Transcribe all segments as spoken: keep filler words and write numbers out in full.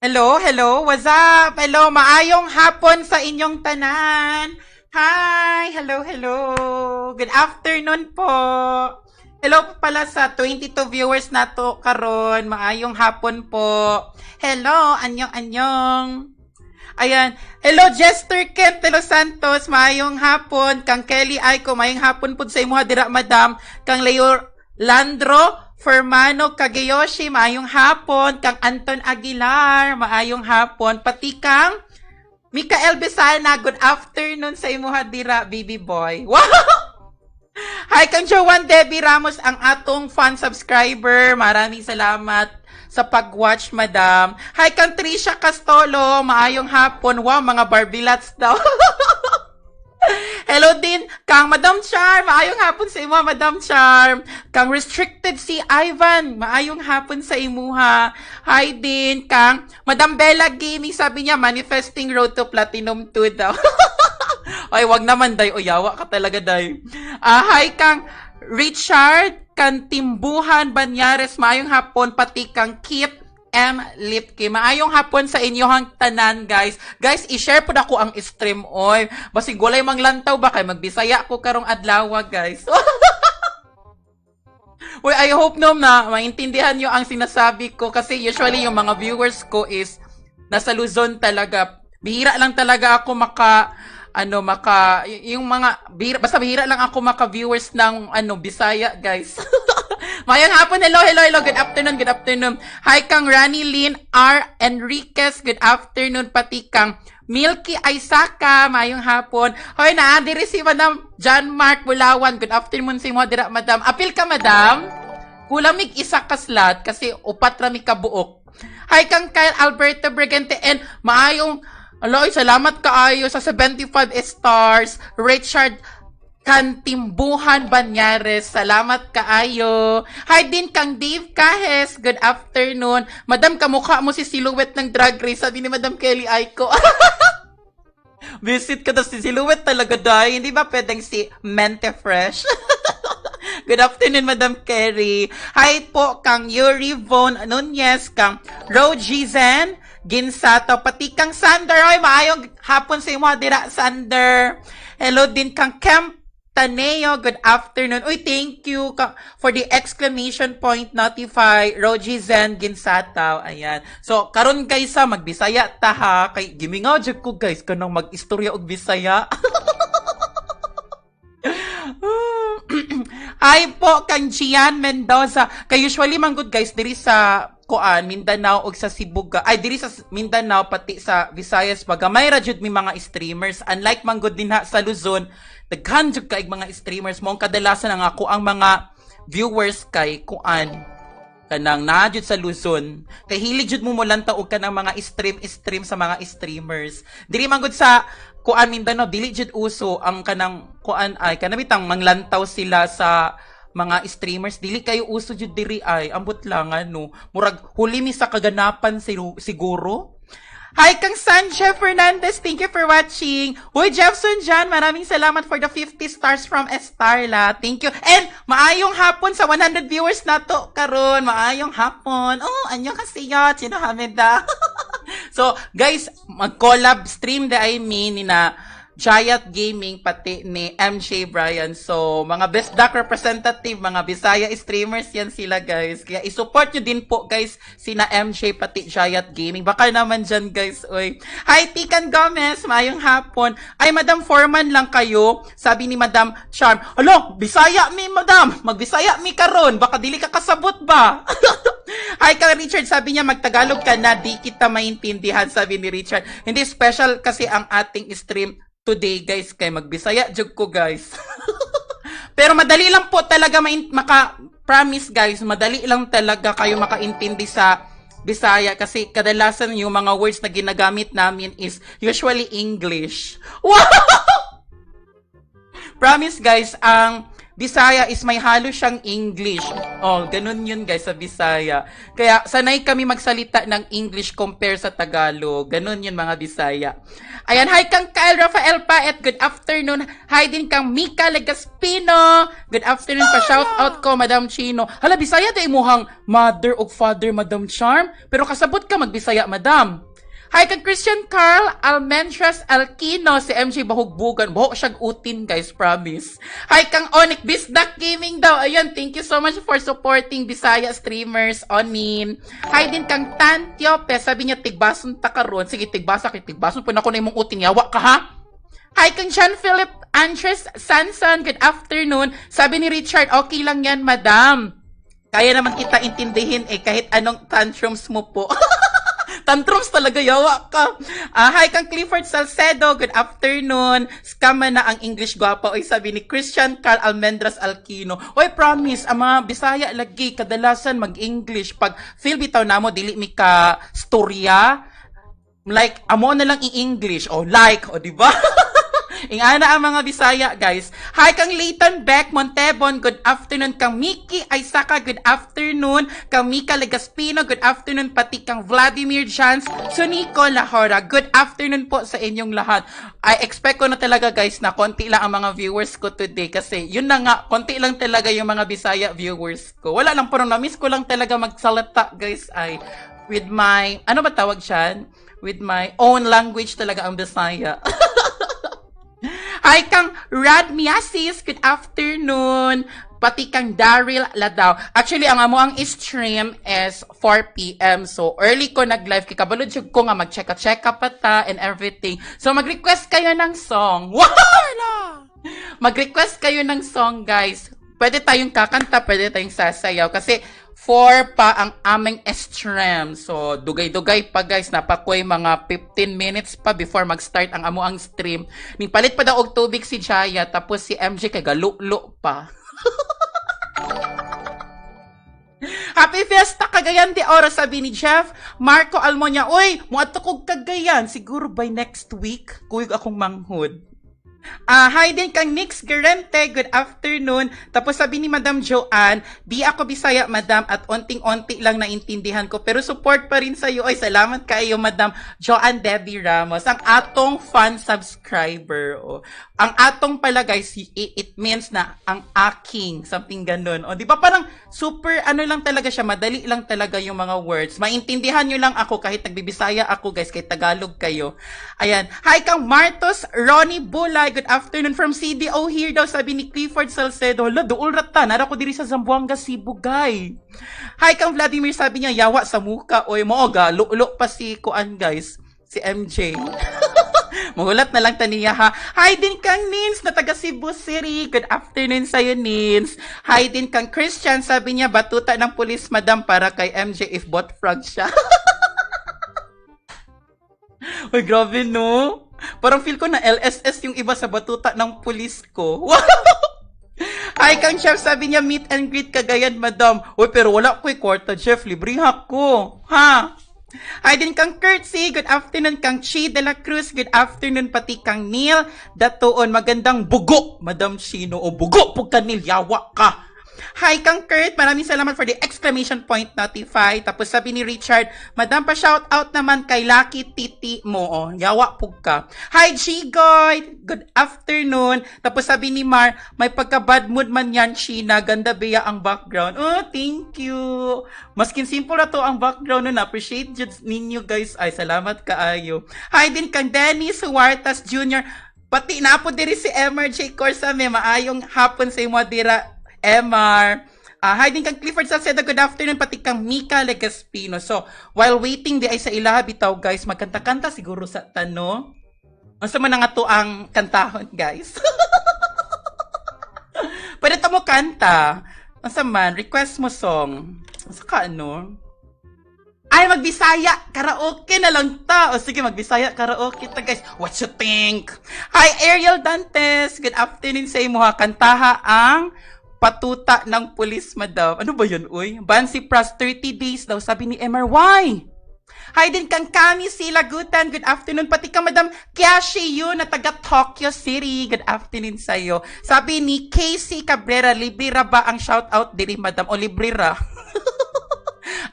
Hello, hello, what's up? Hello, maayong hapon sa inyong tanan. Hi, hello, hello. Good afternoon po. Hello po pala sa twenty-two viewers nato karon. Maayong hapon po. Hello, anyong, anyong. Ayan. Hello, Jester Kent de los Santos. Maayong hapon. Kang Kelly Aiko, maayong hapon pud sa imuha dira, madam. Kang Leo Landro Fermano Kageyoshi, maayong hapon. Kang Anton Aguilar, maayong hapon. Pati kang Mikael Besana, good afternoon sa imuha dira, baby boy. Wow! Hi kang Joan Debbie Ramos, ang atong fan subscriber. Maraming salamat sa pag-watch, madam. Hi kang Trisha Castolo, maayong hapon. Wow, mga Barbilats daw. Hello din kang Madam Charm. Maayong hapon sa imuha, Madam Charm. Kang Restricted si Ivan. Maayong hapon sa imuha. Hi din kang Madam Bella Gaming. Sabi niya, manifesting road to platinum two daw. Ay, wag naman, day. O, yawa ka talaga, day. Ah, hi kang Richard Kantimbuhan Banyares. Maayong hapon, pati kang Kit M Lipke. Maayong hapon sa inyohang tanan, guys. Guys, i-share pud ako ang stream, oy. Basig walay manglantaw ba kay magbisaya ko karong adlaw, guys. Uy, I hope no na maintindihan nyo ang sinasabi ko kasi usually yung mga viewers ko is nasa Luzon talaga. Bihira lang talaga ako maka, ano, maka, y-, yung mga, bihira, basta bihira lang ako maka-viewers ng, ano, Bisaya, guys. Maayong hapon, hello, hello, hello, good afternoon, good afternoon. Hi kang Rani Lynn R Enriquez, good afternoon, pati kang Milky Aisaka, maayong hapon. Hoy, naa diri si Madam John Mark Bulawan, good afternoon sa imo dira, Madam. Apil ka, Madam? Kulang mig isa ka slot kasi upat ra mi ka buok. Hi kang Kyle Alberto Brigante and maayong, aloy, salamat kaayo sa seventy-five stars. Richard Kantimbuhan Banyares, salamat kaayo. Hi din kang Dave Cajes, good afternoon. Madam, kamukha mo si Silhouette ng Drag Race, sabi ni Madam Kelly Aiko. Visit ka daw si Silhouette talaga, day. Hindi ba pwedeng si Mente Fresh? Good afternoon, Madam Kerry. Hi po kang Yuri Von Nunez, kang Rogie Zen Ginsato, pati kang Sander. Oy, maayong hapon sa imo dira, Sander. Hello din kang Kemp Taneo. Good afternoon. Uy, thank you ka, for the exclamation point notify, Rogie Zen Ginsataw. Ayan. So, karon, guys, ha, magbisaya ta, ha. Kay gimingaw jud ko, guys, kanang mag-istorya og Bisaya. Hi po kang Gian Mendoza. Kay usually man gud, guys, diri sa kuan, Mindanao og sa Cebu, ga-, ay, diri sa s-, Mindanao, pati sa Visayas pa, gamay ra jud mi mga streamers. Unlike man gud dinha sa Luzon, daghan jud kaayg mga streamers. Mao ang kadalasan ang ako ang mga viewers kay kuan. Kanang naa jud sa Luzon. Kay hilig jud mo mulantaw og kanang mga stream-stream sa mga streamers. Diri man gud sa kuan, Mindanao, dili jud uso ang kanang kuan ay, kanang bitang manglantaw sila sa mga streamers. Dili kayo uso jud diri ay. Ambot lang, ano. Murag huli mi sa kaganapan siru-, siguro. Hi, kang Sanje Fernandez. Thank you for watching. Hoy, Jefferson John, maraming salamat for the fifty stars from Estarla. Thank you. And maayong hapon sa one hundred viewers nato karon. Maayong hapon. Oh, 안녕하세요. Chino Hameda. So, guys, mag-collab stream diay mi nina Jayat Gaming pati ni M J Brian. So, mga best dark representative, mga Bisaya streamers yan sila, guys. Kaya i-support nyo din po, guys, sina M J pati Jayat Gaming. Baka naman dyan, guys. Uy. Hi, Tikan Gomez. Maayong hapon. Ay, Madam, foreman lang kayo. Sabi ni Madam Charm, "Alo, Bisaya mi, Madam. Magbisaya mi karon. Baka dili ka kasabot ba?" Hi, kang Richard. Sabi niya, "Magtagalog ka na. Di kita maintindihan," sabi ni Richard. Hindi, special kasi ang ating stream today, guys, kay magbisaya jud ko, guys. Pero madali lang po talaga main-, maka-, promise, guys, madali lang talaga kayo makaintindi sa Bisaya kasi kadalasan yung mga words na ginagamit namin is usually English. Wow! Promise, guys, ang Bisaya is may halo siyang English. Oh, ganun yun, guys, sa Bisaya. Kaya sanay kami magsalita ng English compare sa Tagalog. Ganun yun, mga Bisaya. Ayan, hi kang Kyle Rafael Paet. Good afternoon. Hi din kang Mika Legaspino. Good afternoon. Pa-shout out ko, Madam Chino. Hala, Bisaya to imuhang mother ug father, Madam Charm. Pero kasabot ka magbisaya, Madam. Hi kang Christian Carl Almendras Alquino, si M J bahugbugan. Baho siyag utin, guys, promise. Hi kang Onik Bisdak Gaming daw. Ayan, thank you so much for supporting Bisaya streamers, Onin. Hi din kang Tan Tiope, sabi niya, "Tigbason ta karon." Sige, tigbasa kay tigbason pud nako na imong utin, yawa ka, ha? Hi kang John Philip Andres Sanson, good afternoon. Sabi ni Richard, "Okay lang yan, madam. Kaya naman kita intindihin eh, kahit anong tantrums mo po." Tantrums talaga, yawa ka. Ah, hi kang Clifford Salcedo, good afternoon. Scam man na ang English, gwapa. Oy, sabi ni Christian Carl Almendras Alquino. Oy, promise, ang mga Bisaya lagi, kadalasan mag-English. Pag feel bitaw namo, dili mi ka storya. Like, amo na lang i-English. O, like, o, di ba? Ingana ang mga Bisaya, guys. Hi, kang Leighton Beck Montebon, good afternoon. Kang Miki Aisaka, good afternoon. Kang Mika Legaspino, good afternoon. Pati kang Vladimir Jans Sunico Lahora, good afternoon po sa inyong lahat. I expect ko na talaga, guys, na konti lang ang mga viewers ko today kasi yun na nga, konti lang talaga yung mga Bisaya viewers ko. Wala lang, parang na-miss ko lang talaga magsalita, guys, ay with my, ano ba tawag siyan? With my own language talaga ang Bisaya. Hi kang Rad Miasis, good afternoon. Pati kang Daryl Ladaw. Actually, ang amo ang stream is four p m. So, early ko nag-live. Kay kabalo jud ko nga mag-checka-checka pa ta and everything. So, mag-request kayo ng song. Wala! Mag-request kayo ng song, guys. Pwede tayong kakanta, pwede tayong sasayaw. Kasi four pa ang aming stream. So, dugay-dugay pa, guys. Napakoy mga fifteen minutes pa before mag-start ang amo ang stream. Ning palit pa daw og tubig si Jaya, tapos si M J kay galulo pa. Happy Fiesta, Cagayan de Oro, sabi ni Jeff Marco Almonia. Uy, muadto kog Cagayan. Siguro by next week, kuyog akong manghod. Ah, hi din kang Nix Gerente. Good afternoon. Tapos sabi ni Madam Joanne, "Di ako Bisaya, Madam, at onting-onti lang naintindihan ko, pero support pa rin sa'yo." Ay, salamat kaayo, Madam Joanne Debbie Ramos. Ang atong fan subscriber. Oh. Ang atong pala, guys, i-, it means na ang aking, something ganun. O, di ba parang super, ano lang talaga siya, madali lang talaga yung mga words. Maintindihan nyo lang ako kahit nagbibisaya ako, guys, kahit Tagalog kayo. Ayan. Hi kang Martos Ronnie Bulay. Good afternoon from C D O here daw, sabi ni Clifford Salcedo. Hala, duol ra ta. Nara ko diri sa Zamboanga, Cebu, guy. Hi kang Vladimir, sabi niya, "Yawa sa muka, oy." Mao ga, lulo pa si kuan, guys. Si M J. Mahulat na lang ta niya, ha. Hi din kang Nins na taga Cebu City. Good afternoon sa'yo, Nins. Hi din kang Christian. Sabi niya, "Batuta ng pulis, madam, para kay M J if butt frog siya." Uy, grabe, no? Parang feel ko na L S S yung iba sa batuta ng pulis ko. Hi, kang Chef, sabi niya, "Meet and greet Cagayan, madam." Uy, pero wala ko'y kwarta, Chef. Libriha ko. Ha? Hi din kang Curtsy. Good afternoon, kang Chi de la Cruz. Good afternoon, pati kang Neil Datuon. Magandang bugo, Madam Chino. O, bugo pud ka, Neil. Yawa ka. Hi, kang Kurt. Maraming salamat for the exclamation point notify. Tapos sabi ni Richard, "Madam, pa-shout out naman kay Lucky Titi mo." O, yawa pud ka. Hi, Jigoy. Good afternoon. Tapos sabi ni Mar, "May pagka-bad mood man yan, Sheena. Ganda biya ang background." Oh, thank you. Maskin simple ra to ang background, no, na-appreciate jud ninyo, guys. Ay, salamat kaayo. Hi din kang Dennis Huartas Junior. Pati na po diri si M R J Corsa, may maayong hapon sa imo dira, M R. Ah, hi din kang Clifford Salcedo, good afternoon. Pati kang Mika Legaspino. So, while waiting di ay sa ilaha bitaw, guys, magkanta-kanta siguro sa tano. Unsa man ang ato ang kantahon, guys? Pwede ta mo kanta. Unsa man, request mo song. Unsa ka, ano? Ay, magbisaya karaoke na lang ta. O sige, magbisaya karaoke ta, guys. What you think? Hi, Ariel Dantes. Good afternoon sa imo, ha. Kantaha ang Patuta ng Pulis, madam. Ano ba yun, uy? Bansi Pras, thirty days daw, sabi ni M R Y. Hi din kang Kami C. Lagutan, good afternoon. Pati kang Madam Kiashi Yu na taga Tokyo City, good afternoon sa'yo. Sabi ni Casey Cabrera, libre ra ba ang shoutout diri, Madam? O, libre ra.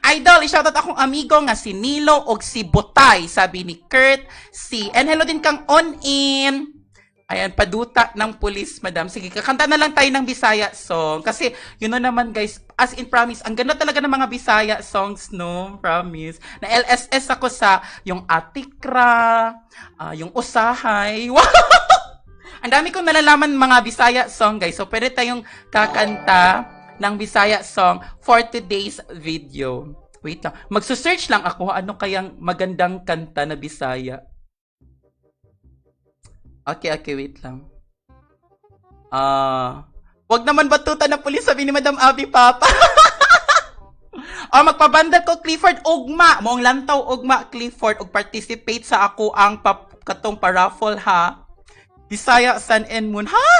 Idol, i-shoutout akong amigo nga si Nilo og si Butay, sabi ni Kurt C. And hello din kang On In. Ayan, paduta ng pulis, Madam. Sige, kakanta na lang tayo ng Bisaya song. Kasi, you know naman, guys, as in, promise, ang ganda talaga ng mga Bisaya songs, no? Promise. Na-L S S ako sa, yung Atikra, ah, yung Usahay. Wow! Ang dami kong nalalaman mga Bisaya song, guys. So, pwede tayong kakanta ng Bisaya song for today's video. Wait lang. Magsusearch lang ako, ano kayang magandang kanta na Bisaya. Okay, okay, wait lang. Ah, wag naman batutan ng pulis, sabi ni Madam Abby Papa. Oh, magpabundle ko, Clifford, ugma. Maong lantaw, ugma, Clifford, ug participate sa ako ang pap katong paraffle, ha? Bisaya Sun and Moon, ha?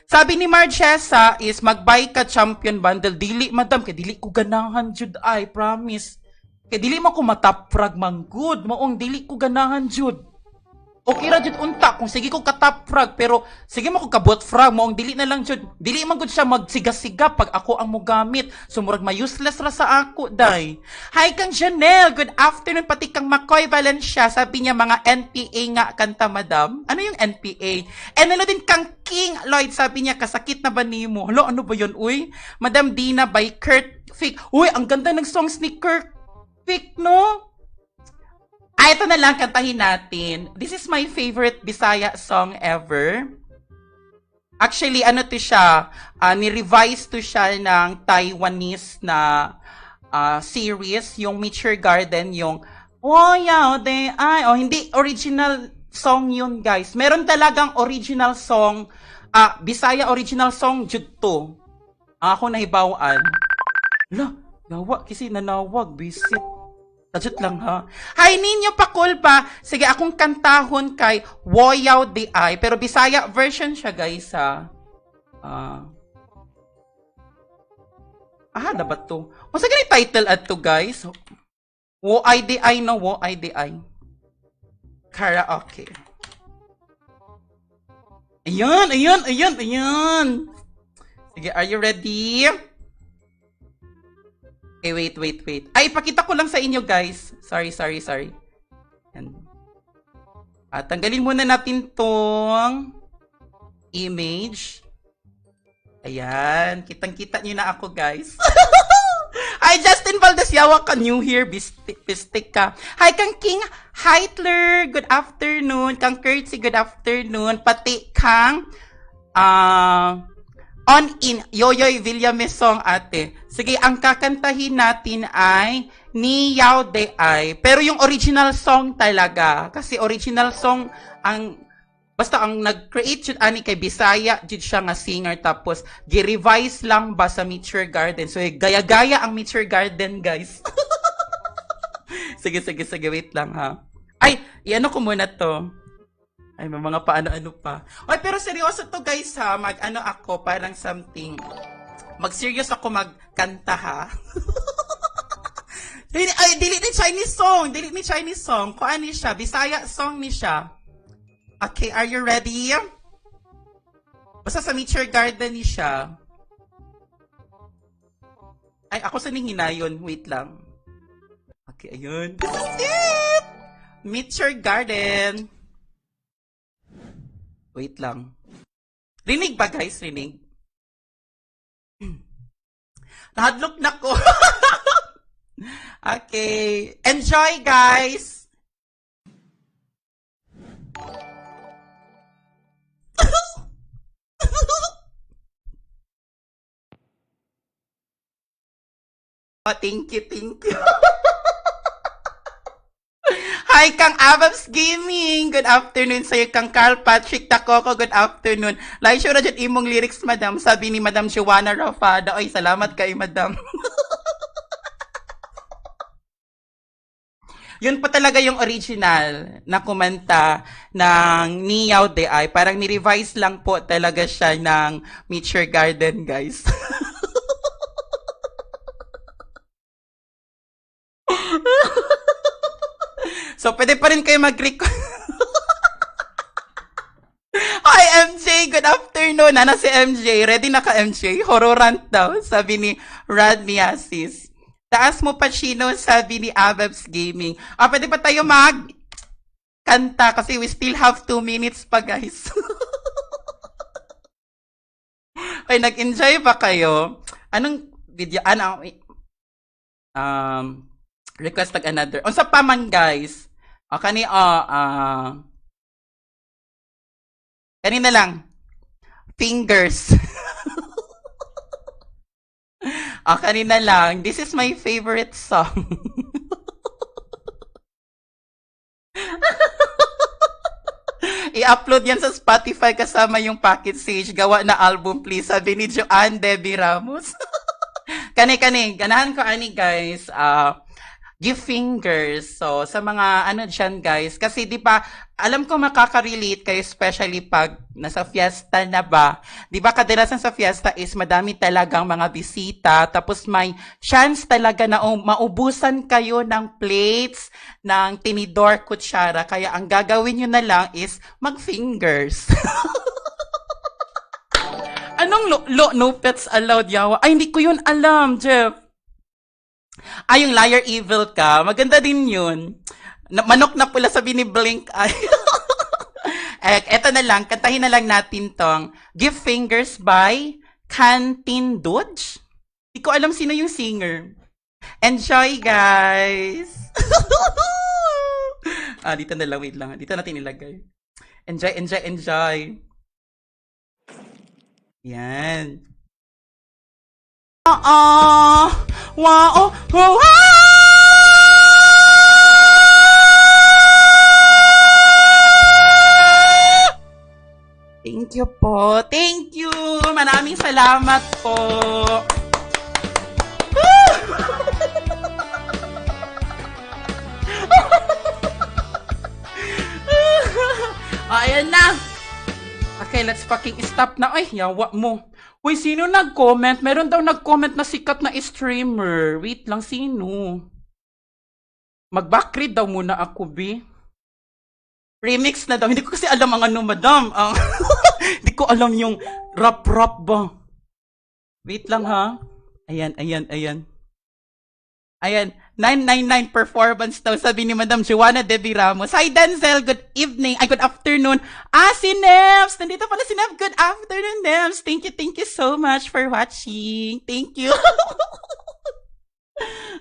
Sabi ni Margessa is mag-buy ka champion bundle. Dili, Madam, kay dili ko ganahan jud ay, promise. Kay dili man ko ma-top frag man gud. Maong dili ko ganahan jud. Okay ra jud unta kung sige ko ka-top frag, pero sige man ko ka-bot frag, maong dili na lang jud. Dili man gud siya magsiga-siga pag ako ang mogamit. So, murag ma-useless ra sa ako, day. Hi kang Janelle, good afternoon. Pati kang Makoy Valencia, sabi niya, mga N P A nga kanta, Madam. Ano yung N P A? And hello din kang King Lloyd, sabi niya, kasakit na ba nimo? Hala, ano ba yun, uy? Madam Dina by Kurt Fick. Uy, ang ganda ng songs ni Kurt Fick, no? Ah, ito na lang, kantahin natin. This is my favorite Bisaya song ever. Actually, ano to siya, ah, ni-revise to siya ng Taiwanese na, ah, series, yung Meteor Garden, yung Oh, yeah, oh, they, ay, oh, hindi original song yun, guys. Meron talagang original song, ah, Bisaya original song, jud to. Ang ako nahibaw-an. La, yawa, kasi nanawag, bisit. Tajut lang, ha? Hi, Nino Pakulba. Sige, akong kantahon kay Woyaw Di Ay. Pero Bisaya version siya, guys, ha? Ah. Ah, na ba to? Unsa gani title adto, guys? Wo I D I, no? Wo I D I. Karaoke. Ayan, ayan, ayan, ayan. Sige, are you ready? Eh, wait, wait, wait. Ay, ipakita ko lang sa inyo, guys. Sorry, sorry, sorry. Yan. Ah, tanggalin muna natin tong image. Ayan, kitang-kita niyo na ako, guys. Hi, Justin Valdez, yawa ka, new here, bisti-, pistik ka. Hi, kang King Heitler, good afternoon. Kang Curtsy, good afternoon. Pati kang, ah, On In, Yoyoy Villamesong, ate. Sige, ang kakantahin natin ay Ni Yao De Ay. Pero yung original song talaga. Kasi original song ang Basta ang nag-create jud ani kay Bisaya jud siya nga singer, tapos gi-revise lang ba sa Meteor Garden. So, gaya-gaya ang Meteor Garden, guys. Sige, sige, sige, wait lang ha. Ay, i-ano ko muna to. Ay, may mga paano-ano pa. Oy, pero seryoso to, guys, ha. Mag-ano ako, parang something. Mag-serious ako magkanta, ha. Dili, ay, dili ni Chinese song. Dili ni Chinese song. Kuan ni siya. Bisaya song ni siya. Okay, are you ready? Basta sa Meteor Garden ni siya. Ay, ako sa ning hinayon. Wait lang. Okay, ayun. This is it! Meteor Garden. Wait lang. Rinig ba, guys? Rinig? Nahadlok na ko. Okay. Enjoy, guys! Oh, thank you, thank you. Hi, kang Ababs Gaming. Good afternoon sa'yo, kang Carl Patrick Takoko. Good afternoon. Lain siya ra jud imong lyrics, madam. Sabi ni Madam Joanna Rafada. Oy, salamat kay madam. Yun pa talaga yung original na kumanta ng Niyaw De Ay. Parang ni-revise lang po talaga siya ng Meteor Garden, guys. So, pwede pa rin kayo mag-request. Hi, M J! Good afternoon! Nana si M J. Ready na ka, M J? Hororant daw, sabi ni Rad Miasis. Taas mo pa, Chino, sabi ni Abebs Gaming. Ah, pwede pa tayo mag-kanta kasi we still have two minutes pa, guys. Ay, nag-enjoy ba kayo? Anong video? Ano, um, request tag another. Unsa pa man, guys? O, kani, o, ah, kani na lang. Fingers. O, kani na lang. This is my favorite song. I-upload yan sa Spotify kasama yung Pocket Sage. Gawa na album, please. Sabi ni Joanne Debbie Ramos. Kani, kani. Ganahan ko ani, guys. Ah, give fingers. So, sa mga ano dyan, guys. Kasi, di ba, alam ko makaka-relate kayo, especially pag nasa fiesta na ba. Di ba, kadalasan sa fiesta is madami talagang mga bisita. Tapos may chance talaga na um, maubusan kayo ng plates, ng tinidor, kutsara. Kaya ang gagawin nyo na lang is mag-fingers. Anong lo, lo, no pets allowed, yawa? Ay, hindi ko yun alam, Jeff. Ay, yung Liar Evil ka. Maganda din yun. Na, manok na pula, sabi ni Blink. Ay. Eh, eto na lang, kantahin na lang natin tong Give Fingers by Canteen Dodge. Di ko alam sino yung singer. Enjoy, guys! Ah, dito na lang, wait lang. Dito natin ilagay. Enjoy, enjoy, enjoy. Yan. Oo. Wow. Oh, ah! Thank you po. Thank you. Maraming salamat po. Oh, ayan na. Okay, let's fucking stop na. Ay, yawa mo. Uy, sino nag-comment? Meron daw nag-comment na sikat na streamer. Wait lang, sino? Mag-backread daw muna ako, bi. Remix na daw. Hindi ko kasi alam ang ano, madam. Ang, hindi ko alam yung rap-rap ba. Wait lang, ha. Ayan, ayan, ayan. Ayan, nine nine nine performance daw, sabi ni Madam Joanna Debbie Ramos. Hi, Denzel. Good evening. Ay, good afternoon. Ah, si Neves. Nandito pala si Neves. Good afternoon, Neves. Thank you, thank you so much for watching. Thank you.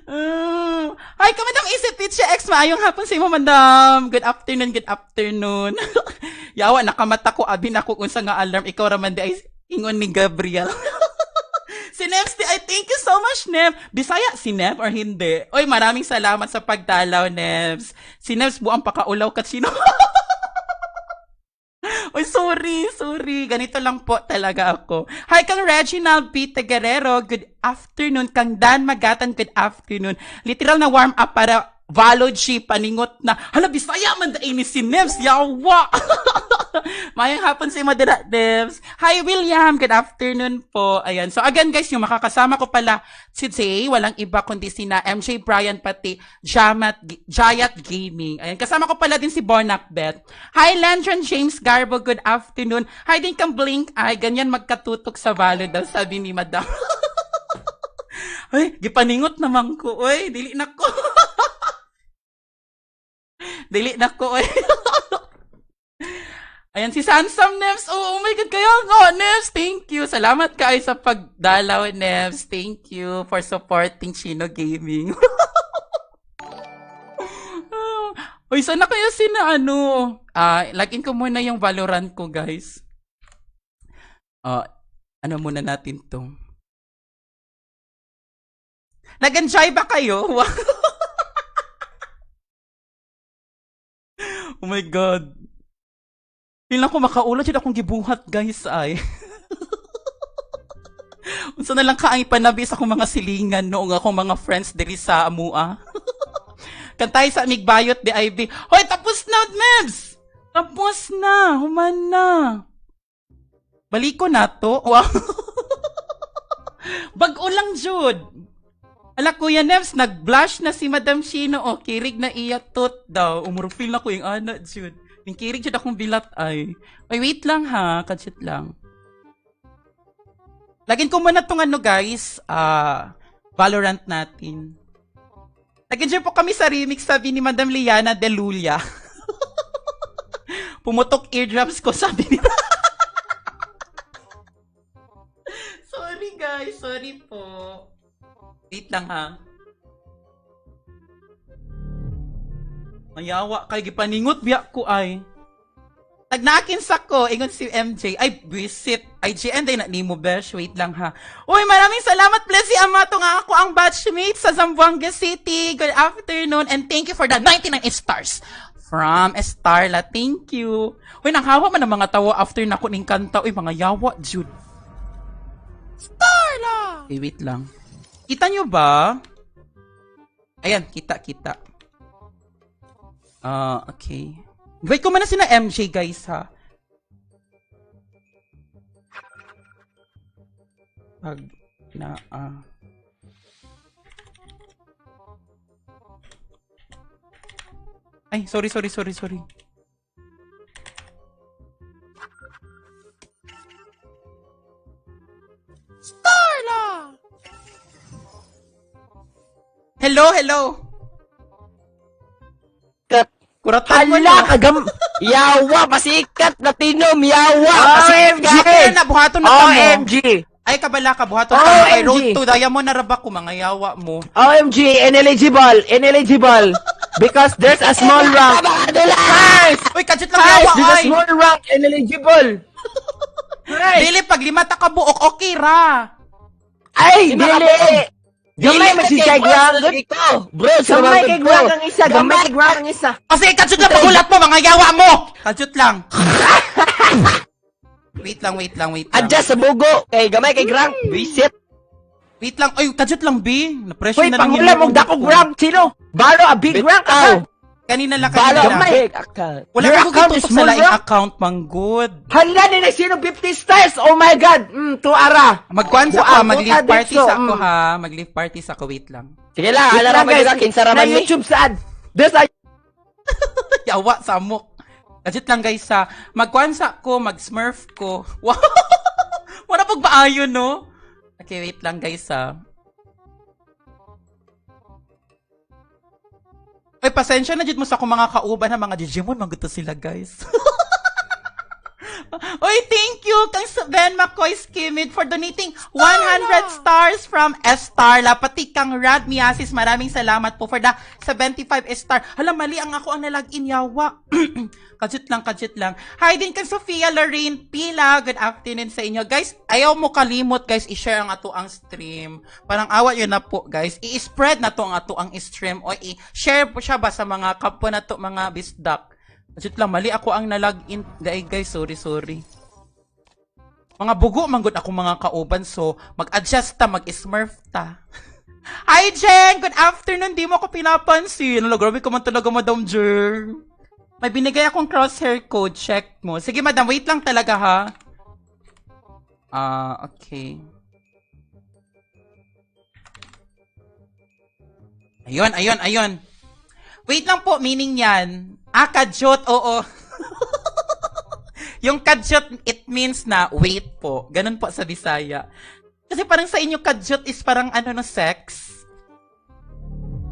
Ah, hi ka, Madam Isip Piche X. Maayong hapon sa imo, Madam. Good afternoon, good afternoon. Yawa, nakamata ko, abi na ko unsa nga alarm. Ikaw ra man di ay ingon ni Gabriel. Si Neves di ay, thank you so much, Nev. Bisaya si Nev or hindi? Oy, maraming salamat sa pagdalaw, Nevs. Si Nevs, buang pakaulaw ka, sino? Oy, sorry, sorry. Ganito lang po talaga ako. Hi, kang Reginald P. Teguerrero. Good afternoon. Kang Dan Magatan, good afternoon. Literal na warm up para Valo G, paningot na. Hala, Bisaya man da ini si Nevs. Yawa! Mayang hapon sa imo dira, Nevs. Hi, William. Good afternoon po. Ayan. So, again, guys, yung makakasama ko pala today, walang iba kundi sina M J Brian pati Jamat, Jayat Gaming. Ayan. Kasama ko pala din si Bornak Beth. Hi, Landron James Garbo. Good afternoon. Hi din kang Blink. Ay, ganyan magkatutok sa Valo daw, sabi ni Madam. Ay, gipaningot naman ko. Oy, dili na ko. Dili na ko, oy. Ayan, si Sansam, Nevs. Oh, oh my God, kaya nga, Nevs. Thank you. Salamat kaayo sa pagdalaw, Nevs. Thank you for supporting Chino Gaming. Uy, sana kaya sina ano, ah, lagin ko muna yung Valorant ko, guys. Ah, ano muna natin to? Nag-enjoy ba kayo? Oh my God. Di lang ko makaulaw, jud akong gibuhat, guys, ay. Unsa na lang ka ang ipanabi sa akong mga silingan, no, nga akong mga friends diri sa amua. Kantahi sa mig bayot di I B. Hoy, tapos na, Mebs! Tapos na, human na. Baliko nato. Wow. Bag-o lang jud. Hala, Kuya Nems, nag-blush na si Madam Shino. O, kirig na iya tooth daw. O, murag feel nako ing-ana jud. Ning kirig jud akong bilat ay. Oy, wait lang ha. Kadyot lang. Lagyan ko muna tong ano, guys, ah, Valorant natin. Nag-enjoy po kami sa remix, sabi ni Madam Liana de Lulia. Pumutok eardrums ko, sabi ni. Sorry, guys. Sorry po. Wait lang, ha. Mayawa kay gipaningot biya ko ay. Tagna, kinsa ko, ingon si M J. Ay, buisit. I G N day na nimo, besh. Wait lang, ha. Uy, maraming salamat, bless si Ama, to nga ako ang batchmate sa Zamboanga City. Good afternoon, and thank you for the ninety-nine stars from Starla. Thank you. Uy, nanghawa man ang mga tawo after nako ning kanta. Uy, mga yawa jud. Starla! Okay, wait lang. Kita nyo ba? Ayan, kita, kita. Ah, okay. Invite ko muna sina M J, guys, ha? Pag na, ah. Ay, sorry, sorry, sorry, sorry. Starla! Hello, hello. Kat-, kuratan mo, hala, no? Kagam-, yawa, pasikat na tinom, yawa, pasikat. O M G! Ako na, buhaton na ta mo. O M G! Ay, kabala ka, buhaton ta mo. Kay road to diamond na ra ba ko, mga yawa mo. O M G, ineligible, ineligible. Because there's a small rank. Guys! Uy, kadyot lang, yawa, ay. There's a small rank, ineligible. Guys! Dili, pag lima ta ka buok, okay ra. Ay, dili. Gamay man si kay Grang, good. Gamay kay Grang ang isa, gamay kay Grang ang isa. O sige, kadyot lang paghulat mo, mga yawa mo! Kadyot lang. Wait lang, wait lang, wait lang. Adjust sa bugo, kay gamay kay Grang. Buisit. Wait lang, ay, kadyot lang, B. Na-pressure na lang yung panghulat mo, dako, Grang, sino? Baro, a big Grang, bitaw. Ganina lang, ganina lang. Wala ka gusto sa laing account, manggod. Hala, ni na sino fifty stars? Oh my God! Mm, to ara. Magkuan sa ko, mag-leave party sa ko, ha? Mag-leave party sa ko, wait lang. Sige lang, ala ra, guys. Kinsa ra man ni? Na YouTube sa ad. There's a yawa, samok. Kadyot lang, guys, ha. Magkuan sa ko, mag-smurf ko. Wow! Wala pag maayo, no? Okay, wait lang, guys, ha. Ay, pasensya na jud mo sa akong mga kauban, ha, mga Digimon, man gud to sila, guys. Oy, thank you kang Sven McCoy Skimid for donating one hundred stars from Starla. Pati kang Rad Miasis, maraming salamat po for the seventy-five star. Hala, mali ang ako ang nalagin, yawa. Kadyot lang, kadyot lang. Hi din kang Sofia Lorraine Pila. Good afternoon sa inyo. Guys, ayaw mo kalimot, guys, i-share ang ato ang stream. Parang awa yun na po, guys. I-spread na to ang ato ang stream. O i-share po siya ba sa mga kapwa na to, mga bisdak. Kadyot lang, mali ako ang nalag in. Guys, guys, sorry, sorry. Mga bugo man gud akong mga kauban, so mag-adjust ta, mag-smurf ta. Hi, Jen! Good afternoon! Di mo ako pinapansin. Hala, grabe ka man talaga, Madam Jen. May binigay akong crosshair code. Check mo. Sige, madam, wait lang talaga, ha? Ah, okay. Ayun, ayun, ayun. Wait lang po, meaning yan. Ah, kadyot, oo. Yung kadyot, it means na wait po. Ganun po sa Bisaya. Kasi parang sa inyo, kadyot is parang ano, no, sex?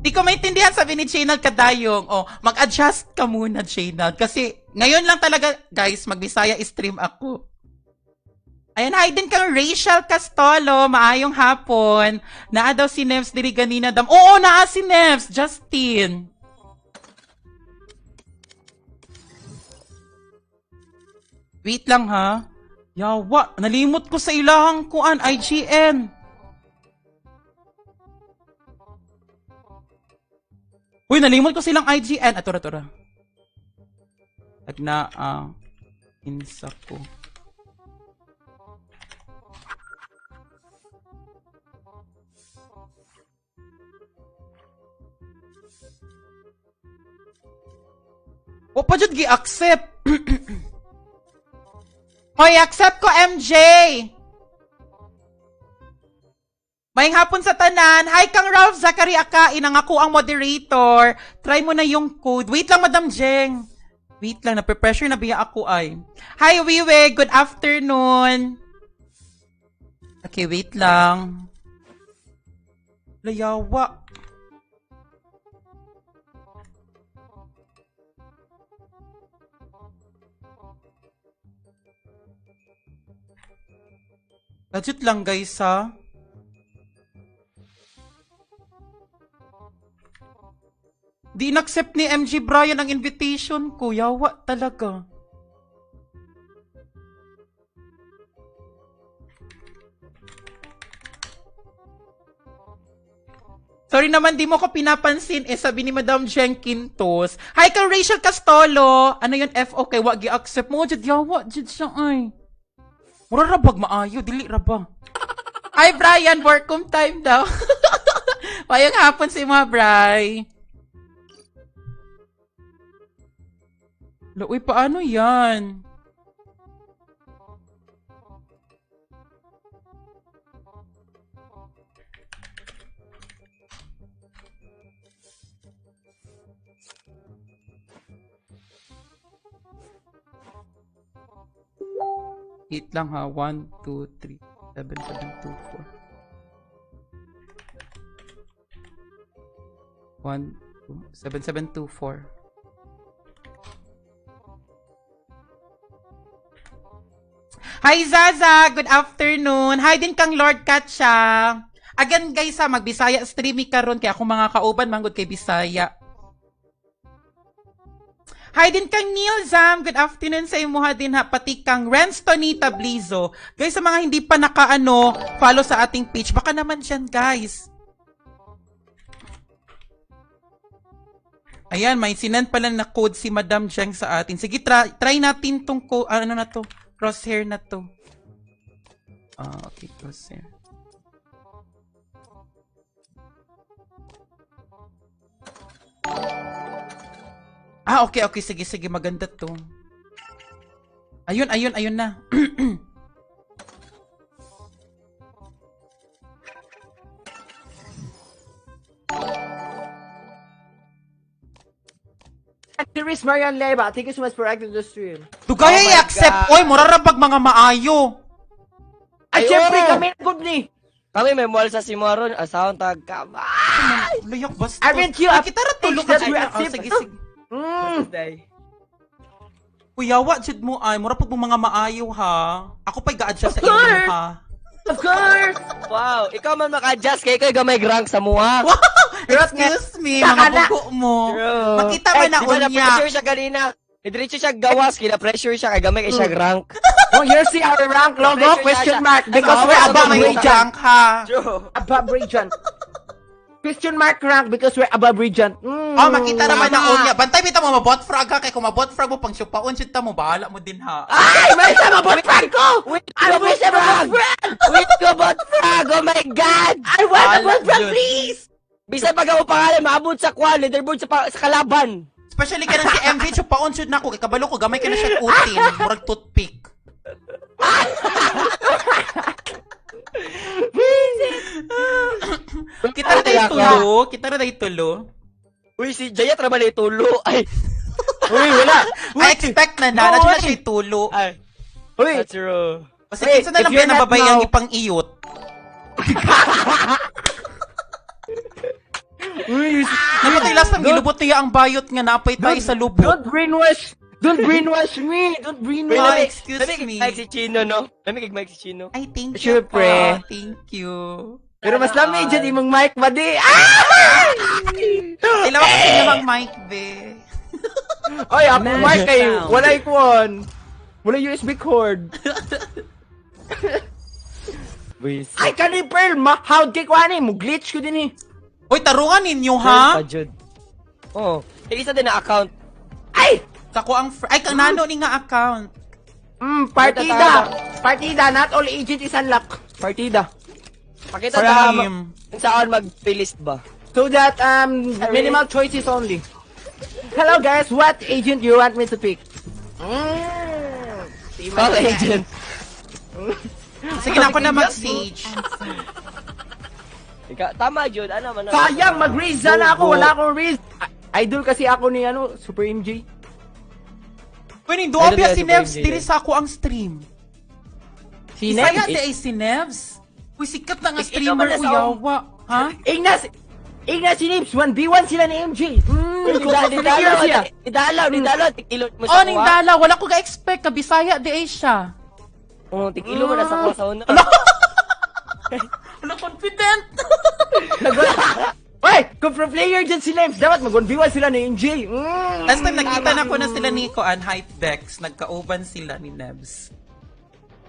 Di ko maintindihan, sabi ni Jaynald Kadayong. Oh, mag-adjust ka muna, Jaynald. Kasi ngayon lang talaga, guys, mag-Bisaya stream ako. Ayan, hi din kang Rachel Castolo. Maayong hapon. Naa daw si Nems diri ganina, dam. Oo, naa si Nems. Justin. Wait lang, ha. Yawa, nalimot ko sa ilahang kuan, I G N. Uy, nalimot ko silang I G N. Atura, atura. Tagna, ah, insa ko. Wa pa jud gi-accept. Hoy, accept ko, M J. Maayong hapon sa tanan. Hi kang Ralph Zachary Akai, ang akoang moderator. Try mo na yung code. Wait lang, Madam Jeng. Wait lang, nape-pressure na biya ako ay. Hi, Wiwi. Good afternoon. Okay, wait lang. Layawa. Gadget lang, guys, ha? Di in-accept ni M G Brian ang invitation ko. Yawa talaga. Sorry naman, di mo ko pinapansin eh, sabi ni Madam Jen Quintos. Hi kang Rachel Castolo. Ano yun, F O K? Wa gi-accept mo, jud yawa, jud siya ay. Mura ra bag maayo, dili ra ba? Hi, Brian, work home time daw. Maayong hapon sa imo, Bri. Hala, uy, paano yan? Wait lang ha. One, two, three, seven, seven, two, four. One, two, seven, seven, two, four. Hi, Zaza! Good afternoon! Hi din kang Lord Katya! Again, guys, ha, magbisaya stream mi karon kay akong mga kauban man gud kay Bisaya. Hi din kang Neil Zam. Good afternoon sa imuha din ha. Pati kang Renz Tonita Blizo. Guys, sa mga hindi pa naka, ano, follow sa ating page, baka naman dyan, guys. Ayan, may sinend pala na code si Madam Jeng sa atin. Sige, try, try natin tong co-, ano na to. Crosshair na to. Ah, okay, crosshair. Ah, okay, okay. Sige, sige. Maganda to. Ayun, ayun, ayun na. Chris Marian Leba, thank you so much for acting the stream. Dugay i-accept, oy, mura ra bag mga maayo. Ay, syempre, kami na gud ni. Kami may mual sa simuaron, asaon tag ka. Layak basta. Ay, kita ra tulo ka. Ah, sige, sige. Mm. Kuyawa jud mo ay, mura pud mo mga maayo ha. Ako pa'y ga-adjust sa inyo ha. Of course! Wow, ikaw man maka-adjust kay ikaw gamay rank sa mua. Wow! Excuse me, mga bugo mo. Makita man na unya. Pressure siya ganina. Diretso siya gawas, kina-pressure siya, kay gamay kay siya rank. Oh, here's our rank logo, question mark, because we're above Regent. Above Regent. Question mark rank because we're above Regent. Mm. Oh, makita naman na unya. Bantay bitaw mo ma-bot frag ha, kay kung ma-bot frag mo, pang syupaon jud ta mo, bahala mo din ha. Ay, may sa ma-bot frag ko! Ay, may sa ma-bot frag! Wait ko bot frag! Oh my God! I want a bot frag, please! Bisan pag ang pangalan, maabot sa kwan, leaderboard sa, pa, sa kalaban. Especially kanang si M V, syupaon jud nako, kay kabalo ko, gamay kaayo na siya utin, murag toothpick. Kita ra day tulo, kita ra day tulo. Uy, si Jayat ra ba na tulo? Ay. Uy, wala. I expect na na, na siya tulo. Ay. Uy. That's true. Basta kinsa na lang ba na babae ang ipang-iyot? Uy, napatay last time, gilubot niya ang bayot nga napay tayo sa lubot. Don't brainwash. Don't brainwash me. Don't brainwash. Excuse me. Nami kay mic si Chino, no? Nami kay mic si Chino. Ay, thank you po. Thank you. Pero mas lami jud imong mic, badi. Ay! Ilaw ko sa imong mic, be. Oy, ako mic kay walay kuan. Walay U S B cord. Ay, kani Pearl, ma-hack kay kuan eh, mo-glitch ko din eh. Oy, tarungan ninyo, ha? Pearl pa jud. Oh, isa din na account. Ay! Sa ko ang fr-, ay, kang nano ni nga account. Mm, partida. Partida, not all agent is unlocked. Partida. Pakita sa saan mag-playlist ba? So that, um, minimal choices only. Hello guys, what agent do you want me to pick? Mm, all agent. Sige na, ako na mag-siege. Ika-, tama jud, ana man na. Sayang, mag-raise na ako, wala akong raise. I-, idol kasi ako ni, ano, Super M J. Uy, ning duwa biya si Nevs diri sa akoang stream. Si Nevs? Bisaya diay si Nevs. Uy, sikat na nga streamer, uy, yawa. Ha? Ingna si, ingna si Nevs, one v one sila ni M J. Mm, nidalaw, nidalaw, tig-ilo mo sa akoa. Oh, nidalaw, wala ko ga-expect nga Bisaya diay siya. Oh, tig-ilo mo na sa akoa sa una. Ala! Ala, confident! Oy! Kung pro player dyan si Nevs, dapat mag one v one sila ni M J. Mm. Last time nakita na ko na sila ni kuan, Hypebex. Nagkauban sila ni Nevs.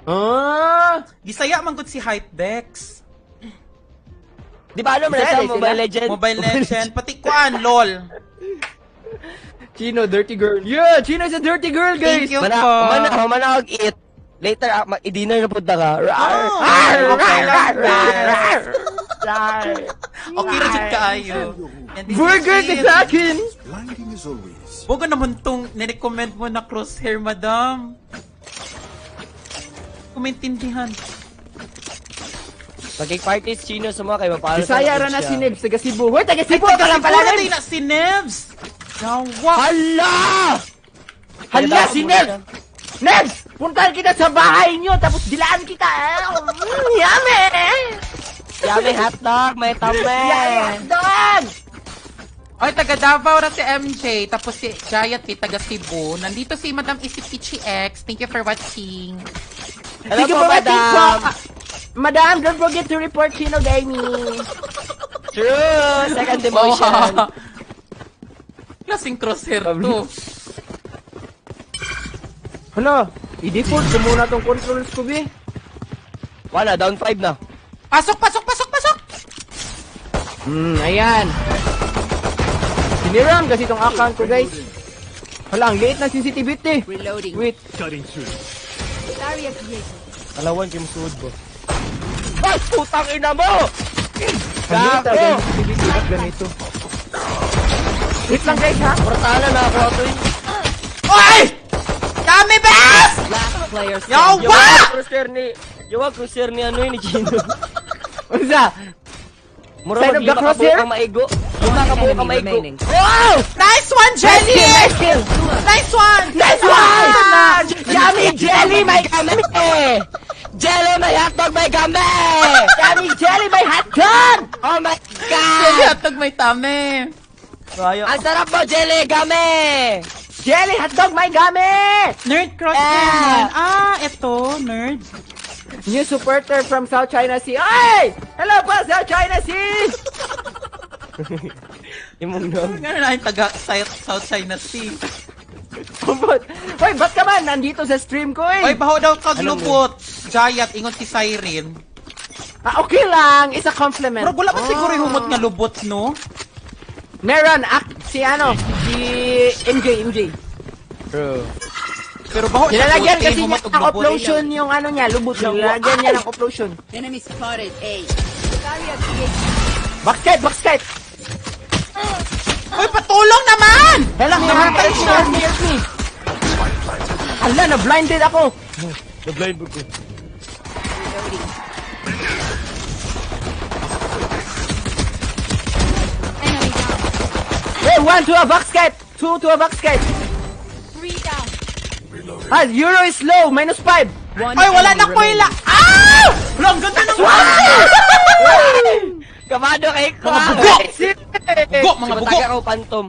Ah! Bisaya man gud si Hypebex. Di ba, ano man siya, Mobile Legend? Mobile Legend. Pati kuan, LOL. Chino, dirty girl. Yeah, Chino is a dirty girl, guys. Thank you po. Mana, mana, mana og eat. Later, ah, ma-, i-dinner na pud ta ka. Rar! Oh, rar! Okay lang, rar! Bes. Rar! Okay ra jud kaayo. And this is Burger sa akin! Blinding as always. Bugo naman tong nirecommend mo na crosshair, madam. Kumintindihan. Makig-party si Chino sa mga kay mapaalam. Bisaya ra na si Nevs, taga Cebu. Hoy, taga Cebu ka lang pala, Nevs! Ay, taga Cebu na si Nevs! Yawa! Hala! Hala, si Nevs! Nevs! Puntahan kita sa bahay niyo, tapos dilaan kita, eh! Mm, yummy! Yummy hotdog, may tame! Yummy hotdog! Oy, taga Davao ra si M J, tapos si Jayat kay taga Cebu. Nandito si Madam Isip Ichi X. Thank you for watching. Hello po, madam. Madam, don't forget to report Chino Gaming. True! Second demotion. Klaseng crosshair to. Hala, i-default ko muna tong controls ko, be. Wala, down five na. Pasok, pasok, pasok, pasok! Hmm, ayan. Sinirang kasi tong account ko, guys. Hala, ang liit na sensitivity. Reloading. Wait. Cutting through. Barrier created. Alawan kay mosuod, boss. Ay, putang ina mo! Ang liit na sensitivity pag ganito. Wait lang, guys, ha? Portala na ako ato, eh. Oy! Dami, bes! Last player standing. Yawa! Yawa, crosshair ni, yawa, crosshair ni, ano, ni Chino. Unsa? Mura mag-lima ka buok ang maigo. Lima ka buok ang maigo. Wow! Nice one, Jelly! Nice kill, nice kill. Nice one! Nice one! Ah! Yummy jelly, my gummy! Jelly, my hotdog, my gummy! Yummy jelly, my hotdog! Oh my God! Jelly, hotdog, my tummy! Ang sarap mo, Jelly Gummy! Jelly hotdog, my gummy! Nerd cross. Ah, ito, nerd. New supporter from South China Sea. Ay! Hello po, South China Sea! Imong name. Nga na yung taga South, South China Sea. Hoy, ba't ka man nandito sa stream ko, eh? Oy, baho daw kag lubot. Giant, ingon si Siren. Ah, okay lang. It's a compliment. Murag wala man siguro humot nga lubot, no? Meron, ak-, si ano, si M J, M J. True. Pero baho siya. Nilalagyan kasi niya ng oplosion yung ano niya, lubot. Nilalagyan niya ng oplosion. Enemy spotted, A. Backside, backside! Uy, patulong naman! Hala, namatay siya! Help me, help me! Hala, na-blinded ako! Na-blind ko. Hey, one to a backscape! Two to a backscape! Three down. Ah, Euro is low, minus five! Ay, wala na ko ila! Ah! Wala, ang ganda ng Kabado kay ko. Mga bugo! Bugo, mga bugo! Mataga ko, Phantom.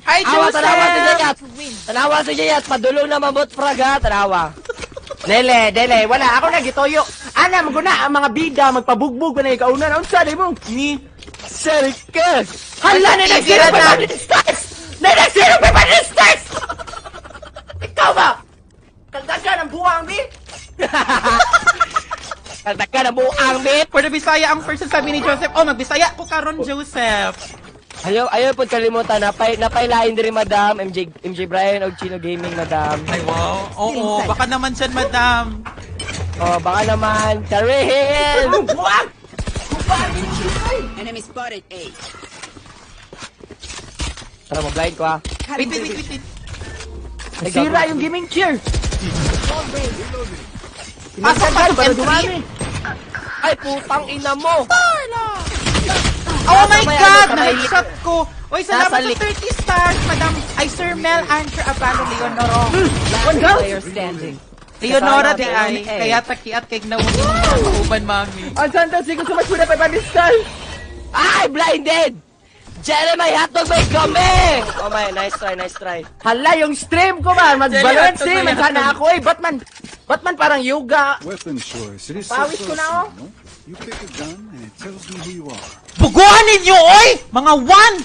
Hi, Joseph! Tanawa si Jayat! Tanawa si Jayat! Padulong na mabot frag, ha? Tanawa. Dele, dele. Wala. Ako na gituyo. Ana, maguna ang mga bida, magpabugbog na ikaw na. Naunsa, di mo? Ni Serika! Hala, na nag-zero five hundred stars! Na nag-zero five hundred stars! Ikaw ba? Kaldagan ang buang, bi! Kaldagan ang buang, bi! Pwede Bisaya ang first sabi ni Joseph. Oh, magbisaya ko karon, Joseph. Ayaw, ayaw pod kalimutan, napay, napay lain diri, madam. M J, M J Brian og Chino Gaming, madam. Ay, wow. Oo, baka naman dyan, madam. Oh, baka naman. Charin! Ang buang! Enemy spotted, A. Tara, ma-blind ko, ah. Wait, wait, wait, wait. Nasira yung gaming chair. Pasok, pasok, para M three. Dumami. Ay, putang ina mo. Tara! Oh my God! Na-headshot ko! Oy, salamat sa thirty stars, Madam. Ay, Sir Mel Andrew Abalo Leonoro. One down. Player standing. Leonora di ay. Kaya takiat kay nawag yung mga kauban, mami. Ang Santos, thank you so much for the five hundred stars. Ay, blinded! Jerry, may hotdog, may kami! Oh my, nice try, nice try. Hala, yung stream ko ba? Mag-Valorant stream, sana ako eh. Batman, Batman parang yoga. Weapon choice. It is so personal. You pick a gun and it tells me who you are. Bugoan ninyo, oy! Mga one!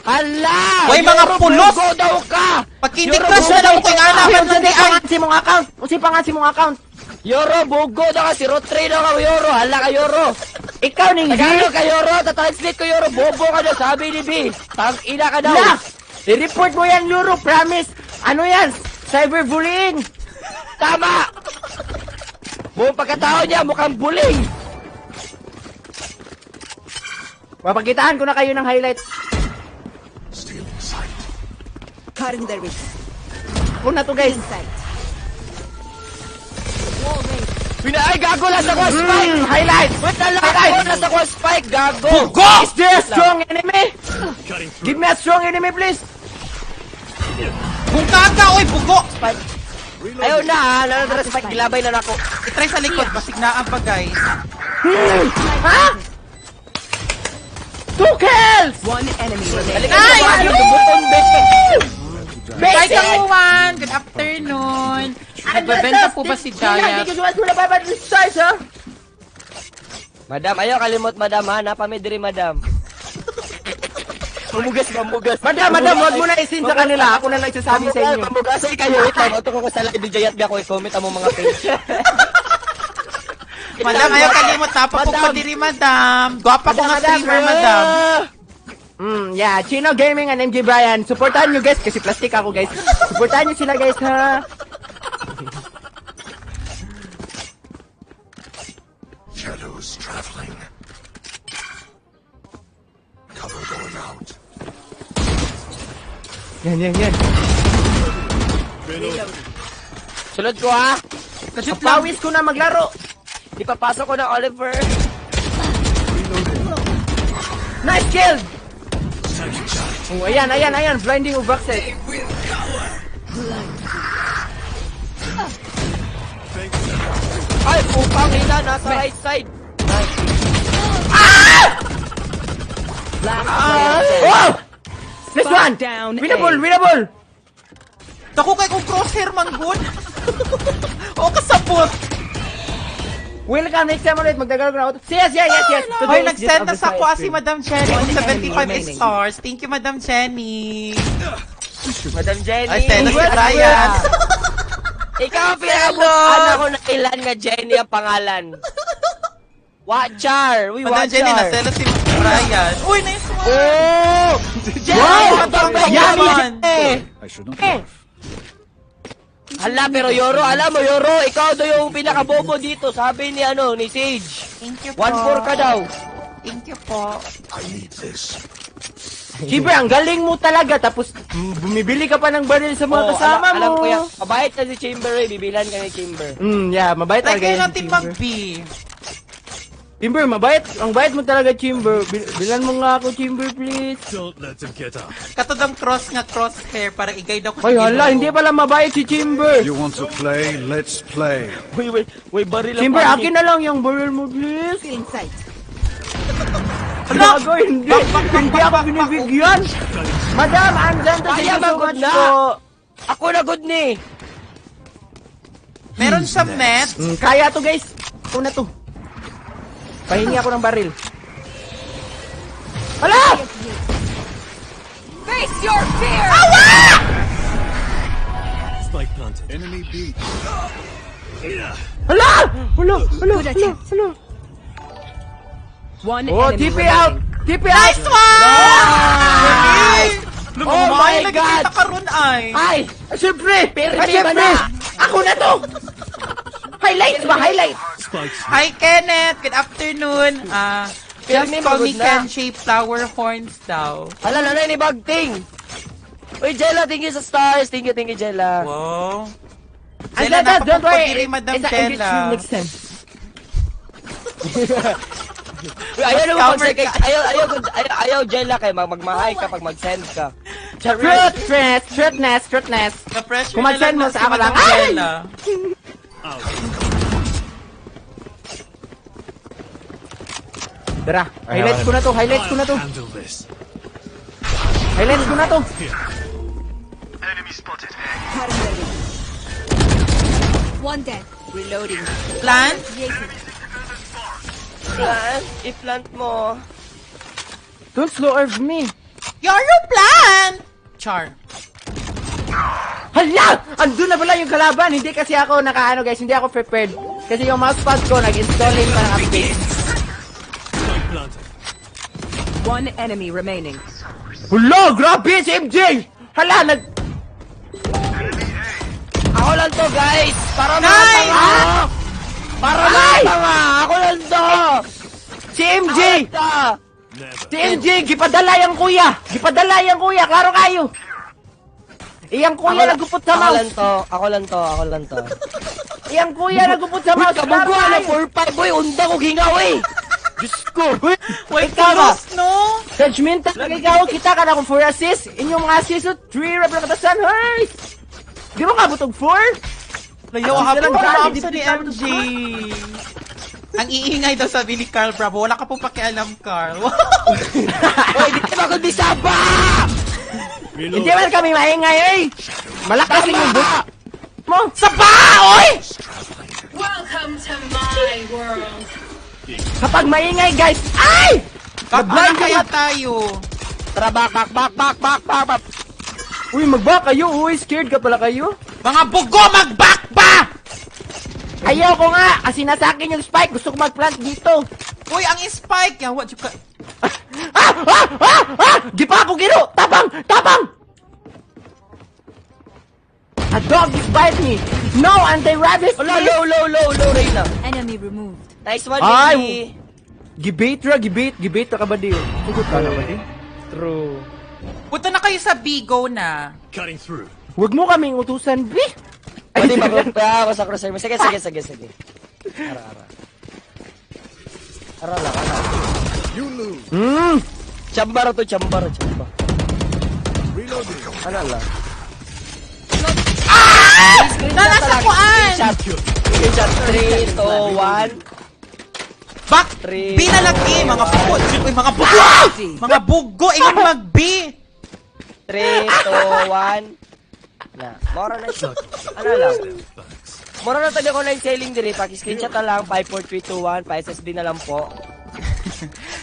Hala! Oy, mga pulos! Bugo daw ka! Pag Candy Crush na lang ko, ingana man lang di ay. Unsay pangan sa imong account? Unsay pangan sa imong account? Yoro, bugo daw ka, zero three daw ka, Yoro. Hala ka, Yoro. Ikaw ning Tagalog ka, Yoro. Ta-translate ko, Yoro. Bobo ka daw, sabi ni B. Tang ina ka daw. Hala! I-report mo yan, Yoro. Promise. Ano yan? Cyberbullying. Tama! Buong pagkatao niya, mukhang bully. Mapakitaan ko na kayo ng highlights. Stealing sight. Cutting their vision. Ako na to, guys. Stealing sight. Wall raised. Pina-, ay, gago, last ako, spike! Mm, highlights! Wait, last ako, last ako, spike, gago! Bugo! Is there a strong enemy? Cutting through. Give me a strong enemy, please! Kung kaka, oy, bugo! Spike. Ayaw na, ha? Lalo na spike, gilabay na nako. I-try sa likod, basig naa pa, guys. Hmm! Ha? Two kills! One enemy remaining. Ay! Ay! Button, button. Hi, Kamuan! Good afternoon. Nagbebenta po ba si Jayat? Madam, ayaw kalimot, madam, ha? Napa mi diri, madam. Mamugas, mamugas. Madam, madam, wag mo na isin sa kanila. Ako na lang isasabi sa inyo. Mamugas, mamugas, ay kayo, wait lang. Ato ko sa live ni Jayat, ako i-comment among mga page. Madam, ayaw kalimot, napa po pa diri, madam. Gwapa ko nga streamer, madam. Mm, yeah, Chino Gaming and M G Brian. Supportahan nyo, guys, kasi plastic ako, guys. Supportahan nyo sila, guys, ha? Shadows traveling. Cover going out. Yan, yan, yan. Sulod ko, ha? Kapawis ko na maglaro. Ipapasok ko na, Oliver. Nice kill! Oh, ayan, ayan, ayan. Blinding of Baxter. Ay, putang ina, nasa right side. Ah! Last player standing. Oh! This one! Spike down A. Winnable, winnable! Dako kay kong crosshair man gud. O, kasabot. Welcome, next time ulit, magtagalog na ako. Yes, yes, yes, yes. Ay, nag-send na sa ako si Madam Jenny og seventy-five stars. Thank you, Madam Jenny. Madam Jenny. Ay, send na si Brian. Ikaw ang pinakabutan ako na ilan nga Jenny ang pangalan. Watcher! Uy, Madam Jenny, Watcher! Nasela si Brian. Uy, nice one! Oh! Jenny! Wow! Madam Jenny! I should not laugh. Hala, pero Yoro, alam mo, Yoro, ikaw daw yung pinakabobo dito, sabi ni, ano, ni Sage. Thank you po. One four ka daw. Thank you po. I need this. Chamber, ang galing mo talaga. Tapos, mm, bumibili ka pa ng baril sa mga kasama mo. Oo, alam, alam ko yan. Mabait na si Chamber eh. Bibilhan ka ni Chamber. Mm, yeah, mabait talaga yan si Chamber. Chamber, mabait. Ang bait mo talaga, Chamber. Bil-, bilhan mo nga ako, Chamber, please. Don't let him get up. Katong cross nga crosshair para i-guide ako sa Ay, hala, hindi pala mabait si Chamber. You want to play? Let's play. Uy, uy. Uy, baril ang pangit. Chamber, akin na lang yung baril mo, please. Still in sight. Gago, hindi. Hindi ako binibigyan. Madam, andyan to. Thank you so much po. Ako na gud ni. Meron sa met. Mm, kaya to, guys. Ako na to. Pahingi ako ng baril. Hala! Face your fear! Awa! Spike planted. Enemy B. Hala! Hala! Hala! Hala! Hala! One enemy remaining. Oh, T P out! T P out! Nice one! Nice! Oh my God! Lumamay, nagkita ka ron ay. Ay! Siyempre! Pirmi ba na? Ako na to! Highlights ba? Highlights! Hi, Kenneth! Good afternoon! Ah, just call me Kenshi Flower Horns daw. Hala, nanay ni Bagting! Uy, Jella, thank you sa stars. Thank you, thank you, Jella. Wow. Jella, napapagpagiri, Madam Jella. Next time. Uy, ayaw na mo mag-send kay, ayaw, ayaw, ayaw, ayaw, Jella, kay mag-, magmahay ka pag mag-send ka. Truth, truth, truthness, truthness. Na-pressure na lang na si Madam Jella. Kung mag-send mo sa ako lang. Ay! Tara, highlights ko na to, highlights ko na to. Highlights ko na to. One dead. Reloading. Plant? Plant? I-plant mo. Don't slow orb me. You're a plant! Char. Hala! Andun na pala yung kalaban! Hindi kasi ako nakaano, guys, hindi ako prepared. Kasi yung mousepad ko, nag-installing pa ng update. One enemy remaining. Hala! Grabe si M J! Hala! Nag- Ako lang to, guys! Para mga tanga! Para mga tanga! Ako lang to! Si M J! Ako lang to! Si M J, gipadala yang kuya! Gipadala yang kuya! Klaro kayo! Iyang kuya nagupot sa mouse! Ako lang to, ako lang to, ako lang to. Iyang kuya nagupot sa mouse! Uy, kabugo, klaro kayo! Four five, uy, unda ko gingaw, eh! Diyos ko! Uy, wait, ikaw ba? Judgmental, ikaw, kita ka na kung four assist, inyong mga assist, oh, three rep na katasan, hey! Di ba nga butog four? Layo, habang ka na sa ni M G. Ang iingay daw, sabi ni Carl Bravo. Wala ka pong pakialam, Carl. Oy, di ba ko di saba? Hindi man kami maingay, eh. Malakas yung but mo. Saba, oy! Welcome to my world. Kapag maingay, guys, ay! Back na kaya tayo. Tara, back, back, back. Uy, mag-back kayo, uy, scared ka pala kayo. Mga bugo, mag-back ba! Ayoko nga! Kasi nasa akin yung spike, gusto ko mag-plant dito. Uy, ang spike! Yawa, juka. Ah! Ah! Ah! Ah! Di pa ako giro! Tabang! Tabang! A dog is bite me! No anti-rabies, please! Hala, low, low, low, low, Reyna. Enemy removed. Nice one, ay, baby. Gibait ra, gibait, gibait ra ka ba di? Sugot ka na ba di? True. Punta na kayo sa B, go na. Cutting through. Wag mo kaming utusan, bi! Pwede ba, ba, ba, sa crosshair mo? Sige, sige, sige, sige. Ara, ara. Ara lang, ara. You lose. Hmm. Chamba ra to, chamba ra, chamba. Reloading. Ana lang. Ah! Nasa sa kuan! Screenshot. Screenshot. Three, two, one. Back! Three, two, one. B na lagi, mga bugo! Uy, mga bugo! Mga bugo! Ingon mag-B! Three, two, one. Na, mora na siya. Ano lang? Mora na tayo ko na yung selling diri. Paki-screenshot na lang. Five, four, three, two, one. Pa-S S D na lang po.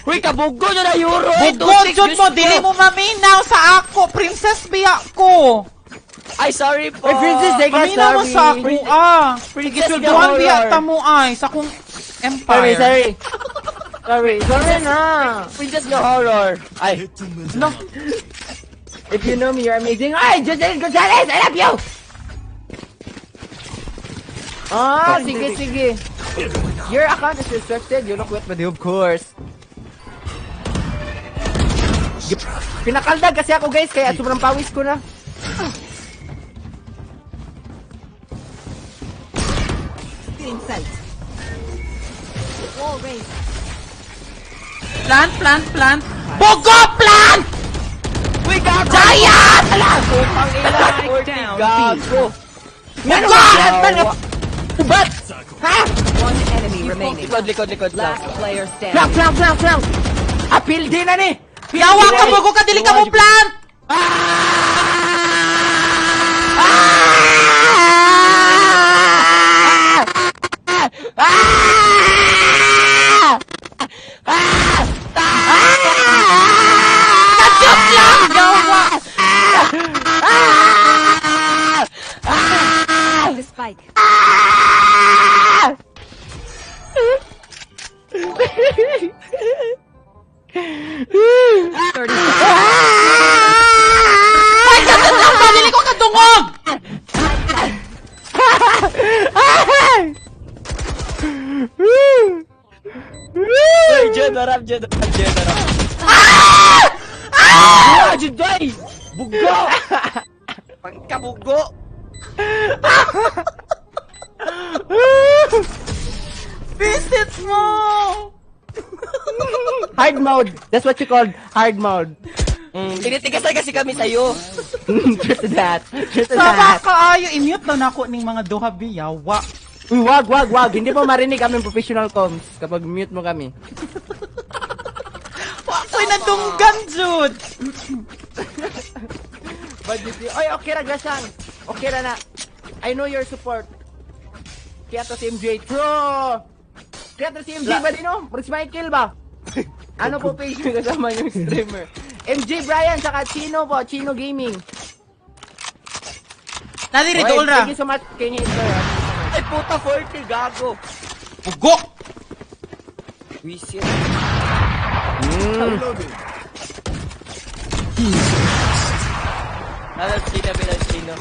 Uy, kabugo nyo na, Euro! Bugo jud mo! Dili mo maminaw sa ako! Princess biya ko! Ay, sorry po! Ay, Princess, sorry. Maminaw mo sa ako, ah! Princess, sulduhan biya ta mo, ay, sa akong empire. Sorry, sorry. Sorry, sorry na. Princess nga horror. Ay. No. If you know me, you're amazing. Ay, Josel Gonzalez, I love you! Ah, sige, sige. Your account is restricted. You look wet, buddy, of course. Pinakaldag kasi ako, guys, kaya sobrang pawis ko na. Still in sight. Wall raised. Plant, plant, plant. Bugo, plant! Uy, gago! Giant! Ala! Putang ina, gago! Bugo! Ubat! Ha? One enemy remaining. Likod, likod, likod. Last player standing. Flank, flank, flank, flank! Apil din na ni! Yawa ka, bugo ka, dili ka mo plant! Ah! Ah! Ah! Ah! Ah! Ka-joke lang! Yawa! Ah! Ah! The spike. Ah! Thirty seconds. Ay, ka-joke lang! Dili ko kadungog! Uy, Jed, harap, Jed, harap, Jed, harap. Ah! Ah! Jed, ay! Bugo! Pagkabugo! Visit mo! Hard mode. That's what you called hard mode. Mm, tinitigasan kasi kami sa'yo. True to that. True to that. Sama kaayo, i-mute na nako ning mga duha, bi, yawa. Uy, wag, wag, wag. Hindi mo marinig aming professional comms kapag mute mo kami. Wa ko'y nadunggan jud. But you, oy, okay ra, Gracian. Okay ra na. I know your support. Kaya to si M J. True. Kaya to si M J ba din, no? Murag si Michael ba? Ano po page yung kasama yung streamer? M J Brian, saka Chino po, Chino Gaming. Nadiri, oy, duol ra. Thank you so much, King Hitler. Ay, puta, forty, gago. Bugo! Wisit. Mm. Reloading. Nada, Chino, nada, Chino.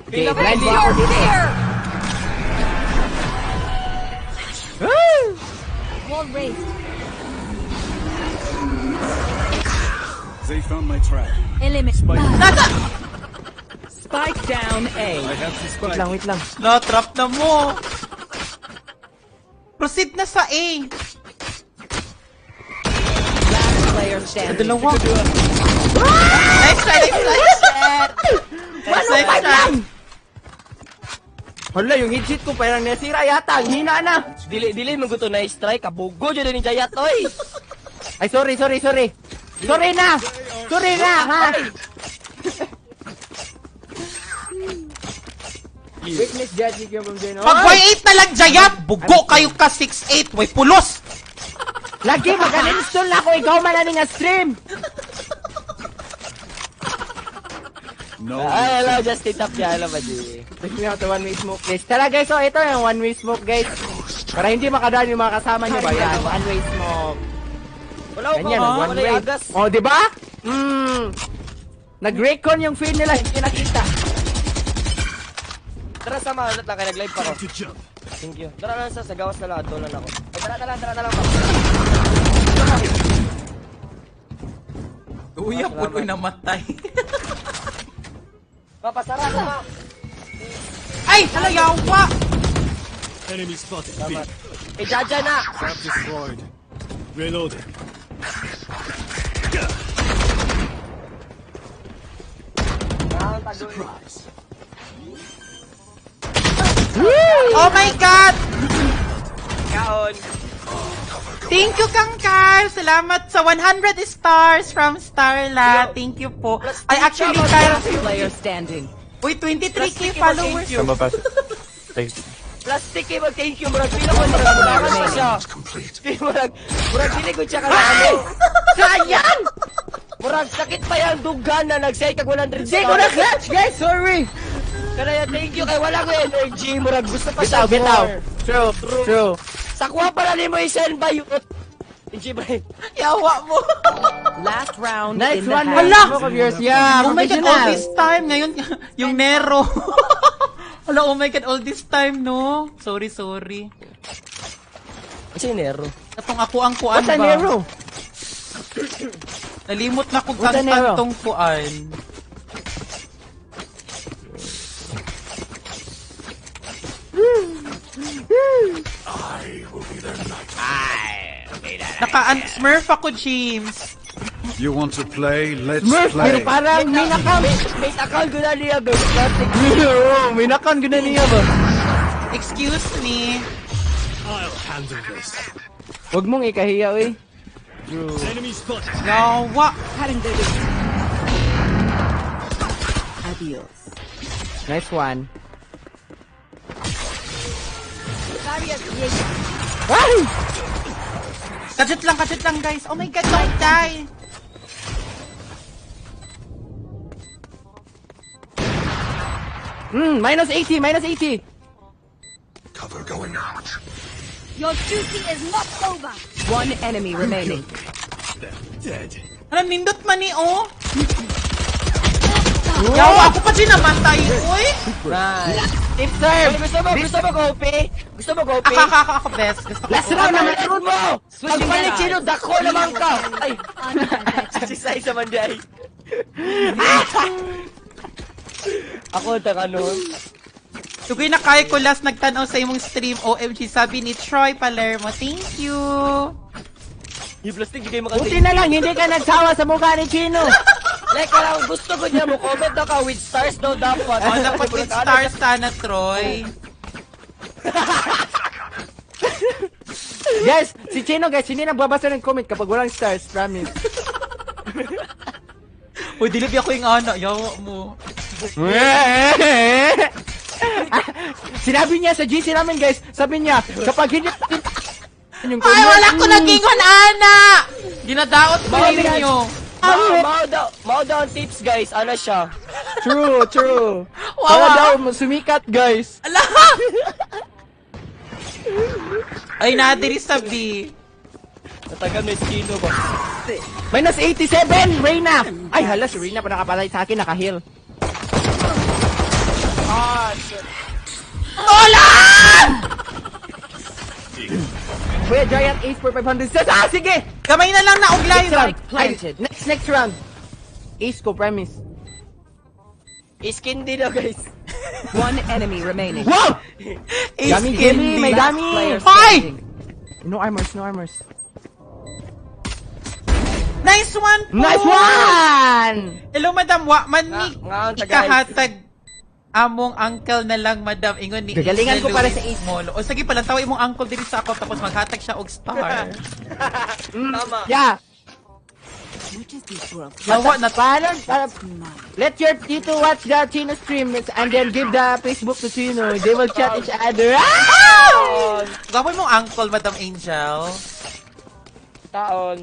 Okay, blind ba ako dito? Wall raised. They found my trap. Element. Spike. Spike down A. I have the spike. Wait lang, wait lang. Na-trap na mo. Proceed na sa A. Last player standing. Dalawa. Nice try, nice try. Nice try. Hala, yung headset ko parang nasira yata. Ang hina na. Dili, dili mo gusto nice try. Kabugo dyan ni Jayat, oy. Ay, sorry, sorry, sorry. Sorry na. Sorry na, ha? Witness judge yung from Jeno. Pag way eight na lang, Jayat! Bugo kayo ka, six eight, way pulos! Lagi, mag-uninstall na ako, ikaw man ani nga stream! No. Ay, hello, Justin Tapia, hello, buddy. Take me out the one-way smoke, guys. Tara, guys, oh, ito yung one-way smoke, guys. Para hindi makadaan yung mga kasama nyo ba? Yan, one-way smoke. Wala ko. Ganyan, one-way. Oh, di ba? Mm. Nag-recon yung feed nila, hindi nakita. Tara, sama, ulit lang kayo, nag-live pa ko. Thank you. Tara lang sa, sa gawas na lang, adto lang ako. Ay, tara, tara, tara, tara, pa. Uy, apon, uy, namatay. Papasara na, ma. Ay, hala, yawa! Enemy spotted. Tama. Eh, Jaja na! Trap destroyed. Reloading. Surprise. Oh my God! Kaon. Thank you, Kang Kyle. Salamat sa one hundred stars from Starla. Thank you po. Ay, actually, Kyle. Player standing. Uy, twenty-three K followers. Tama ba? Thank you. Plastic kay mag-thank you, murag pila ko, murag, murag, murag siya. Murag, murag, dili ko siya ka ano. Sayang! Murag, sakit pa yung dughan na nag-sell kag one hundred. Di ko na-clutch, guys! Sorry! Kanaya, thank you, kay wala ko energy, murag, gusto pa siya more. Bitaw, bitaw. True, true. Sa kuha pala ni mo i-send ba yun? Hindi ba? Yawa mo. Last round. Nice one, hala! Smoke of yours. Yeah, oh my God, all this time. Ngayon, yung Nero. Hala, oh my God, all this time, no? Sorry, sorry. Kasi Nero. Katong ako ang kuan ba? What's a Nero? Nalimot na kung kantang tong kuan. Naka-, an-, Smurf ako, James. You want to play? Let's play. Smurf, pero parang may nakam. May, may takal ko na niya, pero plastic. Oo, may nakam ko na niya ba? Excuse me. I'll handle this. Wag mong ikahiya, uy. Yawa! Adios. Nice one. Ay! Kajut lang, kajut lang, guys. Oh my God, don't die! Hmm, minus eighty, minus eighty! Cover going out. Your duty is not over. One enemy remaining. They're dead. Alam, nindot man ni, oh. Yawa, ako pa din namatay, uy. Nice. Team serve. Gusto mo, gusto mo ko, P? Gusto mo ko, P? Ako, ako, ako, ako, best. Gusto ko. Last round naman, round mo. Switching. Pagpalit sino, dako naman ka. Ay. Si Sai sa Manday. Ako, taka nun. Sugoy na kaayo ko last nagtan-aw sa imong stream, O M G, sabi ni Troy Palermo. Thank you. Yung plastic, di kayo makatay. Buti na lang, hindi ka nagsawa sa mukha ni Chino. Like, parang gusto ko niya mo comment na ka with stars daw dapat. Oh, dapat with stars sana, Troy. Guys, si Chino, guys, hindi nagbabasa ng comment kapag walang stars, promise. Uy, dili biya ko yung ana, yawa mo. Sinabi niya sa G C namin, guys, sabi niya, kapag hindi yung Ay, wala ko nag-ingon ana! Ginadaot ko ninyo. Mao, mao daw, mao daw ang tips, guys. Ana siya. True, true. Wawa. Para daw sumikat, guys. Ala! Ay, naa diri sa B. Natagan may skin ba? Minus eighty-seven, Reyna! Ay, hala, si Reyna pa nakapatay sa akin, naka-heal. Ah, shit. Nolan! Kuya Giant, Ace for five hundred. Sus, ah, sige! Gamay na lang na og live. Next round. Ay, next, next round. Ace ko, promise. Skin din daw, guys. One enemy remaining. Wow! Ace Dami, skin dami, din. May dami. Hoy! No armors, no armors. Nice one po! Nice one! Hello, madam. Wa man mi ikahatag. Among uncle na lang, madam. Ingon ni Angelo Molo. O, sige, palantawa imong uncle diri sa ako, tapos maghatag siya og star. Tama. Yeah. Yawa na. Paano? Let your tito watch the Chino streams and then give the Facebook to Chino. They will chat each other. Ah! Gwapo mong uncle, Madam Angel. Taon.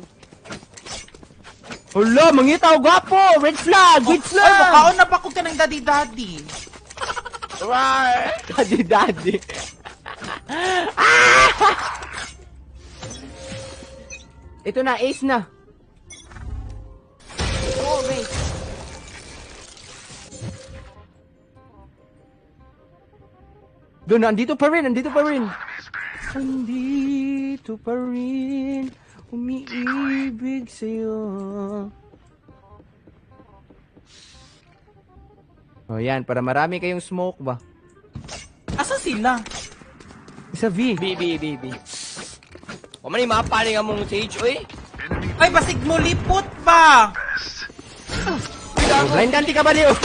Hala, mangita og gwapo! Red flag! Red flag! Ay, makaon na pa ko kanang daddy-daddy. Daddy-daddy. Ito na, ace na. Doon, nandito pa rin, nandito pa rin. Nandito pa rin. Umiibig sa'yo. O, yan. Para marami kayong smoke ba. Asa sila? Sa V. B, B, B, B. Wa man ni mapa ni among Sage, oy. Ay, basig mo lipot ba? Blind ka, anti ka ba, Dio?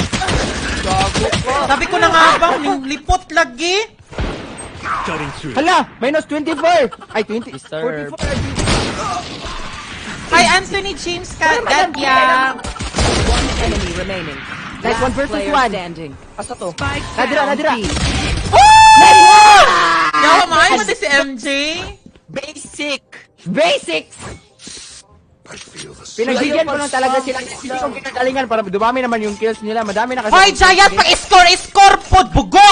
Gago ka. Sabi ko na nga ba, ning lipot lagi. Hala, minus twenty-four. Ay, twenty. Disturb. Forty-four. Hi, Anthony James Kagagya. One enemy remaining. Guys, one versus one. Asa to? Nadira, nadira. Yawa, maayo man si M J. Basic. Basics! Pinagbigyan ko lang talaga sila. Hindi ko ginagalingan para dumami naman yung kills nila. Madami na kasi. Hoy, Giant, pa-score, score pod, bugo!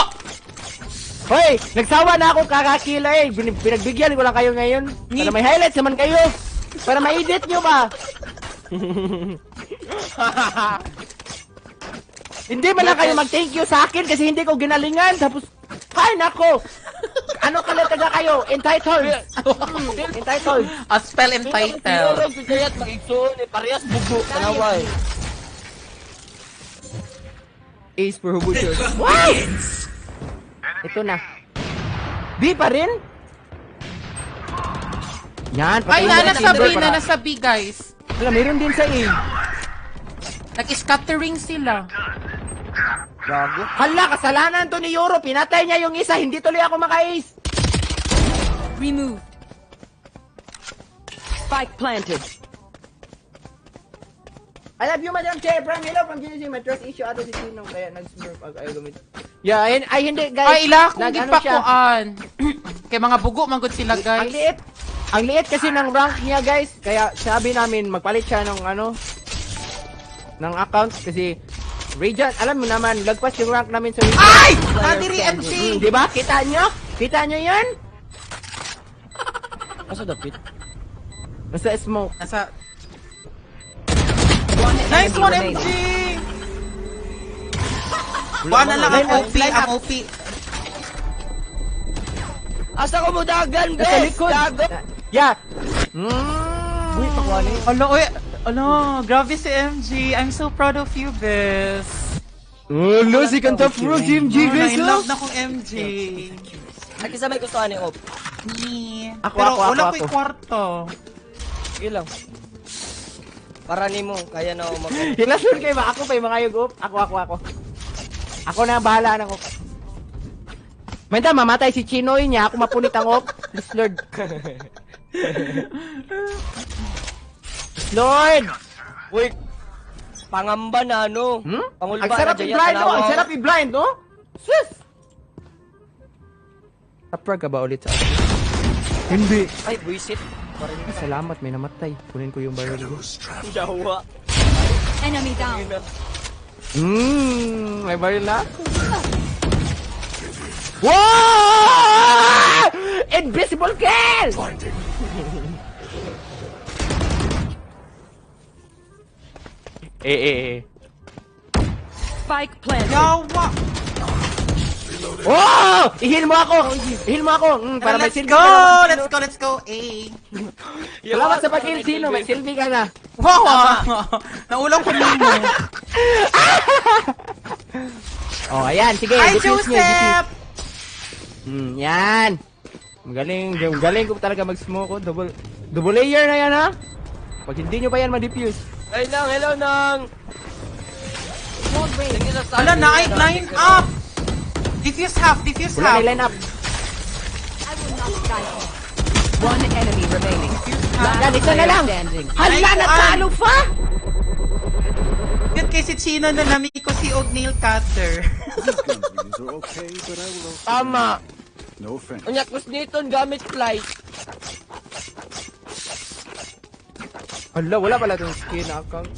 Hoy, nagsawa na ako kaka-kill eh. Bin-, pinagbigyan ko lang kayo ngayon. Para may highlights naman kayo. Para ma-edit nyo ba? Hindi man lang kayo mag-thank you sa akin kasi hindi ko ginalingan. Tapos, ay, nako! Ano ka lang taga kayo? Entitled! Mm, entitled! A spell entitled. Kaya mag-igsoon eh, parehas bugo, tanaway. Ace for Hubuchos. Wow! Ito na. B pa rin? Yan, patay na. Ay, nana sa B, nana sa B, guys. Hala, meron din sa A. Nag-scattering sila. Gago. Hala, kasalanan to ni Yoro. Pinatay niya yung isa. Hindi tuloy ako maka-ace. Removed. Spike planted. I love you, Madam Chair. From hello, from G C C. May trust issue ato si Sinong, kaya nag-smurf ang ayaw gamit. Yeah, ay, ay, hindi, guys. Ay, ila akong gipakuan. Kay mga bugo man gud sila, guys. Ang liit. Ang liit kasi ng rank niya, guys. Kaya sabi namin, magpalit siya ng ano, ng account kasi Radiant, alam mo naman, lagpas yung rank namin sa Radiant. Ay! Nadiri M G! Hmm, di ba? Kita nyo? Kita nyo yan? Asa dapit? Nasa smoke. Nasa Nice one, M G! Wala na lang ang O P, ang O P. Asa ko mudagan, bes? Nasa likod. Gago. Yeah. Mm. Uy, pakuha ni. Ala, uy, ala, grabe si M G. I'm so proud of you, bes. Oh, no, si kanta pro si M G, guys, oh. Love na kong M G. Ay, kinsa may gusto ani, op? Me. Ako, pero ako, ako, wala ko'y kwarta. Sige lang. Para nimo, kaya na ako mag- Hilas nun kay ba? Ako pa'y mangayog, op. Ako, ako, ako. Ako na bahala na, op. Manta, mamatay si Chinoy niya, ako mapunit ang, op. Please, Lord. Lord! Uy, pangamba na, no? Hmm? Pangulba na. Ang sarap i-blind, no? Ang sarap i-blind, no? Sus! Tapra ka ba ulit sa akin? Hindi. Ay, buwisit. Salamat, may namatay. Kunin ko yung baril ko. Yawa. Enemy down. Hmm, may baril na? Wow! Invisible kill! Eh, eh, eh. Spike planted. Yawa! Oh! I-heal mo ako! I-heal mo ako! Mm, para may silbi ka naman. Let's go! Let's go! Let's go! Eh! Salamat sa pag-heal, Chino. May silbi ka na. Wow! Naulaw ko nimo. Oh, ayan. Sige, defuse niyo, defuse. Hi, Joseph! Hmm, yan. Magaling, galing ko talaga mag-smoke, oh. Double, double layer na yan, ha? Pag hindi nyo pa yan ma-defuse. Ay, Nang, hello, Nang. Hala, na-line up! Defuse half, defuse half. Wala na line up. One enemy remaining. Yan, isa na lang. Hala, natalo pa! Yun kay si Chino na nami ko si og nail cutter. Tama. No offense. Unya, kusniton gamit fly. Hala, wala pala tong skin, akang.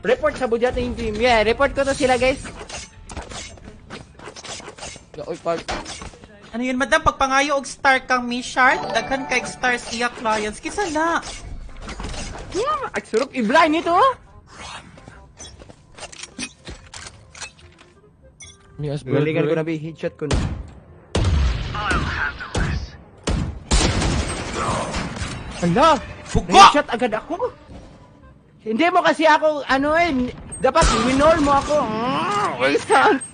Report sa budyat ng team. Yeah, report ko to sila, guys. Ya, oy, pag- Ano yun, madam? Pagpangayo og star kang Mishart, daghan kay stars iya clients. Kinsa na? Yeah, ang sarap i-blind nito, oh. Galingan ko na, bi. Headshot ko na. Hala! Headshot agad ako! Hindi mo kasi ako, ano eh, dapat winol mo ako. Mm, waste chance.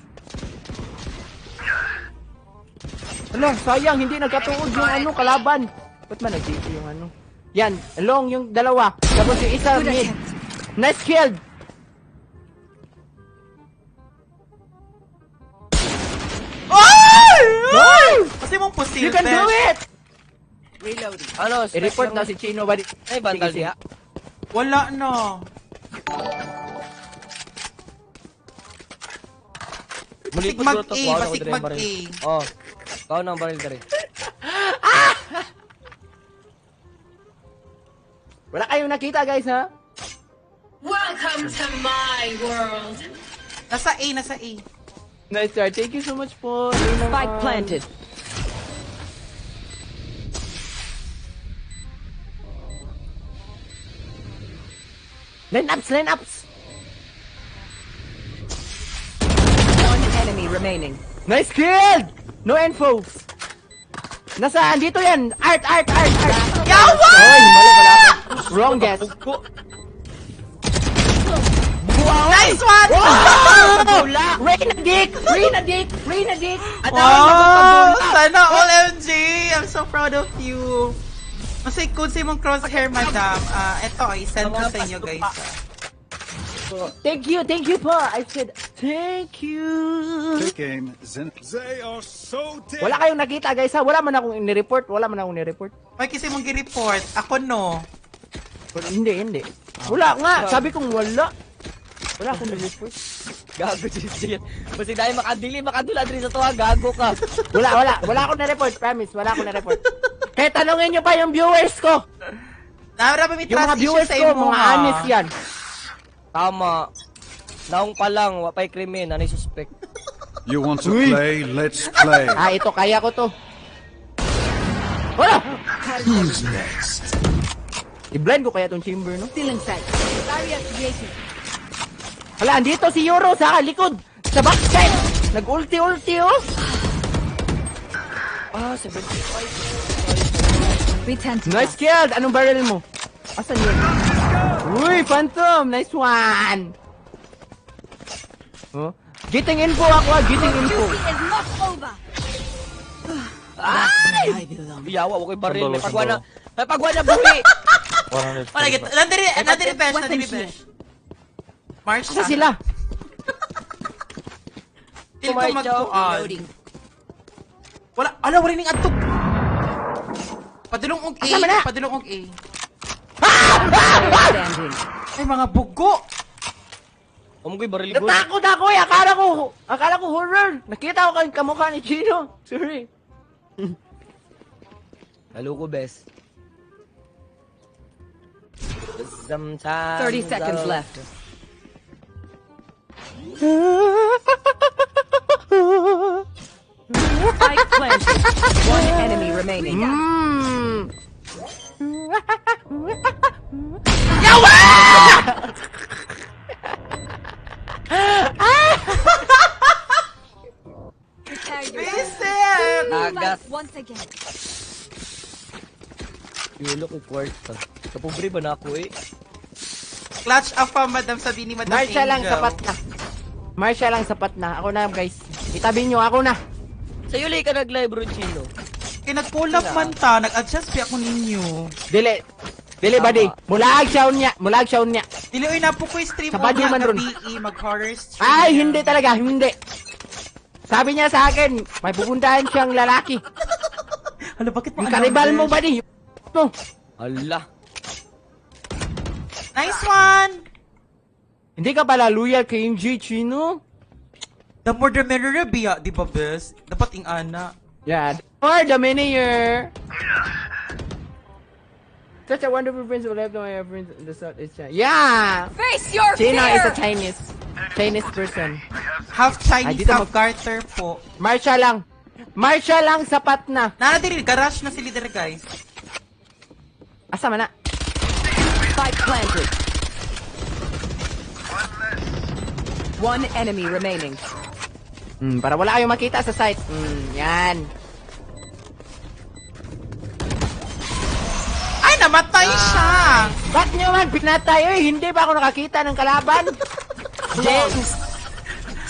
Hala, sayang, hindi nagkatuod yung ano, kalaban. Ba't man nag-D P yung ano? Yan, long yung dalawa. Tapos yung isa, mid. Nice kill! Ay! Ay! Kasi mong posible. You can do it! Reloading. Ano, i-report na si Chino, bali. Ay, vandal niya. Wala na. Basig mag-A, basig mag-A. Oh, kau nang baril dari. Wala kayong nakita, guys, ha? Welcome to my world. Nasa A, nasa A. Nice try. Thank you so much po. Spike planted. Line ups, line ups. One enemy remaining. Nice kill! No infos. Nasa, andito yan! Art, art, art, art! Yawa! Oy, mali pala ako. Wrong guess. Nice one! Wow! Reyna dick! Reyna dick! Reyna dick! Wow! Sana all, M G! I'm so proud of you. Masay ko sa imong crosshair, madam. Ah, eto, i-send ko sa inyo, guys. Thank you, thank you po. I said, thank you. Good game, Zen. They are so dead. Wala kayong nakita, guys, ha? Wala man akong ni-report. Wala man akong ni-report. Ay, kasi mong gi-report. Ako, no. Hindi, hindi. Wala nga. Sabi kong wala. Wala akong ni-report. Gago, G G. Basta dahil makadili, makadula diri sa tuwa, gago ka. Wala, wala. Wala akong ni-report, promise. Wala akong ni-report. Kaya tanungin nyo pa yung viewers ko. Nara pa may trust issue sa imo, ha? Yung mga viewers ko, mga anis yan. Tama. Naong pa lang, wa pa'y krimen, anay suspect. You want to play? Let's play. Ah, ito, kaya ko to. Wala! Who's next? I-blind ko kaya tong chamber, no? Still inside. Barrier created. Hala, andito si Euro sa likod! Sa backside! Nag-ulti-ulti, oh! Ah, seventy-five. Nice kill! Anong barrel mo? Asan yun? Uy, Phantom! Nice one! Oh? Getting info ako, ah, getting info. Duty is not over. Ay! Yawa, wa ko'y baril. May pagwa na. May pagwa na, buhi. Wala gid. Nandiri, nandiri, besh, nandiri, besh. March. Asa sila? Feel ko magkuan. Wala, ala, wala ning adto. Padulong og A, padulong og A. Ay, mga bugo. Amo ko'y baril gud. Natakot ako eh. Akala ko, akala ko horror. Nakita ko kang kamukha ni Chino. Sorry. Hello ko, bes. Sometimes thirty seconds left. Spike planted. One enemy remaining. Mm. Yawa! Prepare yourself. Visit! Agas. Once again. Yulo ko kwarta. Kapobre ba na ako eh. Clutch of a madam, sabi ni Madam Angel. Marsha lang, sapat na. Marsha lang, sapat na. Ako na, guys. Itabi nyo, ako na. Sayo lagi ka nag-live ron, Chino. Kay nag-pull up man ta, nag-adjust pa ako ninyo. Dili. Dili, buddy. Mulaag siya unya. Mulaag siya unya. Dili, oy, napo ko'y stream sa badu man ron. Gabii, mag-horror stream. Ay, hindi talaga, hindi. Sabi niya sa akin, may pupuntahan siyang lalaki. Hala, bakit mo alam, besh? Yung karibal mo, buddy. Mo. Hala. Nice one! Hindi ka pala loyal kay M J, Chino? The more the merrier, biya, di ba, bes? Dapat ing-ana. Yeah, the more the merrier. Such a wonderful friends of left, my friends in the South Asia. Yeah! Face your fear! Chino is a Chinese, Chinese person. Half Chinese, half Carter po. Marsha lang. Marsha lang, sapat na. Naa na diri, garage na sila diri, guys. Asa man na? Spike planted. One enemy remaining. Hmm, para wala kayo makita sa site. Hmm, yan. Ay, namatay siya! Ba't nyo man pinatay? Uy, hindi pa ako nakakita ng kalaban. James.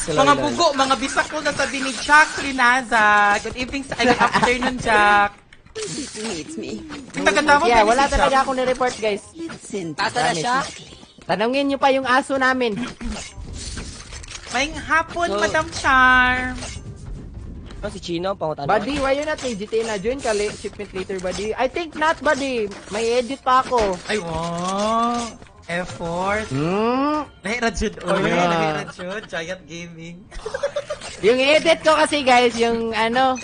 Mga bugo, mga bisakol na sabi ni Jack Linaza. Good evening sa, ay, good afternoon, Jack. Please meet me. Ang taga-Davao. Yeah, wala talaga ako ni-report, guys. Listen to me. Asa na siya? Tanungin niyo pa yung aso namin. Maayong hapon, Madam Charm. Ano si Chino, pangutana? Buddy, why you not in G T A na? Join ka li-, shipment later, buddy. I think not, buddy. May edit pa ako. Ay, wow. Effort. Hmm? Lahi ra jud, oy. Lahi ra jud. Giant Gaming. Yung edit ko kasi, guys, yung ano,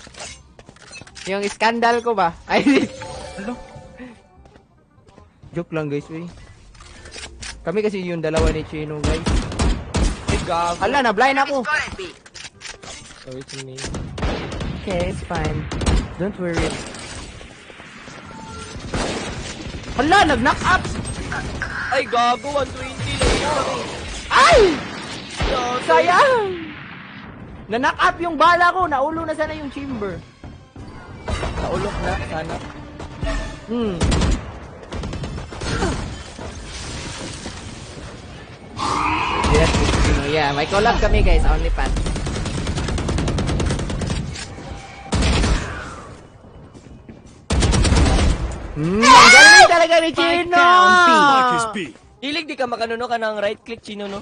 yung scandal ko ba? Ay. Hello? Joke lang, guys, uy. Kami kasi yung dalawa ni Chino, guys. Ay, gago. Hala, na-blind ako. Sorry to me. Okay, it's fine. Don't worry. Hala, nag-knock up! Ay, gago, one twenty lang yun. Ay! Gago. Sayang! Na-knock up yung bala ko, naulo na sana yung chamber. Naulok na, sana. Hmm. Yes, you know, yeah, may collab kami, guys, OnlyFans. Hmm, ang galing talaga ni Chino! Spike down B. Hilig di ka makanuno ka ng right click, Chino, no?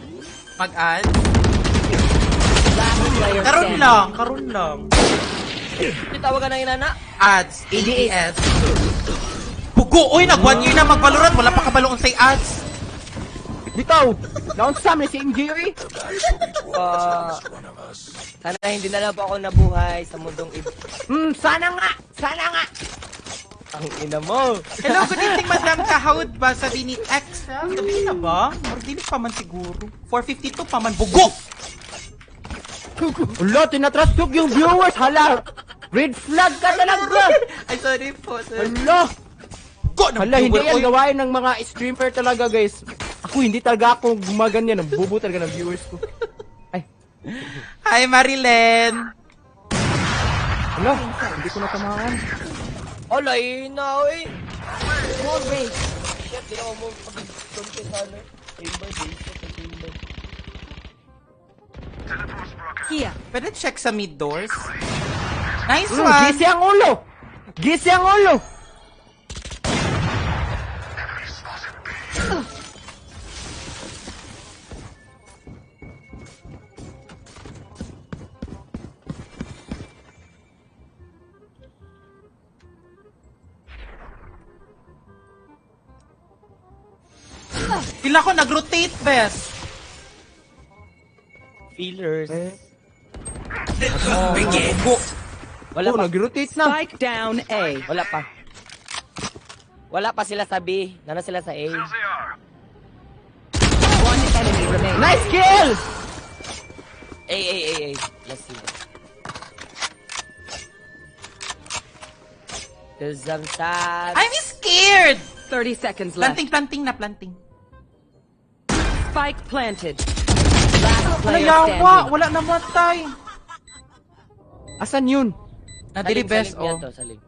Mag-add? Karon lang, karon lang. Di tawagan ang inana? Ads, A D S. Bugo, oy, nag-one year na mag-Valorant, wala pa kabalo unsay ads. Bitaw, naunsa man si M J, oy? Ah, sana hindi na lang po ako nabuhay sa mundong ib- Hmm, sana nga! Sana nga! Ang ina mo! Hello, good evening, Madam Kahawd ba? Sabi ni X, ha? Sabi na ba? Or dili pa man siguro. Four fifty-two pa man, bugo! Hala, tinatrastok yung viewers, hala! Red flag ka talaga! Ay, sorry po, sir. Hala! Hala, hindi yan gawain ng mga streamer talaga, guys. Ako, hindi talaga ako gumaganyan. Ang bobo talaga ng viewers ko. Ay. Hi, Marilyn! Hala, hindi ko natamaan. Alay na, oy! Shit, di na ako mo pag-, sana. Aim by base, aim by. Here. Pwede check sa mid doors? Nice one! Gisi ang ulo! Gisi ang ulo! Sila ko nag-rotate, bes. Feelers. Eh? Oh, wala pa. Nag-rotate na. Spike down A. Wala pa. Wala pa sila sa B. Nana sila sa A. One enemy remaining. Nice kill! A, A, A, A. Let's see. Cause I'm sad. I'm scared! Thirty seconds left. Planting, planting na, planting. Spike planted. Last player standing. Wala namatay. Asan yun? Nadiri, bes, oh. Saling, saling.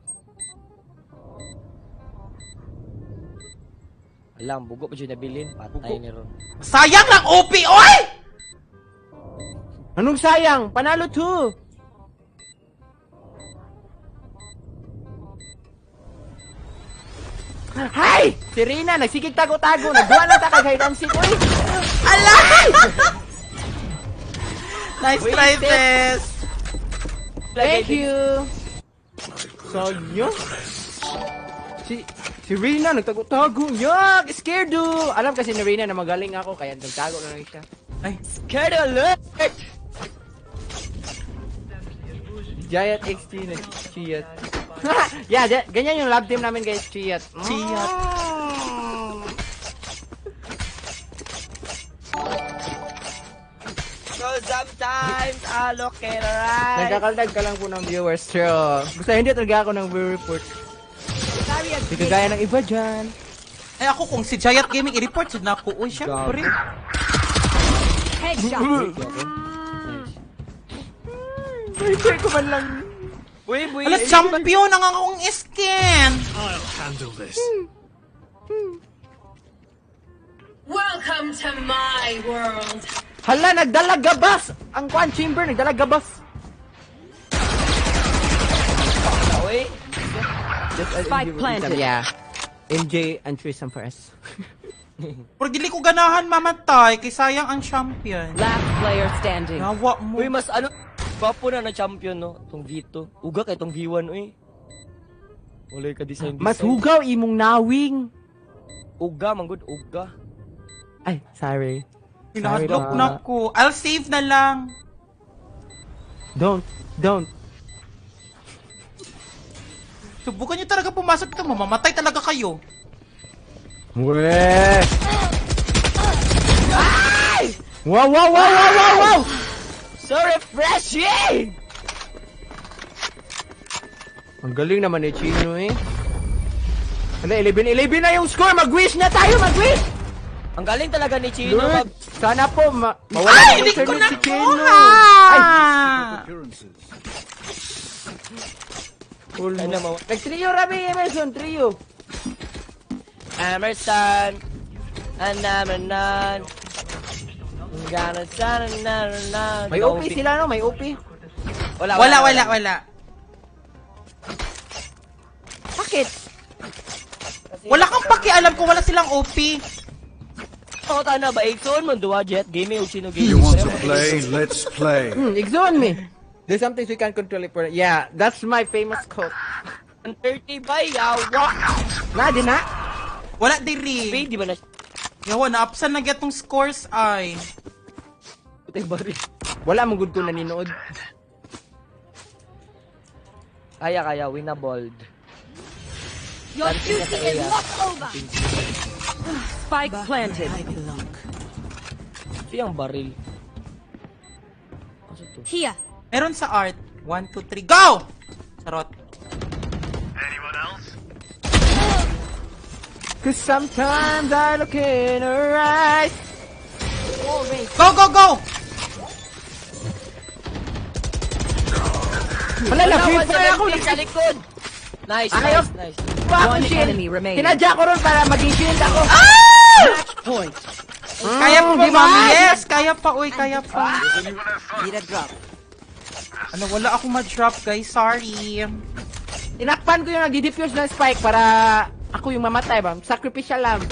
Alam, bugo pa jud nabilin. Patay ni ron. Sayang lang O P, oy! Anong sayang? Panalo two. Hay! Si Reyna, nagsigig tago-tago. Nagduwa na ta kag hide and seek, uy! Alay! Nice try, bes. Thank you. Sayang. Si, si Reyna, nagtago-tago. Yak! Scared, oh! Alam kasi ni Reyna na magaling ako, kaya nagtago na lang siya. Ay. Scared alert! Giant X T na Chiat. Yeah, ganyan yung love team namin, guys, Chiat. Chiat. So sometimes I look at her eyes. Nagkakaldag ka lang po ng viewers, true. Gusto, hindi talaga ako ng view report. Hindi kagaya ng iba dyan. Ay, ako kung si Giant Gaming, i-report jud na ako. Uy, syempre. Headshot. Report ko man lang. Uy, uy, ala, champion ang akong skin. I'll handle this. Welcome to my world. Hala, nagdala gabas! Ang kwan chamber, nagdala gabas. Uy. Just, uh, spike planted. Yeah. M J and threesome for us. Pero dili ko ganahan mamatay, kay sayang ang champion. Last player standing. Yawa mo. Uy, mas ano, gwapo na na champion, no? Tong V two. Uga kay tong V one, uy. Walay ka design, mas design. Hugaw imong nawing. Uga, man gud, uga. Ay, sorry. Pinahadlok na ko. I'll save na lang. Don't, don't. Subukan niyo talaga pumasok ito, mamamatay talaga kayo. Weh! Ay! Wow, wow, wow, wow, wow, wow! So refreshing! Ang galing naman ni Chino, eh. Hala, eleven eleven na yung score! Mag-wish na tayo! Mag-wish! Ang galing talaga ni Chino. Lord, mag- sana po ma-, mawala ng internet si Chino. Ay, hindi ko nakuha! Ay! Ano mo? Nag-trio rami, Emerson, trio. Emerson. Anamanan. Gana sana na na. May O P sila, no? May O P. Wala, wala, wala, wala. Bakit? Wala kang pakialam kung wala silang O P. Oh, tana ba? Igsoon mo duwa, Jet. Gaming o Chino Gaming. You want to play? Let's play. Hmm, igsoon mi. There's some things we can't control it for. Yeah, that's my famous quote. One thirty ba? Yawa. Na, di na? Wala diri. Spade, di ba na? Yawa, naapsan na gyud tong scores ay. Putay bari. Wala man gud ko naninuod. Kaya, kaya, winnable. Your duty is not over. Spike planted. Siyang baril. Asa to? Here. Meron sa art. One, two, three, go! Charot. Anyone else? 'Cause sometimes I look in her eyes. Go, go, go! Hala, na-free fire ako, na-free. Sa likod. Nice, nice, nice. One enemy remaining. Sinadya ko ron para maging shield ako. Ah! Match point. Kaya pa, ma'am. Yes, kaya pa, uy, kaya pa. Need a drop. Ano, wala ako ma-drop, guys. Sorry. Tinakpan ko yung nagdi-defuse ng spike para ako yung mamatay ba? Sacrificial lang.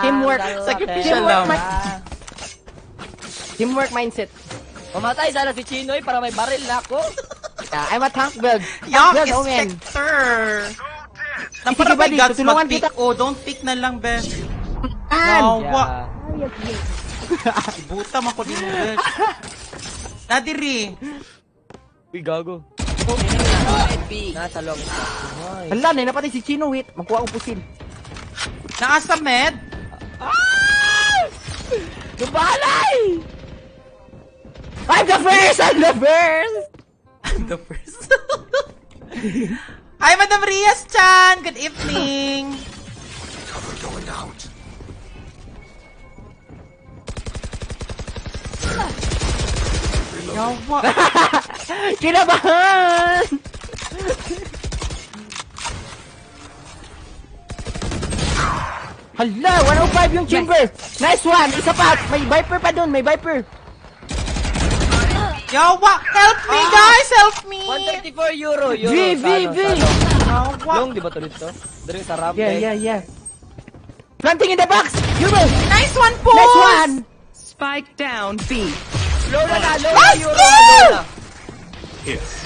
Teamwork. Sacrificial lang. Teamwork mindset. Mamatay sana si Chinoy para may baril na ako. Yeah, I'm a tank build. Tank build, Omen. Spectre. Sige, buddy, tutulungan kita. Oh, don't pick na lang, be. Yawa. Ibuta man ko din, be. Nadiri. Uy, gago. Nasa long. Hala, na napatay si Chino, wait. Magkuha ko pusil. Naa sa med? Ah! Lubalay! I'm the first! I'm the first! I'm the first! Hi, Madam Rias-chan! Good evening! Cover going out. Yawa. Kinabahan! Hala, one oh five yung chamber! Nice one! Isa pa! May Viper pa dun! May Viper! Yawa! Help me, guys! Help me! One thirty-four euro, euro. V, V, V! Yawa! Long, di ba to dito? Dito sa ramp, yeah, eh. Yeah, yeah. Planting in the box! Euro! Nice one, Paul! Nice one! Spike down, B. Low na na, low na, euro, low na.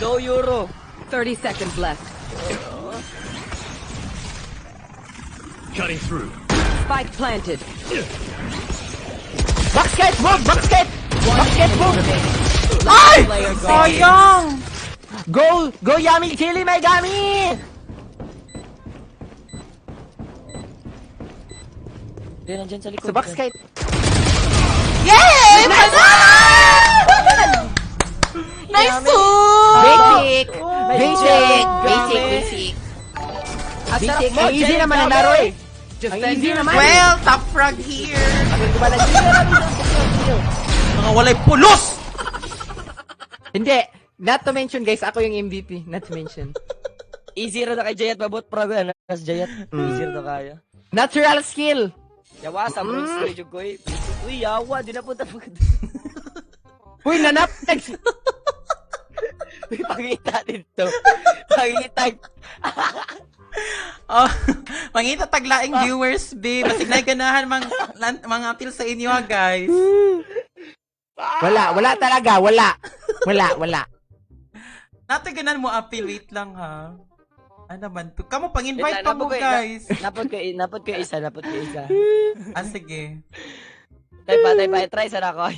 Low euro. Thirty seconds left. Cutting through. Spike planted. Backscape, move! Backscape! Backscape, move! Ay! Sayang! Go! Go, Yami! Chili Megami! Hindi, nandyan sa likod. Sa backscape. Yay! Nice! Nice! Basic! Basic! Basic! Basic! Ang easy naman na, Naroy. Ang easy naman. Well, top frag here. Mga walay pulos! Hindi. Not to mention, guys, ako yung M V P. Not to mention. Easy ra na kay Jayat, mabot, bro, yan. Nas Jayat. Easy ra na kaya. Natural skill. Yawa, sa bronze na jud ko, eh. Uy, yawa, di na punta pag- Uy, nanap! Uy, pangita dito. Pangita. Oh, mangita tag laing viewers, be. Basig na ganahan mang, lan-, mang apil sa inyo, ah, guys. Wala, wala talaga, wala. Wala, wala. Naa toy ganan mo apil, wait lang ha. Ano man to? Kamo, pang-invite pa mo, guys. Napod ko, napod ko isa, napod ko isa. Ah, sige. Try pa, try pa, try sa ako.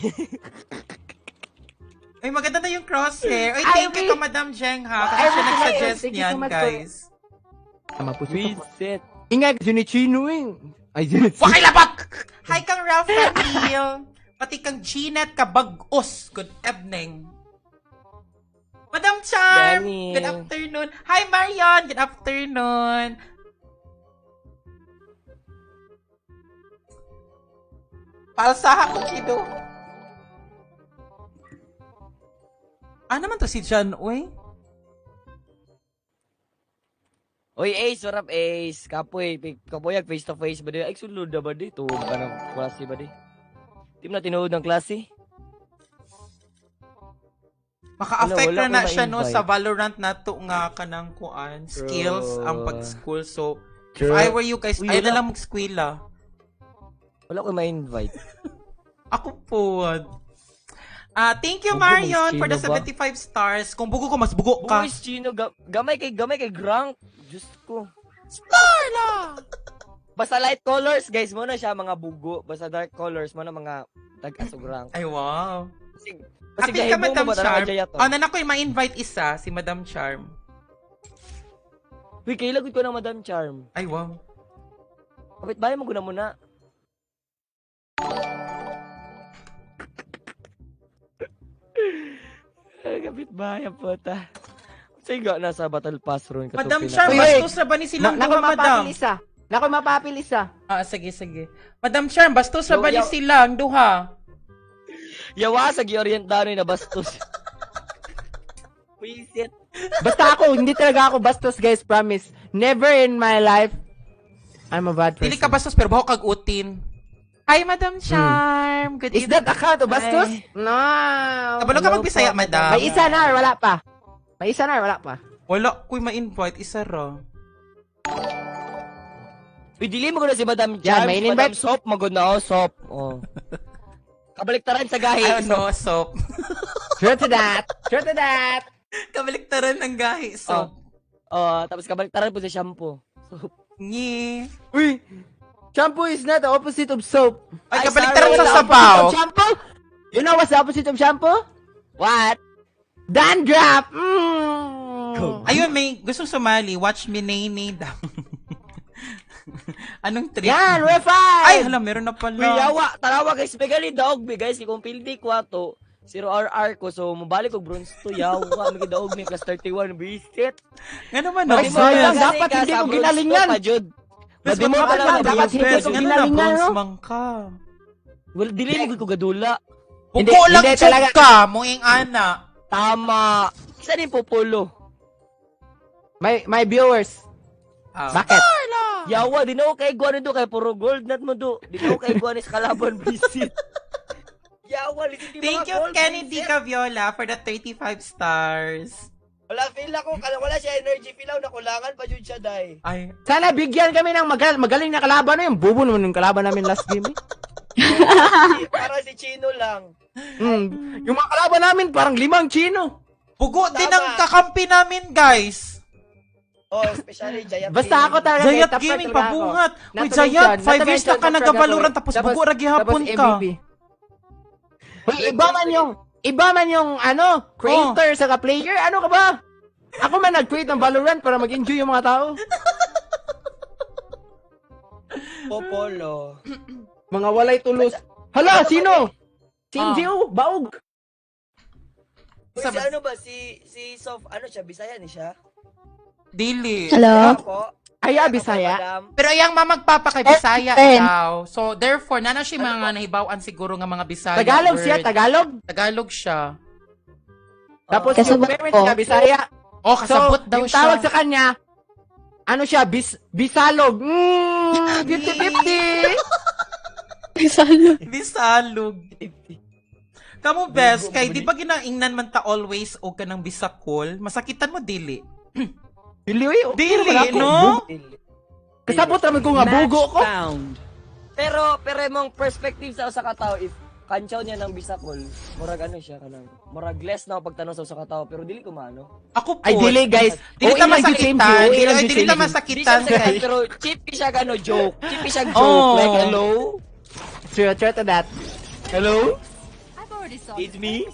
Ay, maganda na yung crosshair. Ay, thank you ka, Madam Jeng, ha. Kasi siya nag-suggest niyan, guys. Tama po siya. Reset. Ingay, kasi ni Chino, eh. Ay, yun. Wakay labak! Hi kang Rafael. Pati kang Jeanette Kabagos. Good evening. Madam Charm, good afternoon. Hi, Marion. Good afternoon. Palsaha ko, Chido. Ah, naman to si Jan, uy. Oy, Ace, what up, Ace? Kapoy, pi-, kapoy ag face to face ba di? Ay, sulod na ba di? Tuwag ka ng klase ba di? Di mo na tinuod ng klase? Maka-affect na na siya, no, sa Valorant nato nga kanang kuan, skills, ang pag-school. So, if I were you guys, ayaw na lang mag-eskwela. Wala ko ma-invite. Ako po. Ah, thank you, Marion, for the seventy-five stars. Kung bugo ko, mas bugo ka. Bugo is Chino, ga-, gamay kay, gamay kay Grank. Diyos ko. Starla! Basta light colors, guys, mo na siya, mga bugo. Basta dark colors, mo na mga tag-asugrang. Ay, wow. Kasi, kasi apil ka, Madam Charm. Oh, naa na koy ma-invite isa, si Madam Charm. Uy, kaila gud ko na Madam Charm. Ay, wow. Kapit bahay mo guna muna. Kapit bahay ang puta. Sige, nasa Battle Pass ron. Madam Charm, bastos ra ba ni silang duha, madam? Naa koy mapapil isa. Naa koy mapapil isa. Ah, sige, sige. Madam Charm, bastos ra ba ni silang duha? Yawa, sa gi-orientado na bastos. Buisit. Basta ako, hindi talaga ako bastos, guys, promise. Never in my life. I'm a bad person. Dili ka bastos, pero baho kag utin. Hi, Madam Charm. Good evening. Is that a cut o bastos? Ay. No. Kabalo ka magbisaya, madam? May isa na or wala pa? May isa na or wala pa? Wala ko'y ma-invite, isa ra. Uy, dili man gud na si Madam Charm, si Madam Sop man gud na, oh, Sop. Oh. Kabaliktaran sa gahi, Sop. Ano, Sop? True to that. True to that. Kabaliktaran ang gahi, Sop. Oh. Oh, tapos kabaliktaran pod sa shampoo. Sop. Nge. Uy, shampoo is not the opposite of soap. Ay, kabaliktaran sa sabaw. Shampoo? You know what's the opposite of shampoo? What? Dandruff! Mm. Ayun, may gustong sumali. Watch me, Nene, daw. Anong trick? Yan, we're fine! Ay, hala, meron na pala. Uy, yawa, tanawa, guys, may gali daog mi, guys, kay kung pildi ko ato, zero R R ko, so mobalik og bronze two, yawa, may daog mi, plus thirty-one, bisit. Nga naman, no? Ay, sayang, dapat hindi ko ginalingan. Madimot pa lang, dapat hindi ko ginalingan, no? Bes, nga na, bronze man ka. Well, dili man gud ko gadula. Bugo lang jud ka, moing ana. Tama. Kinsa ning popolo? My, my viewers. Ah. Bakit? Yawa, di na ko kaigwa nito kay puro gold nut mo, do. Di na ko kaigwa ni sa kalaban, bisit. Yawa, lisod ni mga gold, bisit. Thank you, Kennedy Caviola, for the thirty-five stars. Wala, feel ako, kala-, wala siya energy, feel ako, nakulangan pa jud siya, day. Ay. Sana bigyan kami ng magal-, magaling na kalaban, no? Yung bobo naman yung kalaban namin last game, eh. Para si Chino lang. Mm. Yung mga kalaban namin, parang limang Chino. Bugo din ang kakampi namin, guys. Oh, especially Jayat Gaming. Basta ako talaga, Jayat Gaming, pabungat. Uy, Jayat, five years na ka nag-Valorant, tapos bugo ra gihapon ka. Uy, iba man yung, iba man yung, ano, creator saka player. Ano ka ba? Ako man nag-create ng Valorant para mag-enjoy yung mga tao. Popolo. Mga walay tulos. Hala, sino? Si Indio, baog. Uy, si ano ba? Si, si Sof, ano siya? Bisaya ni siya? Dili. Hello? Bisaya po? Ay, ah, Bisaya. Pero iyang mama ug papa kay Bisaya daw. So, therefore, naa na siya mga nahibaw-an siguro nga mga Bisaya word. Tagalog siya, Tagalog? Tagalog siya. Tapos yung parents niya, Bisaya. Oh, kasabot daw siya. So, yung tawag sa kanya, ano siya, bis-, Bisalog. Mm, fifty fifty. Bisalog. Bisalog. Kamo, bes, kay di ba ginaingnan man ta always og kanang bisakol? Masakitan mo, dili? Dili, uy, okay ra man ako. Dili, no? Kasabot ra man ko nga bugo ko. Match found. Pero, pero imong perspective sa usa ka tawo, if kantsaw niya ng bisakol, murag ano siya, kanang, murag less na pagtanaw sa usa ka tawo, pero dili ko maano. Ako pod. Ay, dili, guys. Dili ta masakitan. Dili, dili ta masakitan, guys. Pero cheap siya, ano, joke. Cheap siya joke. Like, hello? True, true to that. Hello? It's me?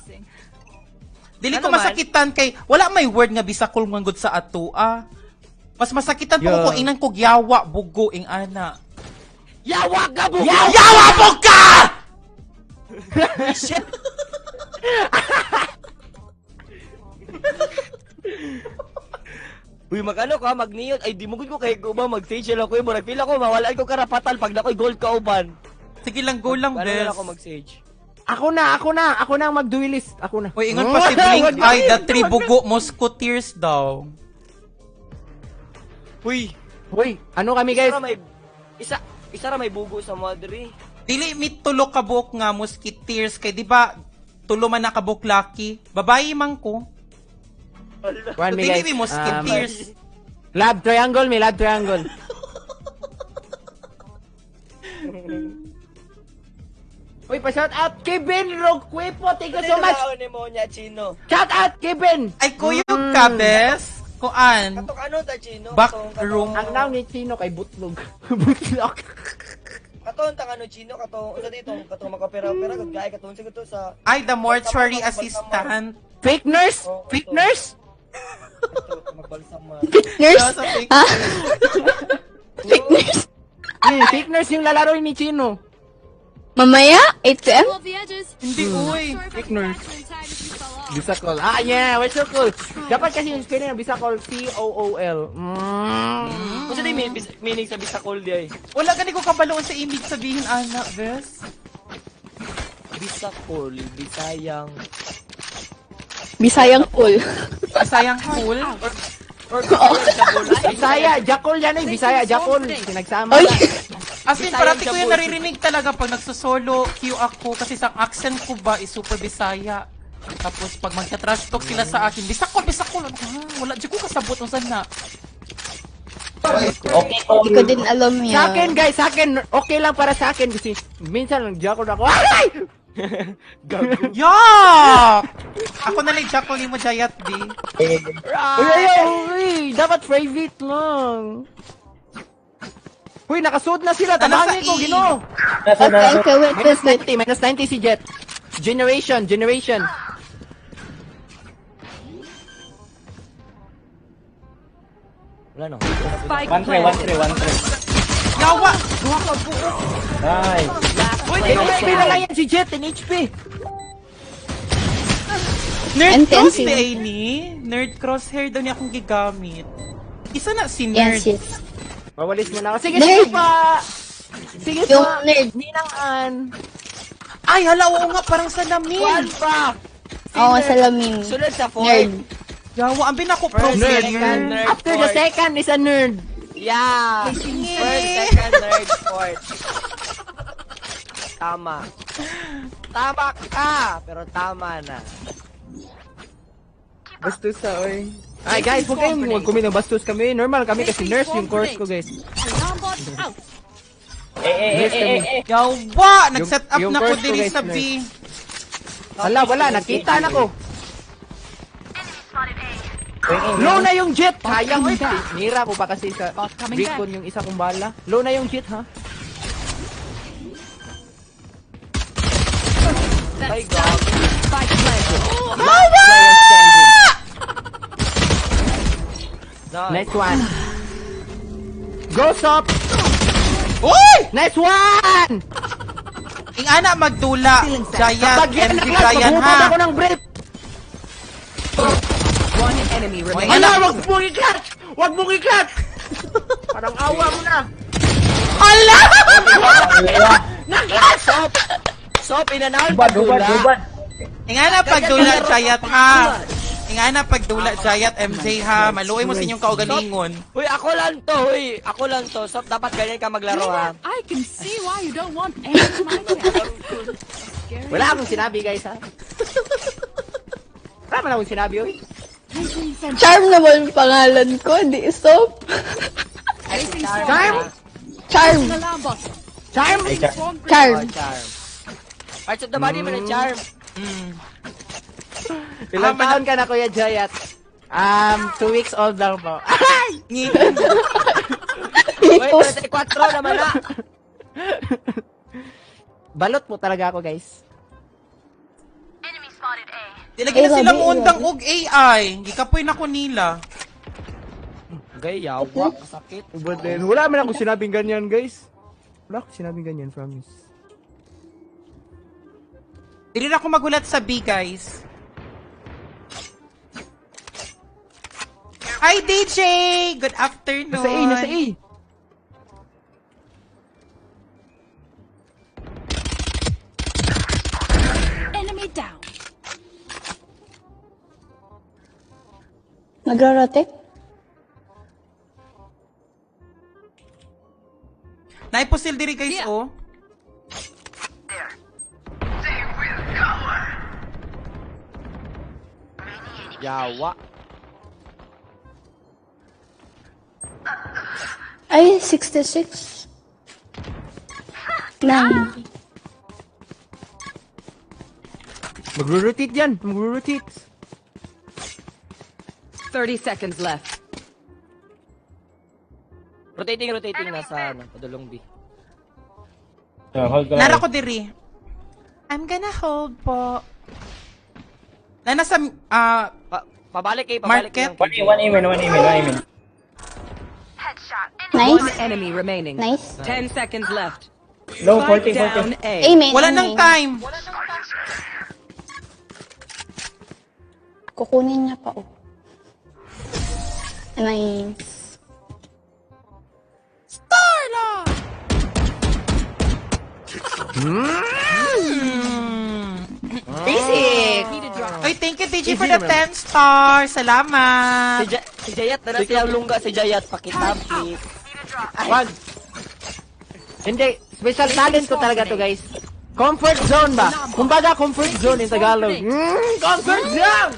Dili ko masakitan kay wala may word nga bisakol man gud sa ato, ah. Mas masakitan pa ko kung ingnan kog yawa, bugo, ing ana. Yawa ka, bugo! Yawa, bugo ka! Shit! Uy, mag-ano ka, mag-neon? Ay, di man gud ko kahigo ba, mag-sage lang ko, eh. Murag feel ako, mawalan ko karapatan pag naa koy gold kauban. Sige lang, go lang, bes. Ako mag-sage. Ako na, ako na, ako na ang mag-duelist. Ako na. Uy, ingon pa si Blink, ay, the three bugo musketeers daw. Uy. Uy, ano kami, guys? Isa ra may, isa, isa ra may bugo sa Madre. Dili mi tulo ka buok nga musketeers kay, di ba, tulo man na ka buok laki. Babayi man ko. Kuan mi, guys. Dili mi musketeers. Love triangle mi, love triangle. Uy, pa-shout out, Kevin Roquepo, thank you so much. Ano ni mo niya, Chino? Shout out, Kevin! Ay, kuyog ka, bes. Kuan. Katong ano ta, Chino? Backroom. Ang naw ni Chino kay butlog. Butlog. Katong tang ano, Chino, katong, unsa di tong, katong makapera-pera, gud kay katong, sige to sa. Ay, the mortuary assistant. Fake nurse? Fake nurse? Ito, magbalsam, ah. Fake nurse? Ah? Fake nurse? Hmm, fake nurse yung lalaroy ni Chino. Mamaya, eight P M? Hindi, uy. Fake nurse. Bisakol. Ah, yeah, we're so cool. Dapat kasi yung spelling ng Bisakol, C O O L. Mm. Unsa di mean-, bis-, meaning sa Bisakol, di ay? Wala gani ko kabalo sa imig sabihin, ana, bes. Bisakol, Bisayang. Bisayang cool. Bisayang cool? Or, or Bisayang Jakol. Bisaya, Jakol yan eh. Bisaya, Jakol. Pinagsama na. As in, parati ko yan naririnig talaga pag nagsosolo queue ako kasi sang accent ko ba is super Bisaya. Tapos pag magta-trash talk sila sa akin, "Bisakol, Bisakol." Ano ko, "Ha? Wala jud ko kasabot unsa na." Okay ko. Hindi ko din alam yan. Sa akin, guys, sa akin, okay lang para sa akin kasi minsan nag-jackal ako. Aray! Yak! Ako na lang jackal nimo, Jayat, B. Uy, uy, uy, uy, dapat private lang. Uy, nakasud na sila, Ano sa tabangi ko, i- Ginoo. Nasa, Okay, nasa. okay, wait, Minus wait, wait. ninety, minus ninety si Jett. Generation, generation. Wala no. Spike One three, one planted. three, one three. Yawa! Duha ka buok. Nice. Uy, Ten H P na lang yan si Jett, ten H P. Nerd And cross ten ni ay ni. Nerd crosshair daw niya akong gigamit. Isa na si Yes, Nerd. yes. Mawalis mo na ako. Sige, Nerd. sige pa. Sige Yung pa. nerd. Ninang Ann. Ay, hala, oo nga, parang salamin. Kuan pa. Oo, salamin. Sunod sa fourth. Nerd. Yawa, ambi na ko pro First, player. second, nerd, After the fourth. Second is a nerd. Yeah. First, second, third, fourth. Tama. Tama ka, pero tama na. Bastos sa, oy. Ay, guys, huwag kayong mag-comment ng bastos kami. Normal kami kasi nurse yung course ko, guys. Alarm bot out. Eh, eh, eh, eh, eh, eh. Yawa, nag-set up yung na ko first ko, diri guys, sa na- B. Hala, wala. Nakita na ko. Wing, wing, Low wing. na yung Jett. Sayang, oy. Tinira ko pa kasi sa recon yung isa kong bala. Low na yung Jett, ha? That's down. Spike planted. Nice one. Go, Sop! Uy! Nice one! Ing ana magdula, Jayat, Kapag yan M G na-clutch, Brian, maghubad ha? Ako ng brief. One enemy remaining. Ala, wag mong i-clutch! Wag mong i-clutch! Parang awa mo na. Hala! Sop! Sop, inanahan Hubad, hubad, hubad. Ing ana pagdula, Jayat, ha? Ing ana pagdula, Jayat, M J, ha? Maluoy mo sa inyong kaugalingon. Uy, ako lang to, uy. Ako lang to. Sop, dapat ganyan ka maglaro, ha? I can see why you don't want any of my kills. Wala akong sinabi, guys, ha? Wala man akong sinabi, uy. Charm naman pangalan ko, di Sop. Placing Charm? swarm. Charm. Alarm bot. Charm? Swarm Charm. Oh, charm. Parts of the body mo na charm. Mm. Ilang Ah, taon ka na, Kuya Jayat? Um, two weeks old lang po. Ngi- Uy, thirty-four naman na. Balot po talaga ako, guys. Di lagi na sila muundang og A I. Gikapoy na ko nila. Gay, yawa. Kasakit. But then, wala man ako sinabing ganyan, guys. Wala ako sinabing ganyan, promise. Dili na ako maghulat sa B, guys. Hi, D J! Good afternoon. Nasa A, nasa A. Enemy down. Nagra-rotate? Naay pusil diri, guys, oh. Yawa. Ay, sixty-six. Nine. Magro-rotate yan. Magro-rotate. Thirty seconds left. Rotating, rotating na sa ano, padulong B. So, hold ko Nara lang. Ko diri. I'm gonna hold po. Nana sa, ah, Pa pabalik eh, pabalik Market? Lang. One, one aim in, one aim in, one aim in. One Nice. Enemy remaining. Nice. Ten seconds left. Low, Spike forty, forty. Down A. Amen. Wala Amen. Nang time. Kukunin niya pa, oh. Nice. Starla! Hmm. Basic! Ay, thank you, D J, for the ten star. Salamat. Si, Ja si Jayat, na siya lungga si Jayat, pakitapit. Wag. Hindi, special talent ko talaga to, guys. Comfort zone ba? Kumbaga, comfort zone in Tagalog. Mm, comfort zone!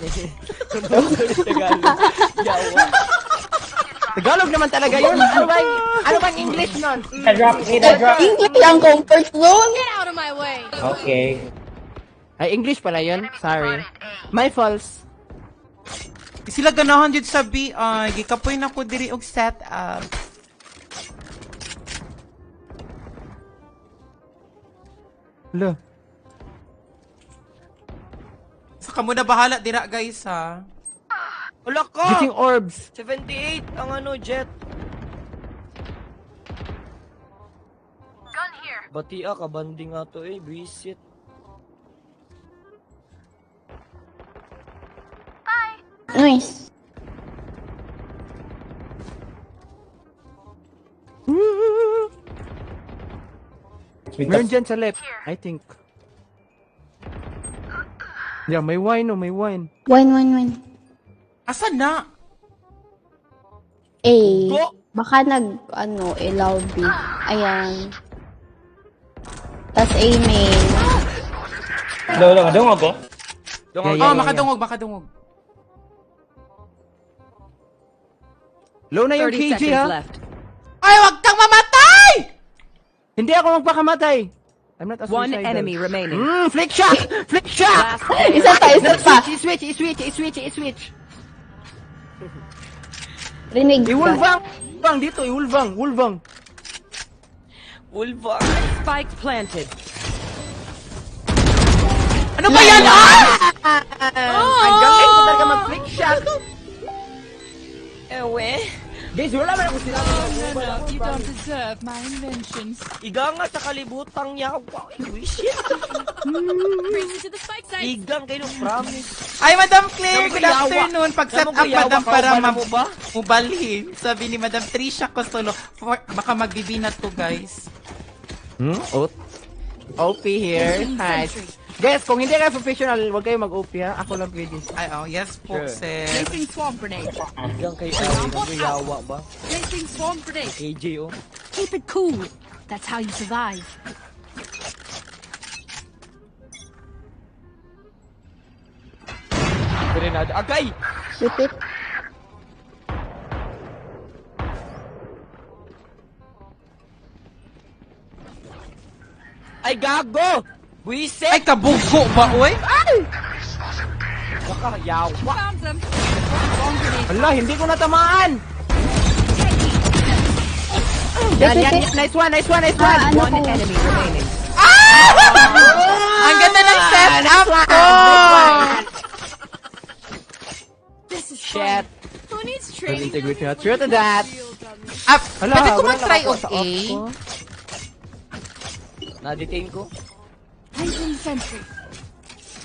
Comfort zone in Tagalog. Yawa. Tagalog naman talaga yun. Ano ba, ano bang English nun? Kita drop, kita drop. English ang comfort zone. Get out of my way. Okay. Ay, English pala yun. Sorry. My faults. Sila ganahan jud sa B I. Gikapoy na ko diri og set up. Lo. Sa kamo na bahala dira, guys, ha? Wala ka! Getting orbs! Seventy-eight ang ano, jet. Batia ka, banding ato eh, buisit. Nice. Meron dyan sa left, I think. Yeah, may wine, oh, may wine. Wine, wine, wine. Asa na? A. Go! Baka nag, ano, A lobby. Ayan. Tas A main. Lo, lo, makadungog ko. Dungog. Yeah, yeah, yeah, yeah. Oh, makadungog, makadungog. Low na yung K J, ha? Thirty seconds left. Ay, wag kang mamatay! Hindi ako magpakamatay. I'm not a suicidal. One enemy remaining. Mm, flick shot! Flick shot! Last player. Isa pa, isa pa. I-switch, i-switch, i-switch, i-switch, i-switch. Rinig ka. I-wallbang! Wallbang dito, i-wallbang, wallbang. Wallbang. Spike planted. Ano ba yan? Ah! Ang galing ko talaga mag-flick shot. Ewe. Guys, wala man ako sila. No, no, no, you don't deserve my inventions. Igang nga sa kalibutang yawa. Uy, shit. Race to the spike site. Igang kayo, promise. Ay, Madam Claire, good afternoon. Pag-set up, madam, para ma-, mubalhin. Sabi ni Madam Trisha Costello, for, baka magbibi na to, guys. Hmm? O-, O P here. Nice. Guys, kung hindi kayo professional, wag kayo mag-O P, ha? Ako lang pwede. Ay, oh, yes po, sir. Placing swarm grenade. Igang kayo, ay, yawa ba? Placing swarm grenade. K J, oh. Keep it cool. That's how you survive. Grenade. Agay! Shoot it. Ay, gago! Buwisit! Ay, kabugo ba, oy? Ay! Baka yawa. Found them. Hala, hindi ko natamaan! Yan, yan, yan. Nice one, nice one, nice one. Ah, ano ko? One enemy remaining. Ah! Ang ganda ng setup ko! This is fun. Shit. Who needs training? Integrity, not sure to that. Ah, pwede ko mag-try og A? Hala, wala lang ako sa off ko. Na-detain ko. Placing sentry.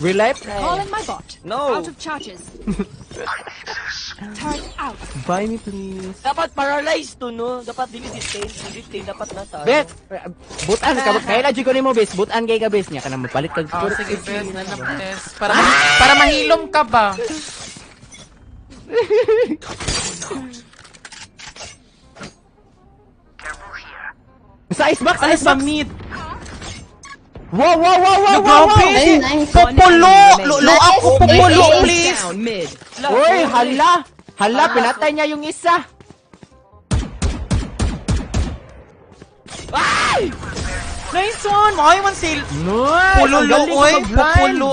Real life? Calling my bot. No. Out of charges. Turret out. Buy me, please. Dapat paralyzed to, no? Dapat dili detain. Dili detain. Dapat nasa, ano? Bet! Butan ka, kaya lagi ko nimo, bes. Butan kay ka, bes. Nya ka na mapalit kag... Oh, sige, bes. Ano, bes? Para, para mahilom ka ba? Sa ice box, ice box! Mid! Wow, wow, wow, wow, wow, wow! Grabe! Ay, nice. Pupulo! Lo-, lo-, ako, pupulo, please! Uy, hala! Hala, pinatay niya yung isa! Ay! Nice one! Ay, one sale! Nice! Pupululo, oy! Pupululo!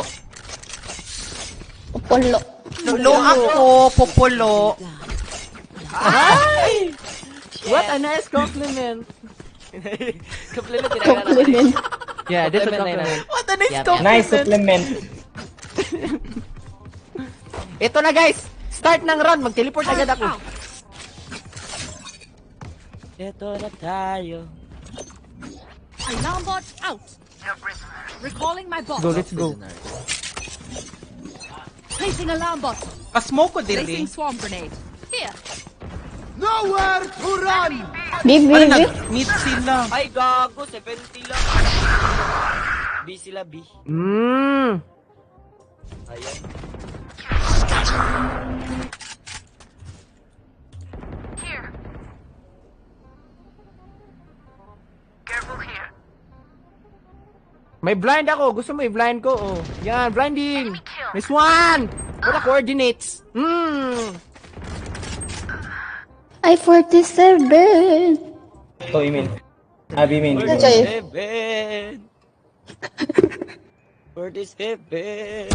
Pupululo ako, pupululo! Ay! What a nice compliment! Compliment. Yeah, this is compliment. What a nice compliment! Nice compliment! Ito na, guys! Start ng round! Mag-teleport agad ako! Ito na tayo. Alarm bot out. Recalling my bot. Go, let's go. Placing alarm bot. Pa-smoke ko diri. Placing swarm grenade. Here. Nowhere to run. B, B, B. Mid sila. Ay, gago, seventy lang. B sila, B. Mm. Ayan. Here. Careful Ay, blind ako. Gusto mo i-blind ko? Oh. Yan, blinding. Nice one. What a coordinates. Hmm. Ay, forty-seven. Ito, Imin. Abi, Imin. Forty-seven. Forty-seven.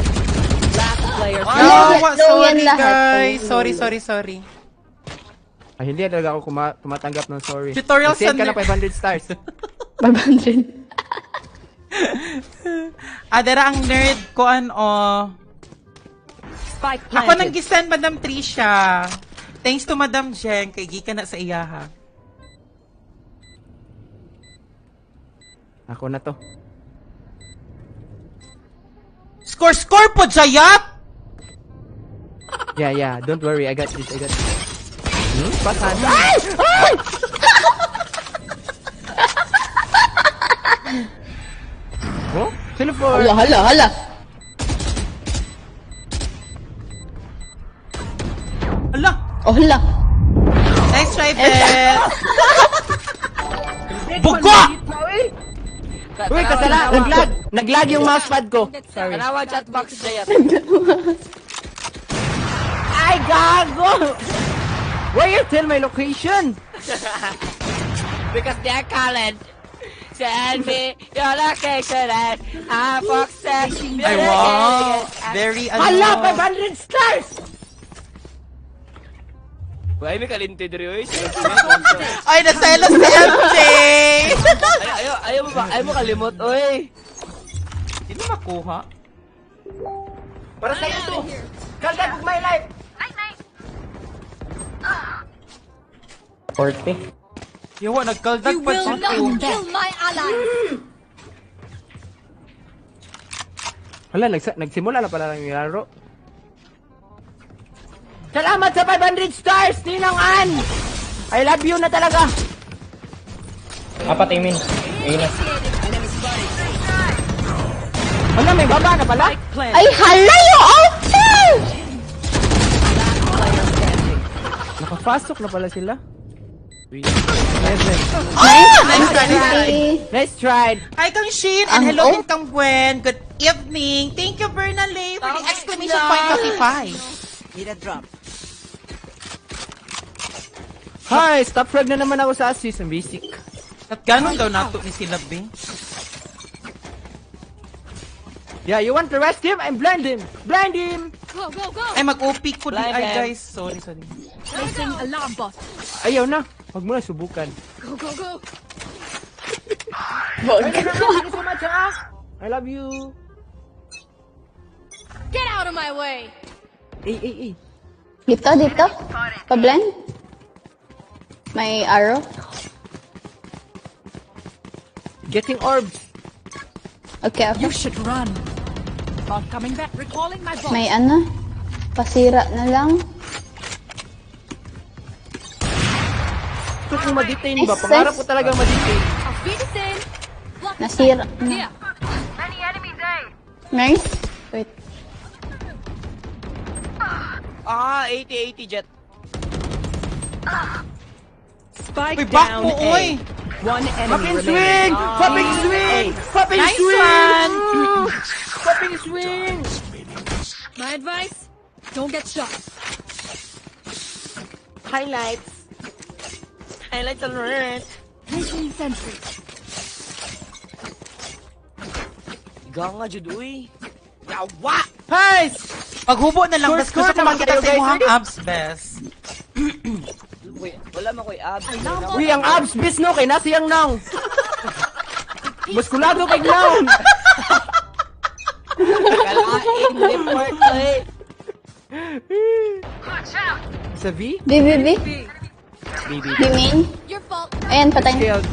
Last player. Oh, sorry, guys. Sorry, sorry, sorry. Ay, hindi talaga ako kuma-, tumatanggap ng sorry. Tutorial. Nag-send ka na five hundred stars. Five hundred. Ah, dara ang nerd ko, ano. Spike planted. Ako nang gi-send, Madam Trisha. Thanks to Madam Jen, kay gikan na sa iyaha. Ako na to. Score, score po, Jayat! Yeah, yeah. Don't worry. I got this. I got this. Hmm? Pasan. Ay! Ay! Oh? Teleport. Hala, hala, hala. Hala! Oh, hala. Nice try, Beth! Buga! Uy, kasala! Nag-lag! Nag-lag yung mousepad ko. Sorry. Tanawa chat box, Jayat. Ay, gago! Why you tell my location? Because they are called. Send me your location and I'll box it. Ay, wow. Very, ano. Hala, five hundred stars! Uy, ay, may kalinti diri, uy. Ay, naselos si M J! Ay, ayaw, ayaw mo ba? Ayaw mo kalimot, uy. Sino makuha? Para sa ito. Kaldag ug my life. Forty. Yawa, nagkaldag pa siya. You will not kill my allies. Hala, nagsa-, nagsimula na pala lang yung laro. Salamat sa five hundred stars, Ninang Ann! I love you na talaga! Apat, Amin. Ayun na. Hala, may baba na pala. Ay, hala, yung open! Nakapasok na pala sila. Nice, nice try. Nice try. Hi, Kang Shane, and hello, Kang Gwen. Good evening. Thank you, Bernalay, for the exclamation point, Coffee Pie. Need a drop. Hi! Stop frag na naman ako sa assist. Ang basic. At ganon daw nato ni sila, be. Yeah, you want to rest him? I'm blind him! Blind him! Go, go, go! Ay, mag-O P ko di ay, guys. Sorry, sorry. Placing alarm bot. Ayaw na. Wag mo na subukan. Go, go, go! Ay, thank you so much, ha? I love you. Get out of my way! Ay, ay, ay. Dito, dito. Pa-blind. May arrow. Getting orbs. Okay, okay. You should run. Bot coming back. Recalling my bot. May ano? Pasira na lang. Gusto kong ma-detain ba? Pangarap ko talaga ma-detain. I'll feed us in. Nasira na. Here. Nice. Wait. Ah, eighty, eighty, Jett. Spike down A. One enemy remaining. Fucking swing! Fucking swing! Fucking swing! Nice one! Mm. Fucking swing! My advice, don't get shot. Highlights. Highlights alert. Placing sentry. Ganga jud, uy. Yawa! Nice! Paghubo na lang, score, bes. Gusto ko makita sa imong abs, bes. Uy, wala man ko'y abs. Uy, ang abs, bes, no? Kay naa siyang noun. Muskulado kay noun. Kalain, report, uy. Sa V? B, B, B. B, B, B. B main. Ayan, patay na.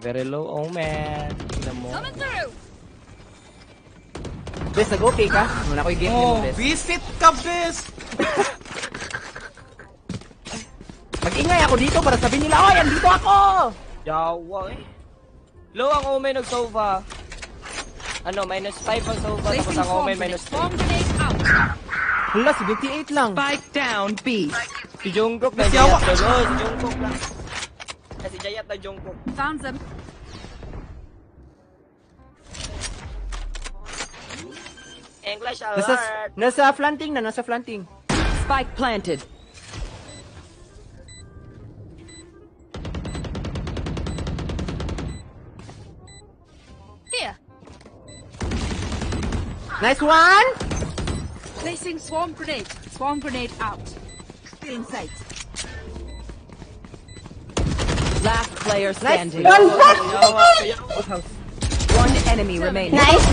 Very low, Omen. Tingnan mo. Coming through. Bes, nag-okay ka? Muna ko yung game mo, bes. Visit ka, bes! Mag-ingay ako dito para sabihin nila, "Oy, andito ako!" Yawa, eh. Low ang Omen ug Sova. Ano, minus five ang Sova, tapos ang Omen minus three. Bomb grenade out. Hala, seventy-eight lang. Spike down, B. Si Jungkook na, Jayat. Hello, si Jungkook lang. Ay, si Jayat na Jungkook. Found them. English alert. Nasa, nasa planting na, nasa planting. Spike planted. Here. Nice one! Placing swarm grenade. Swarm grenade out. Still in sight. Last player standing. Nice. One enemy remaining. Nice.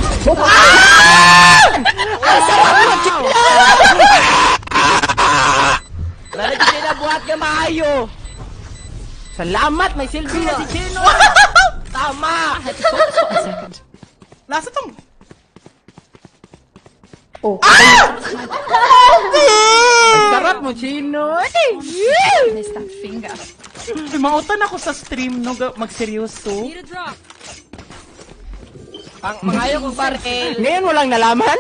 Nalagyan na buhat nga maayo. Salamat, may silbi na si Chino. Tama. Nasa tong Oh. Ah! Ang sarap mo, Chino. Ay! Missed that finger. Mautan ako sa stream, no, ga-, magseryoso. Need a drop. Ang mangayo kong baril. Ngayon mo lang nalaman?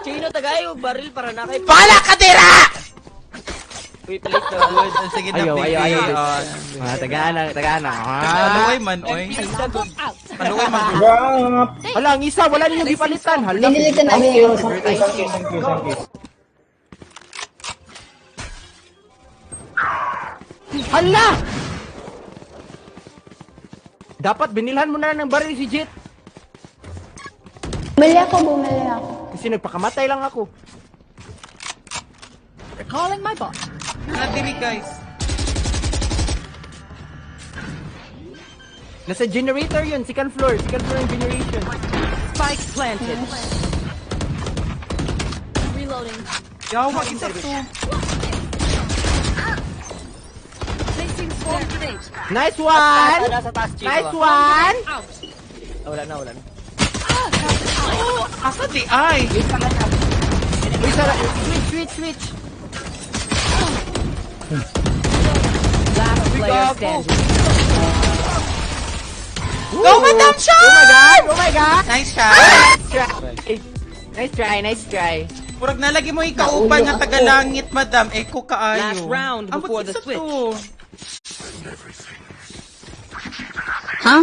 Chino, tagay og baril para na kay Bala ka dira! Wait, wait, wait. Sige na, ayaw, ayaw, baby. Ayaw, ayaw. Ah, tagaan na, tagaan na. Ah. Maluoy man, oy. Maluoy man. Hala, ang isa, wala ninyo gipalitan. Hala. Binili ka na, Beo. Thank you, thank you, thank you, thank you. Hala! Dapat binilhan mo na lang ng baril si Jett. Bumili ako, bumili ako. Kasi nagpakamatay lang ako. Recalling my bot. Naa diri, guys. Nasa generator yun, second floor. Second floor yung generation. Spike planted. Reloading. Yawa, isa to. Placing swarm grenade. Nice one! Nasa taas, Chico. Nice one! Out. Ah, wala na, wala na. Asa di ay? Uy, sara-, switch, switch, switch. Last player standing. Go, Madam Shot! Oh my God! Oh my God! Nice shot! Nice try! Nice try, nice try. Murag naa lagi mo ikauban nga tagalangit, madam. Echo kaayo. Last round before the switch. Huh?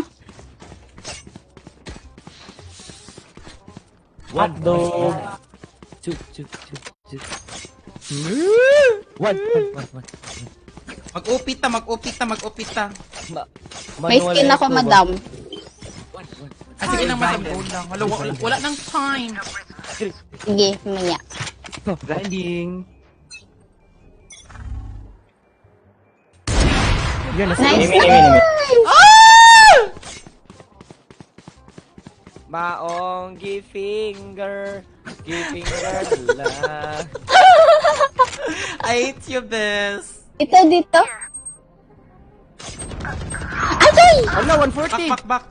What the? Two, two, two, two. One, one, one, one. Mag-O P ta, mag-O P ta, mag-O P ta. May skin ako, madam. Ah, sige lang, madam. Go lang. Wala, wala, wala nang time. Sige, maya. Grinding. Yun, nasa nice. Enemy, enemy, enemy. Ah! Maong gi-finger, gi-finger la. I hate you, bes. Ito dito. Agay! Hala, one forty. Back, back, back.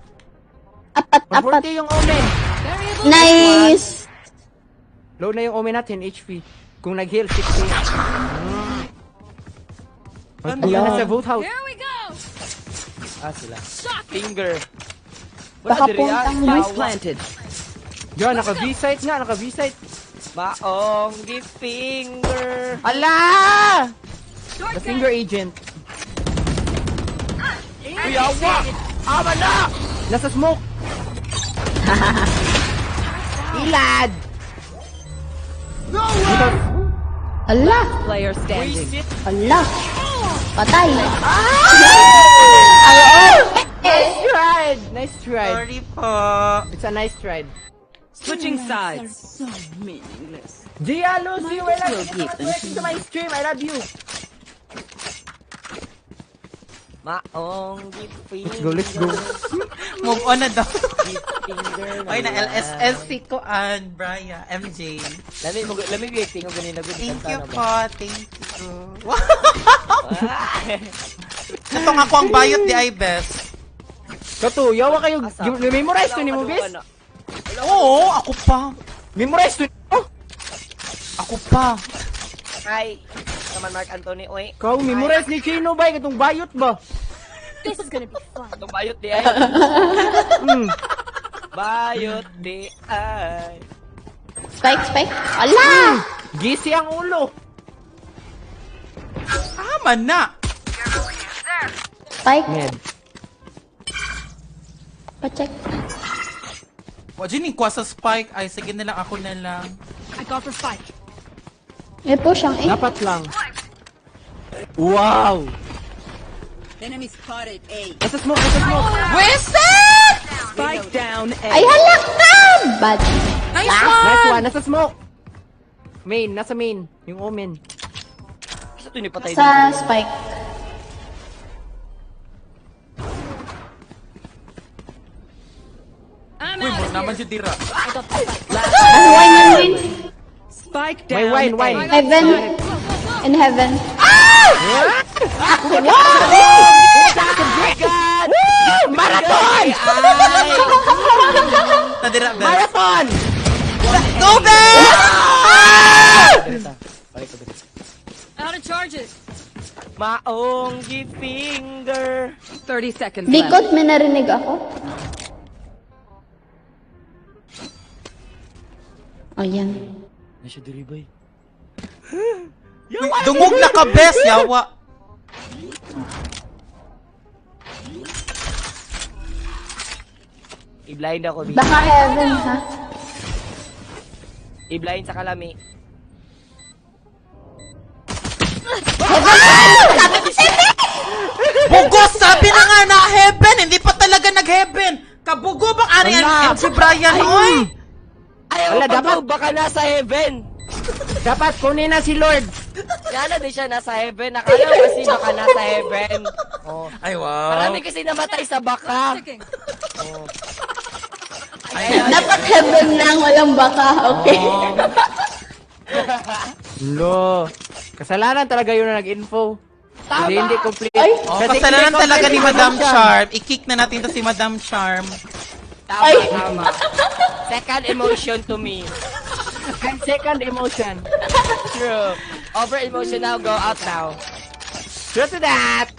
Apat, apat. One forty yung Omen. Nice. Low na yung Omen natin, H P. Kung nag-heal, sixty. Ano? Yun na sa boat house. Here we go! Ah, sila. Finger. Wala diri, ah. Spike planted. Yo, naka-V-site nga, naka-V-site. Maong gi-finger. Ala! The finger agent. Uy, awa! Ama na! Nasa smoke! Ilad! No way! Ala! Last player standing. Ala! Patay! Ah! Nice try! Nice try! Sorry po. It's a nice try. Switching sides. Are so meaningless. Gia Lucy, welcome to my stream. I love you. Maong gi-finger. Let's go, let's go. Move on na daw. Gi-finger na. Oy, na-L S S si kuan, Brian, M J. Lami mo, lami acting ko ganina, good. Thank you po, thank you. Katong ako ang bayot di ay, bes. Kato, yawa kayo, memorize to nimo, bes? Oo, ako pa. Memorize to, oh! Ako pa. Ay, naman Mark Anthony, oy. Kau, memorize ni Chino, bay, katong bayot ba? This is gonna be fun. Katong bayot di ay. Hmm. Bayot di ay. Spike, spike. Ala! Hmm. Gisi ang ulo. Tama na. Spike. Med. Pa-check. O, Jenny, kuha sa spike. Ay, sige na lang, ako na lang. I got the spike. May push ang eh. Dapat lang. Wow! Enemy spotted A. Nasa smoke! Nasa smoke! Wasted! Spike down A. Ay, hala ka! Bad. Nice Nice one! One! Nasa smoke! Main! Nasa main! Yung omen. Sa ito ni patay Sa spike. Uy, mo naman siya dira. Ano, wine, wine, wine? Spike May down wine, wine. A. Heaven. In heaven. Marathon! Nadira, best. Marathon! Go, best! Out of charges. Maong gi finger. Thirty seconds Di left. ko may narinig ako. O, yan. Nasa diri, bay. Uy, dungog na ka, best, yawa. I-blind ako, di. Baka heaven, ha? I-blind sa kalami. Bugos! Sabi na nga na heaven! Hindi pa talaga nag-heaven! Kabugo bang ari ang Wala. M C Brian, oy! Wala, dapat baka nasa heaven. Dapat kunin na si Lord. Kaya na di siya nasa heaven. Nakala ko kasi baka nasa heaven. Oh. Ay, wow. Marami kasi namatay sa baka. Ticking. Dapat heaven lang, walang baka. Okay. Lo. Kasalanan talaga yun na nag-info. Hindi, hindi complete. Ay. Oh, Kasi kasalanan hindi talaga ni complete Madam information. Charm. I-kick na natin to si Madam Charm. Tama, Ay. Tama. Second emotion to me. And second emotion. True. Over emotion now, go out now. True to that.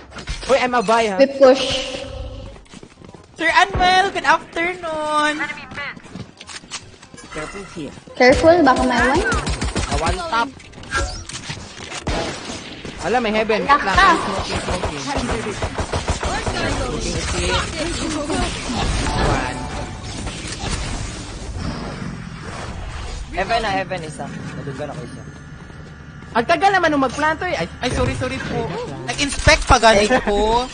Uy, I'm a boy, ha? We push. Sir Anwel, good afternoon. Careful here. Careful, baka may wine. A one tap. Ala, may heaven. Wait lang. Naka. Smoking, smoking. Smoking is here. One. Heaven na, heaven isa. Nadugan ako isa. Ang tagal naman nung mag-plant, oy. Ay, Ay, sorry, sorry po. Nag-inspect pa galing po.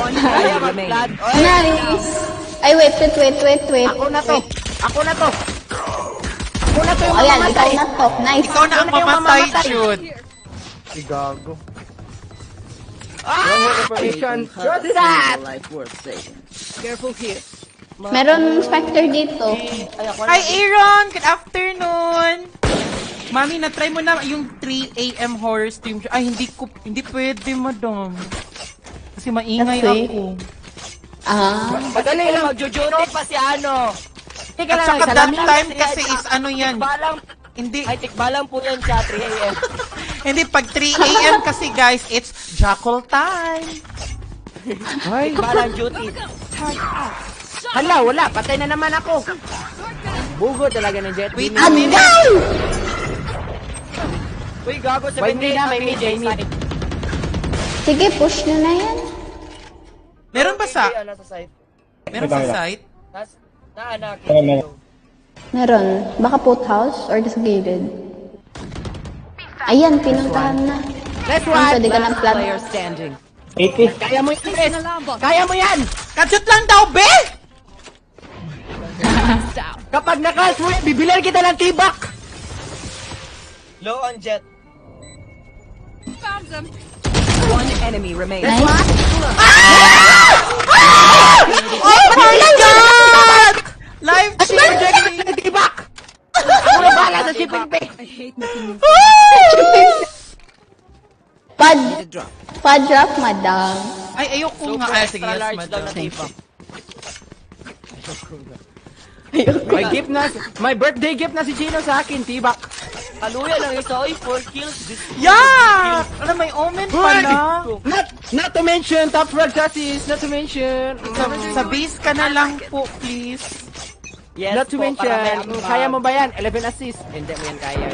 One enemy remaining. Nice. Ay, wait, wait, wait, wait, wait. Ako na to. Ako na to. Ako na to yung Ayan, ikaw mamamatay. Na to. Nice. Ikaw na ang Ako na yung mamatay, mamamatay. Jude. Si gago. Wrong information. What's that? Careful here. Meron specter dito. Hi, Aaron! Good afternoon! Mami, na-try mo na yung three A M horror stream. Ay, hindi ko, hindi pwede, madam. Kasi maingay That's sweet. Ako. Ah. Madali lang, magjo-duty pa si ano. Teka At lang, saka isa that lang. time kasi is ano yan. Tikbalang, Hindi. Ay, tikbalang po yan sa three A M. Hindi, pag three A M kasi, guys, it's jackal time. Ay, Tikbalang duty. Hala, wala. Patay na naman ako. Bugo talaga ng Jett. Wait, Hindi. ano? Uy, gago, Wait, hindi na, may seventy-eight mid, may mid. Sige, push nyo na yan. Meron ba sa, Ano sa site? meron sa site? Nas, na anak. Meron. Baka foothouse or sa gilid. Ayan, pinuntahan na. Nice Ang one. pwede ka ng plan. Player standing. Kaya mo yan, Chris. Kaya mo yan. Ka-shoot lang daw, be! Kapag na-clutch mo yan, bibilan kita ng tibak. Low on Jett. Found them. One enemy remaining. Nice. Oh my God! Life changing! Tibak! Ako na bahala sa shipping fee. I hate making Pad, pad drop, madam. Ay, ayoko nga. Ay, sige, yes, madam. Thank you. May gift na, may birthday gift na si Gino sa akin, tibak. Kaluya lang isa, oy, four kills. This Yeah! Alam, may omen Good! pala. Not, not to mention, top frag assist, not to mention. Sa, sa base ka na lang po, please. Yes Not to po, mention, para may ambag. Kaya mo ba yan? Eleven assists. Hindi mo yan kaya.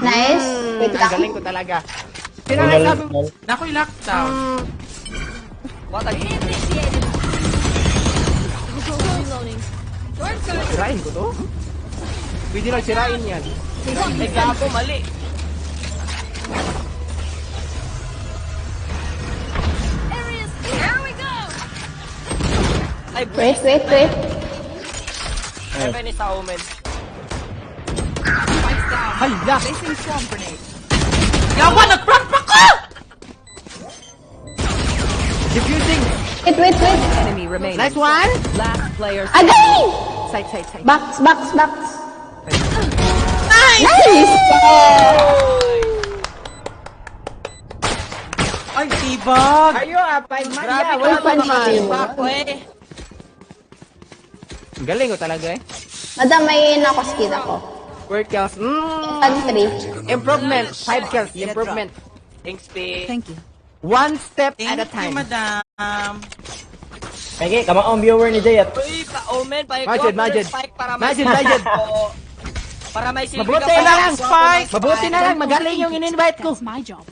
Nice. Wait Ang lang. Galing ko talaga. Sino nagsabi mo? Nako'y lockdown. Mm, What a Initiated. Reloading. Ko to? Pwede lang sirain yan. Ay, gago, mali. There we go! Ay, wait, wait, wait. Heaven is a omen. Hala! Placing swarm grenade. Yawa, nag-front pa ko! Defusing! Wait, wait, wait. Enemy remaining. Nice one! Last player. Agay! Side, side, side. Box, box, box. Nice! Nice! Ay, tibag! Ayo, apay man. Grabe ka naman. Galing ko talaga eh. Madam, may nakuskid ako. Work house. Mm. Country. Improvement. Five kills. Improvement. Thanks, P. Thank you. One step at a time. Thank you, madam. Lagi, kamaong viewer ni Jayat. Uy, pa-, Omen, pa-, Majid, Majid. Spike para may Majid, Majid. Para may silbi. Mabuti na lang. Spike. Mabuti na lang, magaling yung in-invite ko. That's my job.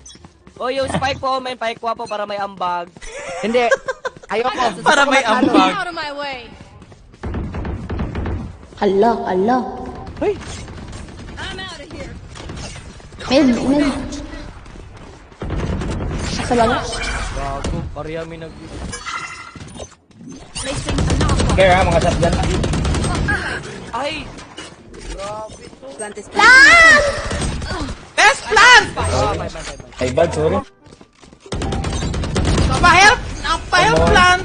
O, yung spike po, men, paikuha po para may ambag. Hindi. Ayoko. Para may ambag. Out of my way. Hala, hala. Uy. I'm out of here. Mid, mid. Sa baba. Gago, pareha mi nag- Placing alarm bot. Care ha, mga shotgun. Ay! Grabe to. Plant is plant. Best plant! Ay, bad, sorry. Napa-health! Napa-health plant!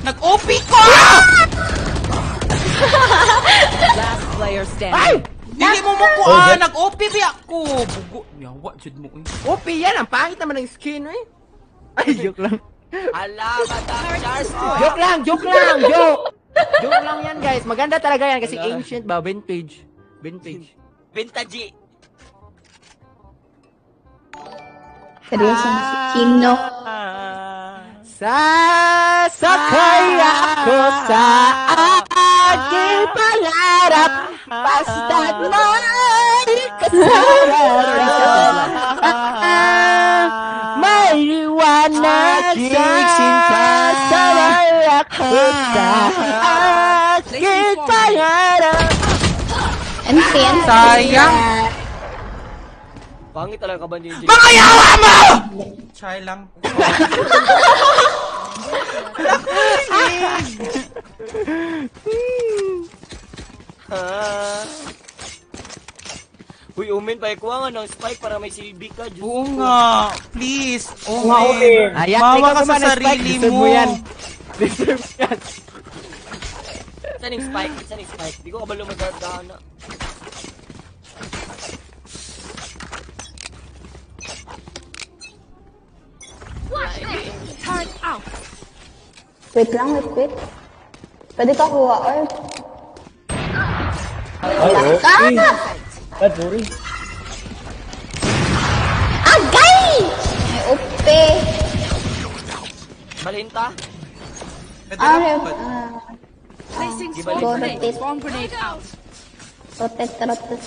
Nag-O P ko! Last player standing. Ay! Dili mo makuha! Nag-O P biya ko! Bugo! Yawa jud mo, uy. O P yan! Ang pangit naman ng skin, eh! Ay, joke lang. Hala, madam Charles. Joke lang, joke lang, joke. Joke lang yan, guys. Maganda talaga yan kasi ancient ba? Vintage. Vintage. Vintage. Seryoso na si Kino. Sasakay ako sa aking pangarap. Basta't may kasama. Maiwanan sa sabay ako sa aking pangarap. N P, N P. Sayang. Pangit talaga ka ba ni Mga yawa mo! Char lang. Ah. Uy, Omen, paikuha nga ng spike para may silbi ka, Diyos ko. Oo nga, please, Omen. Ayan, mawa ka sa sarili mo. Deserve mo yan. Deserve mo yan. Saan yung spike? Saan yung spike? Di ko kabalo magdadaan na. Flashbang! Turret out! Wait lang, wait, wait. Pwede ka kuha, or? Ay, oh. Ah! Ay, sorry. Agay! Ay, upe. Balhin ta? Pwede na, ah, pwede. Placing swarm grenade. Swarm grenade out. Rotate, rotate.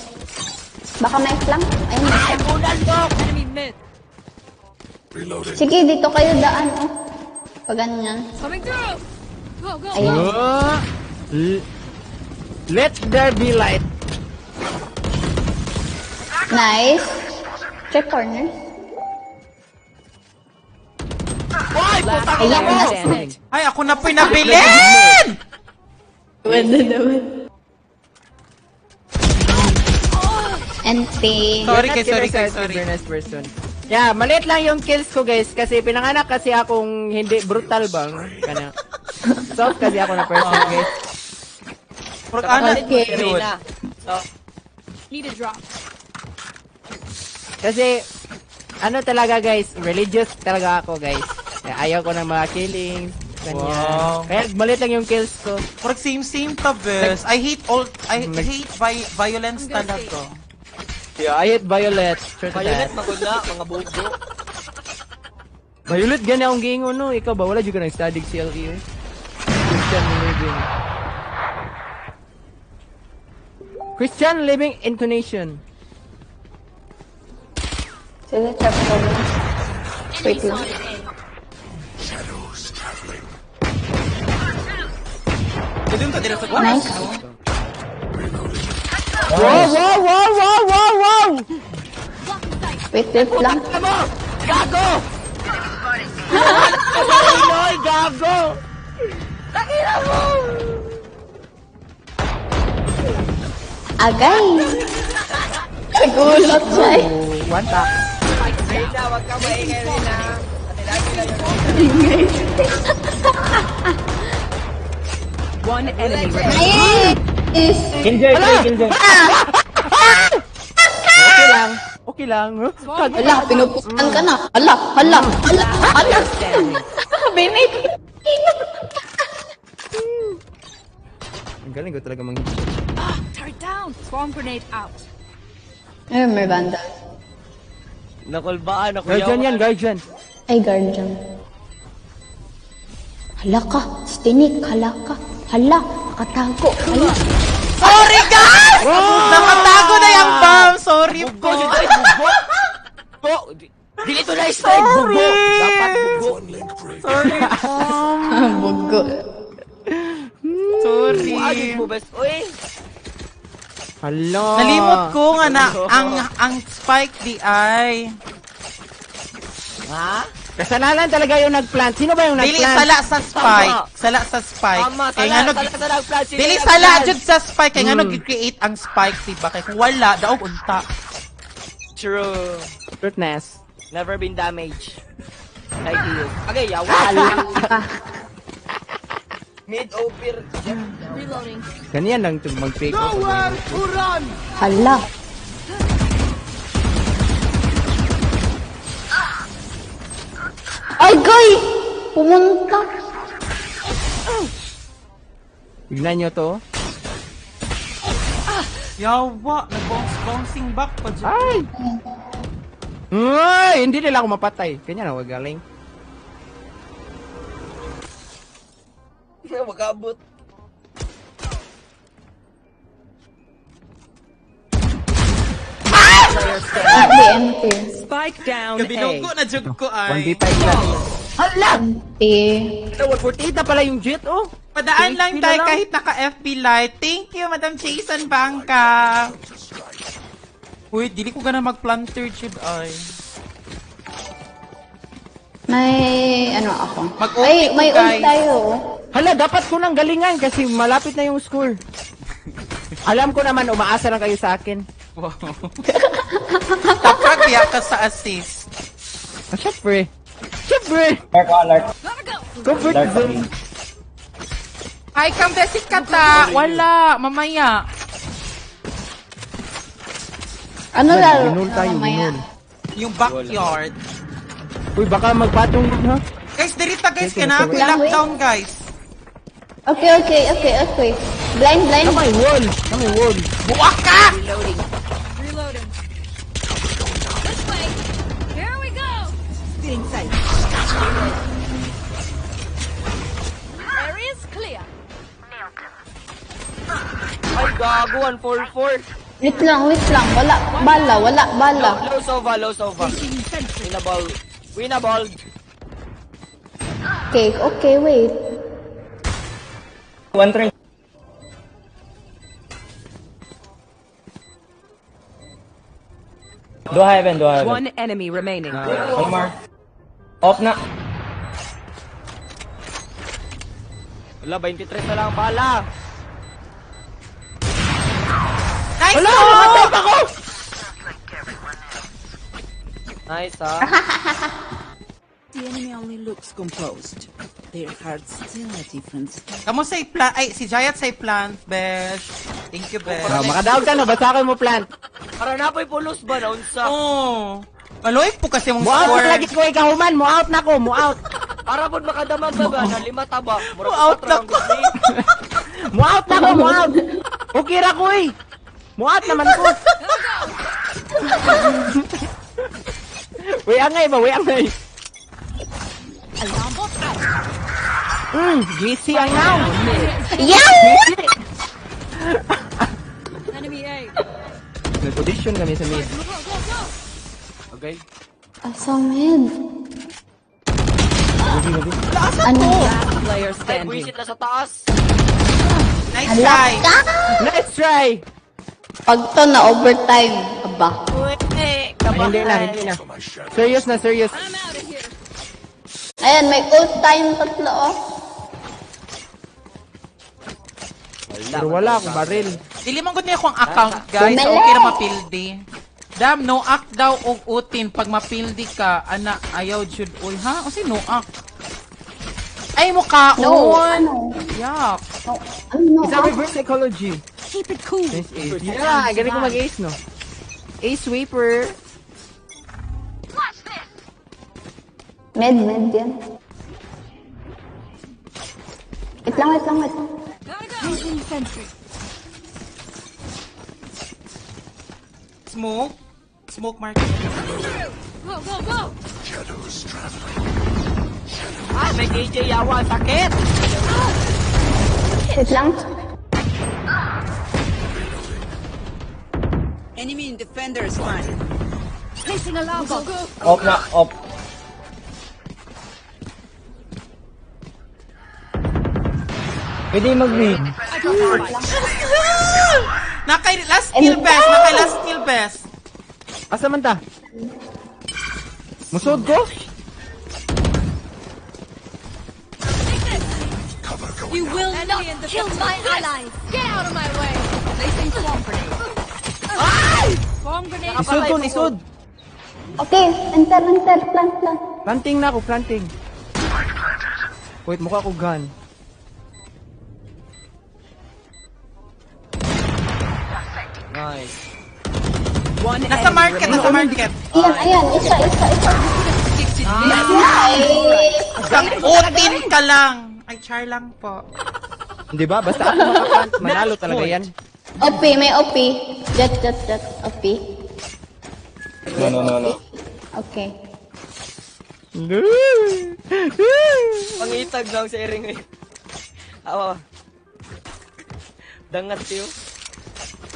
Baka may flank. Ayun, may flank. Enemy mid. Sige, dito kayo daan, oh. Paganyan. Coming through! Go, go, go! Ayan. L-, let there be light. Nice. Check corner. Ay, putang ina mo! Ay, ako na pinabilin! Pwede naman. N P. Sorry, sorry, sorry. Yeah, maliit lang yung kills ko, guys, kasi pinanganak kasi akong hindi brutal ba? Kana. Soft kasi ako na person, guys. Murag ana. Okay. So, need a drop. Kasi, ano talaga, guys, religious talaga ako, guys. Kaya ayaw ko ng mga killings, ganyan. Wow. Kaya maliit lang yung kills ko. Murag same, same ta, bes. I hate all, I hate vi-, violence talaga. Yeah, I hate violence. Sure to that. Violence, maguna, mga bobo. Violet gani akong giingon, no? Ikaw ba? Wala jud ka nag-study C L E, eh. Christian living. Christian living intonation. Sige, check ko. Wait lang. Pwede mo ta dira sa. Nice. Wow, wow, wow, wow, wow, wow! Wait, wait lang. Ano? Gago! Pinoy, gago! Takina mo! Agay! Nagulat siya eh. Oh, one tap. Reyna, wag ka maingay, Reyna. One enemy remaining. Nice! Killjoy, Hala! Killjoy. Ah! Okay lang. Okay lang. Hala, pinuputan ka na. Hala, hala, hala, hala. Binit. Ang galing ko talaga mang-, Ah, turret down. Swarm grenade out. Ayun, may vandal. Nakulbaan ako. Guardian yan, guardian. Ay, guardian. Hala ka, si Tinik, hala ka. Hala, nakatago. Hala. Sorry, guys! Oh! Nakatago na yung bomb. Sorry po. Bugo, si Tinik, bugo. Bugo. Di-, dili to na strike, bugo. Sorry. Dapat bugo. Sorry po. Bugo. Sorry. Buagid mo, bes. Uy! Hala. Nalimot ko nga na ang, ang spike di ay. Ha? Kasalanan talaga yung nag-plant. Sino ba yung nag-plant? Dili, sala sa spike. Tama. Sala sa spike. Tama, sala, sala, sala, sala, sala, dili, sala jud sa spike. Kay ngano gi-create ang spike, diba? Kay kung wala, daog unta. True. Fruitness. Never been damaged. Thank you. Okay, yawa. Hala ka. Mid over. Reloading. Ganyan lang to mag-fake out. Nowhere to run! Hala. Ay, guy! Pumunta. Tignan nyo to. Yawa, nag-bounce, bouncing back pa dyan. Ay! Ay! Hindi nila ako mapatay. Kanya na, galing. Mag-abot. Ah, di empty. Spike down A. Kabinugo na jud ko ay. One v five lang. Hala! Empty. Ito, one forty-eight na pala yung Jett, oh. Padaan lang, day, kahit naka F B light. Thank you, Madam Jason Bangka. Uy, dili ko gana mag-planter jud ay. May ano ako. Mag-O P ko, guys. Ay, may ult tayo. Hala, dapat ko nang galingan kasi malapit na yung score. Alam ko naman, umaasa lang kayo sa akin. Wow. Tapos biya ka sa assist. Ah, syempre. Syempre! Alert, alert. Comfort zone. Ay, kang besi ka ta. Wala, mamaya. Ano lang? Ginol tayo, mamaya. Ginol. Yung backyard. Uy, baka magpatong yun, ha? Guys, diri ta, guys. Kailangan ko i-lockdown, guys. Okay, okay, okay, okay. Blind, blind. Naa may wall. Naa may wall. Buwak ka! Reloading. Reloading. This way. Here we go. Still inside. Area's clear. Ay, gago, one four four. Wait lang, wait lang. Wala bala, wala bala. Low, low Sova, low Sova. Winnable. Winnable. Okay, okay, wait. One three. Duha heaven, duha heaven. One enemy remaining. One more. Off na. Wala, twenty-three na lang ang bala. Nice. Wala, namatay pa ko! Nice, ha? The enemy only looks composed. Their heart's still a different story. Kamo sa i-pla-, ay, si Jayat sa i-plant, besh. Thank you, besh. Ah, makadaog ka na, basta ako mo plant. Para naa poy pulos ba, naunsa? Oh. Kaloy po kasi mong score. Mo-out lagi ko, ikahuman, mo-out na ko, mo-out. Para pod makadamag ba, na lima taba. Mo-out na ko. Mo-out na ko, mo-out. Okay ra ko, eh. Mo-out naman ko. Uy, angay ba? Uy, angay. Alarm bot out. Mm, G C ang now. Yeah! Enemy A. Nag-audition kami sa mid. Go, go, go, go. Okay. Asa mid? Ano? Last player standing. Ay, buwisit na sa taas. Nice try. Nice try. Pagto na overtime. Aba. Uy, kabahan. Ay, hindi na, hindi na. Serious na, serious. Ayan, may ult time tatlo, oh. Pero wala akong baril. Dili man gud ni akong account, guys. Bumili. Okay ra mapildi. Dam, no ak daw og utin pag mapildi ka. Ana, ayaw jud, uy, ha? Unsay no ak? Ay, mo kaon. No, ano? Yak. No, ano, no, ah? It's a reverse psychology. Keep it cool. This is, yeah, galing ko mag-ace, no? Ace Sweeper. Med, med yan. Wait lang, wait lang, wait lang. Placing sentry. Smoke. Smoke market. Go, go, go! Shadows traveling. Ah, may K J yawa, sakit! Wait lang. Enemy in defender spawn. Placing alarm bot. Op na, op. Pwede mag-mid. Naa kay last kill best, naa kay last kill best. Asa man ta? Musod ko? You will not kill my allies! Get out of my way! Placing swarm grenade. Swarm grenade. Isod ko, isod. Okay, enter, enter, plant, plant. Planting na ako, planting. Wait, mukuha ko gun. Nice. Nasa market, nasa market. Ayan, ayan, isa, isa, isa. Nice. Utin ka lang. Ay, char lang po. Di ba? Basta ako makaplant, manalo talaga yan. O P, may O P. Jett, Jett, Jett. O P. No, no, no, no. Okay. Pangitag lang sa iring, eh. Awa. Dangat, tiyo.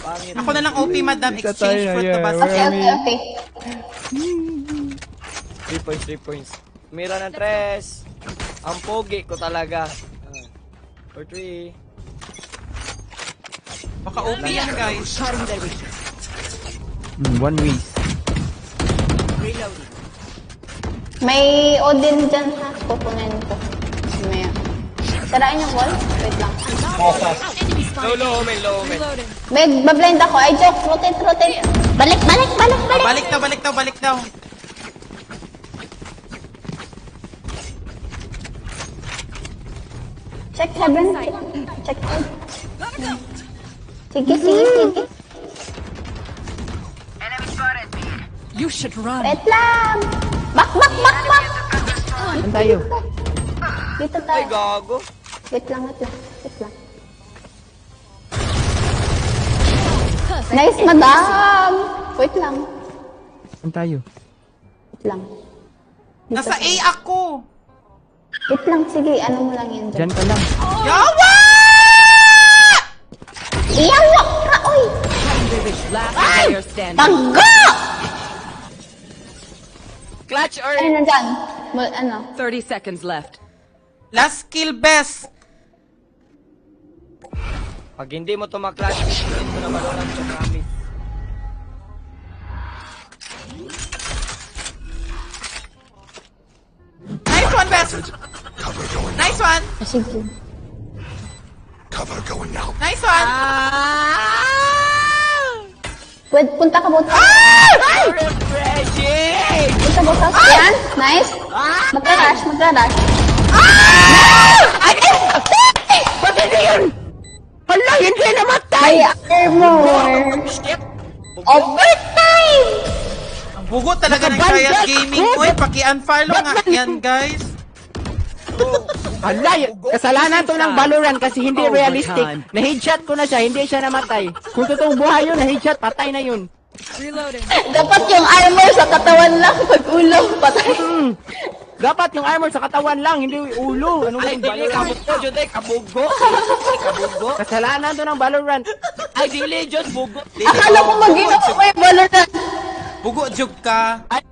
Pangit. Ako na lang O P, madam. Exchange for Tabasco. Okay, okay, okay. Three points, three points. Mira ng tres. Ang pogi ko talaga. Ah. For three. Maka-O P yan, guys. Mm, one way. May Odin dyan, ha? Kukunin ko. May... Sirain yung wall. Wait lang. Low, low, omen, low, omen. May bablind ako. Ay, joke. Rotate, rotate. Balik, balik, balik, balik. Balik daw, balik daw, balik daw. Check heaven. Check, check heaven. Sige, sige, sige. You should run. Wait lang! Back, back, back, back! Saan tayo? Dito tayo. Ay, gago. Wait lang, wait lang, wait lang. Nice, madam! Wait lang. Saan tayo? Wait lang. Dito tayo. Nasa A ako! Wait lang, sige, ano mo lang yan dyan. Dyan ka lang. Yawa! Yawa ka, oy! Ay! Tangga! Clutch or... Ay, nandyan. Mo-, ano? Thirty seconds left. Last kill, best. Pag hindi mo to ma-clutch, hindi ko na marunong to, promise. Nice one, best. Nice one. Ah, sige. Nice one. Ah! Pwede, punta ka, punta. Ah! Ay! Punta, punta. Ay! Yan, nice. Ah! Magra-rush, magra-rush. Ah! Ay! Ay! Pati na yun! Hala, hindi namatay! May armor. Overtime! Ang bugo talaga ng Riot Gaming. Uy, paki-unfollow nga yan, guys. Hala, kasalanan to ng Valorant kasi hindi realistic. Na-headshot ko na siya, hindi siya namatay. Kung totoong buhay yun, na-headshot, patay na yun. Reloading. Dapat yung armor sa katawan lang, pag ulo, patay. Mm. Dapat yung armor sa katawan lang, hindi ulo. Anong... Ay, dili, kabugo jud, eh, kabugo. Kabugo. Kasalanan to ng Valorant. Ay, dili jud, bugo. Akala ko mag-inom ako yung Valorant. Bugo jud ka. Ay,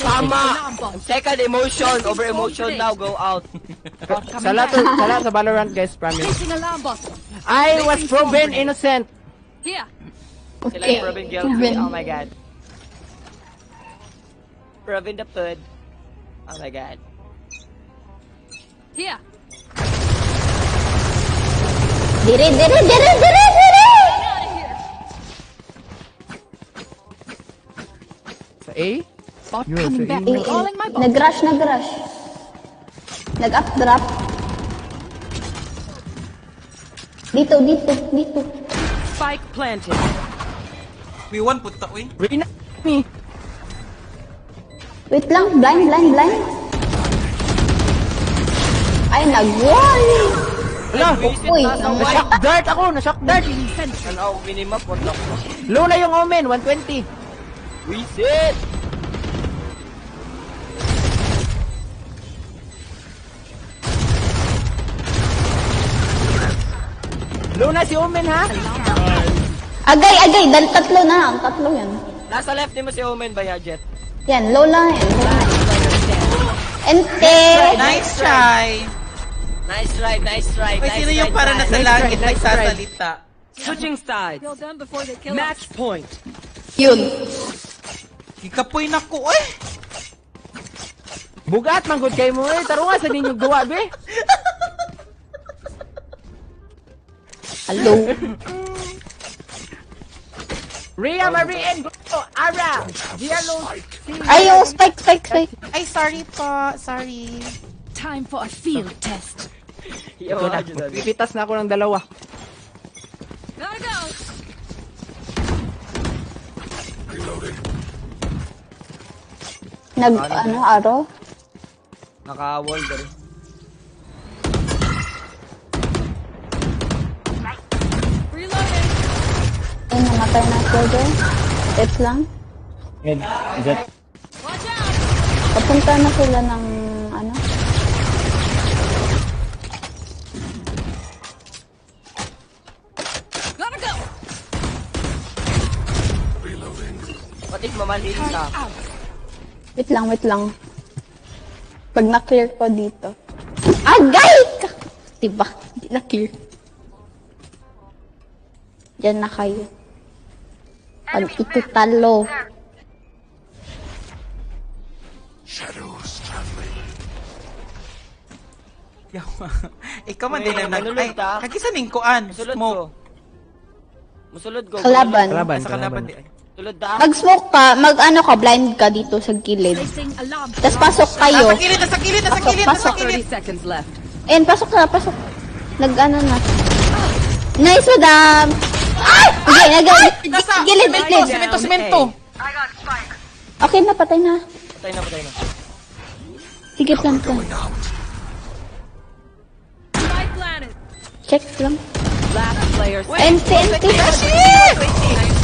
tama. Second emotion, over emotion now, go out. Sala to, sala sa Valorant, guys, promise. Placing alarm bot. I was proven innocent. Here. Sila yung proven guilty. Oh my God. Proven the pud. Oh my God. Here. Diri, diri, diri, diri, diri! Sa A? Bot coming back. Calling my bot. Nag-rush, nag-rush. Nag-up drop. Dito, dito, dito. Spike planted. Wi one pud ta, uy. Reyna, me. Wait lang, blind, blind, blind. Ay, nag-wall. Hala! Uy, na-shock dart ako, na-shock dart. Ano ako, minimap, what the fuck? Low na yung Omen, one twenty. Wisit! Low na si Omen, ha? Agay, agay, dal-, tatlo na, ang tatlo yan. Nasa left nimo si Omen ba, Jet? Yan, low lang yan, low lang. Ente! Nice try. Nice try, nice try, nice try. Uy, sino yung para na sa langit nagsasalita? Switching sides. Kill them before they kill us. Match point. Yun. Gikapoy na ko, eh! Bugat man gud kay mo, eh. Tarunga sa ninyong duwa, be. Hello. Rhea Marie and Bruno, Ara, Diallo, ay, yung spike, spike, spike. Ay, sorry po. Sorry. Time for a field test. Ito na. Pipitas na ako ng dalawa. Gotta go. Nag, ano, arrow? Naka-wall dali. Reloading. Ay, namatay na sila dyan. Tips lang. Mid, is it? Watch out! Papunta na sila ng, ano? Gotta go! What if mamalhin ka? Wait lang, wait lang. Pag na-clear ko dito. Agay! Diba? Di na-clear. Diyan na kayo. Pag itutalo. Shadows traveling. Yawa. Ikaw man din ang nag-, ay, kagi sa ning kuan, smoke. Musulod ko. Kalaban. Kalaban, sa kalaban di ay. Sulod ta. Mag-smoke ka, mag-ano ka, blind ka dito sa gilid. Tas pasok kayo. Nasa kilid, nasa kilid, nasa kilid, nasa kilid. Thirty seconds left. Ayan, pasok na, pasok. Nag-ano na. Nice, madam! Ay! Hindi, nag-, gilid, gilid. Semento, semento. Okay na, patay na. Patay na, patay na. Sige, plant ka. Check lang. Last player standing. N T, N T.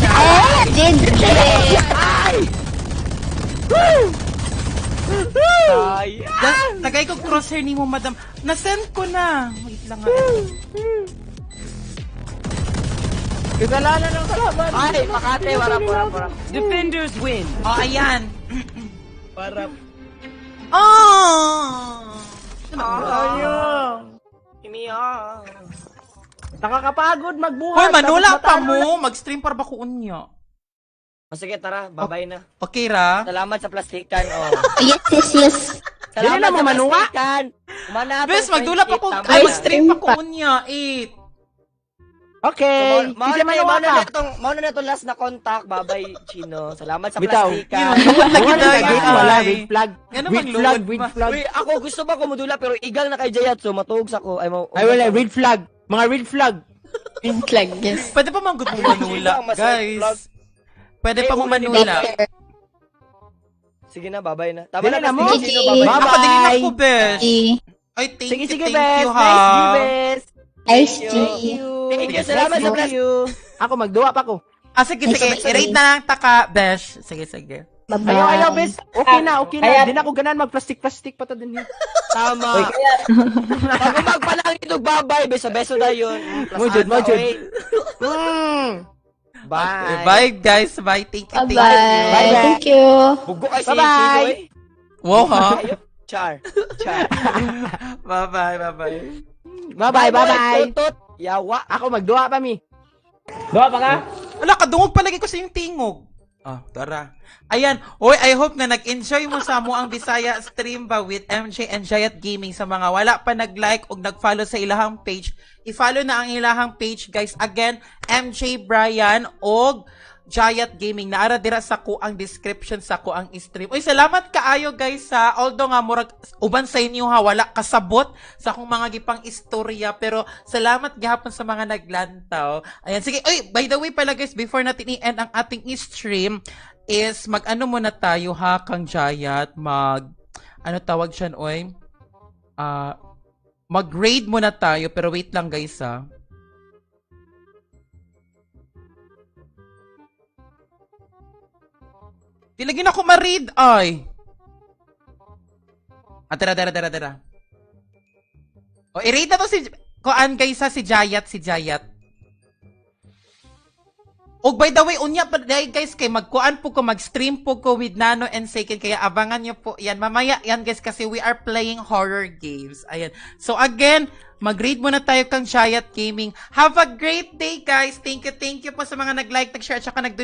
Ah, G G. Ay! Ay! Tagay ko crosshair nimo, madam. Na-send ko na. Wait lang nga. Kasalanan ng kalaban. Ay, Makati, warap, warap, warap. Defenders win. Oh, ayan. Warap. Oh! Sayang. Nakakapagod magbuhat. Hoy, manula pa mo. Mag-stream para ba ko unya? O sige, tara, babay na. Okay ra? Salamat sa plastikan, oh. Yes, yes, yes. Salamat sa plastikan. Bes, magdula pa ko. Mag-stream pa ko unya, eight. Okay. Mao na, mao na tong, mao na tong last na contact. Babay, Chino. Salamat sa plastikan. Bitaw. Wala, red flag. Red flag, red flag. Uy, ako gusto ba ko modula pero igal na kay Jayat, so matuog sa ko. Ay, wala, red flag. Mga red flag. Red flag, yes. Pwede pa man gud mo manula, guys. Pwede pa mo manula. Sige na, babay na. Tama na, Chino, babay. Bye-bye. Ako, dili na ko, bes. Ay, thank you, thank you, ha. Nice G. Thank you, salamat sa bless. Ako, magduwa pa ko. Ah, sige, sige. I-raid na lang ta ka, besh. Sige, sige. Bye-bye. Ayaw, ayaw, bes. Okay na, okay na. Di na ko ganahan mag-plastic-plastic pa ta din. Tama. Bago magpalangit og babay, beso-beso dayon. Mao jud, mao jud. Mm. Bye. Bye, guys. Bye. Thank you. Bye-bye. Thank you. Bugo kay si Chino, eh. Wow, ha? Char. Char. Bye-bye, bye-bye. Bye-bye, bye-bye. Tutot. Yawa. Ako, magduwa pa mi. Duwa pa ka? Ala, kadungog pa lagi ko sa inyong tingog. Ah, tara. Ayan. Oy, I hope nga nag-enjoy mo sa amoang Bisaya stream ba with M J and Jayat Gaming. Sa mga wala pa nag-like ug nag-follow sa ilahang page, i-follow na ang ilahang page, guys. Again, M J Brian og Jayat Gaming. Naara dira sa akoang description sa akoang stream. Uy, salamat kaayo, guys, ha. Although nga murag uban sa inyo, ha, wala kasabot sa akong mga gipang-istorya, pero salamat gihapon sa mga naglantaw. Ayan, sige. Uy, by the way pala, guys, before natin i-end ang ating stream, is mag-ano muna tayo, ha, Kang Jayat, mag, ano tawag siyan, oy? Ah, mag-raid muna tayo, pero wait lang, guys, ha. Di lagi nako ma-raid, ay. Ah, tara, tara, tara, tara. O, i-raid nato si, kuan, guys, ha, si Jayat, si Jayat. Og by the way, unya pa diay, guys, kay magkuan pod ko, mag-stream pod ko with Nano and Seiken, kaya abangan nyo po yan. Mamaya yan, guys, kasi we are playing horror games. Ayan. So again, mag-raid muna tayo kang Jayat Gaming. Have a great day, guys. Thank you, thank you po sa mga nag-like, nag-share, at saka nag-donate.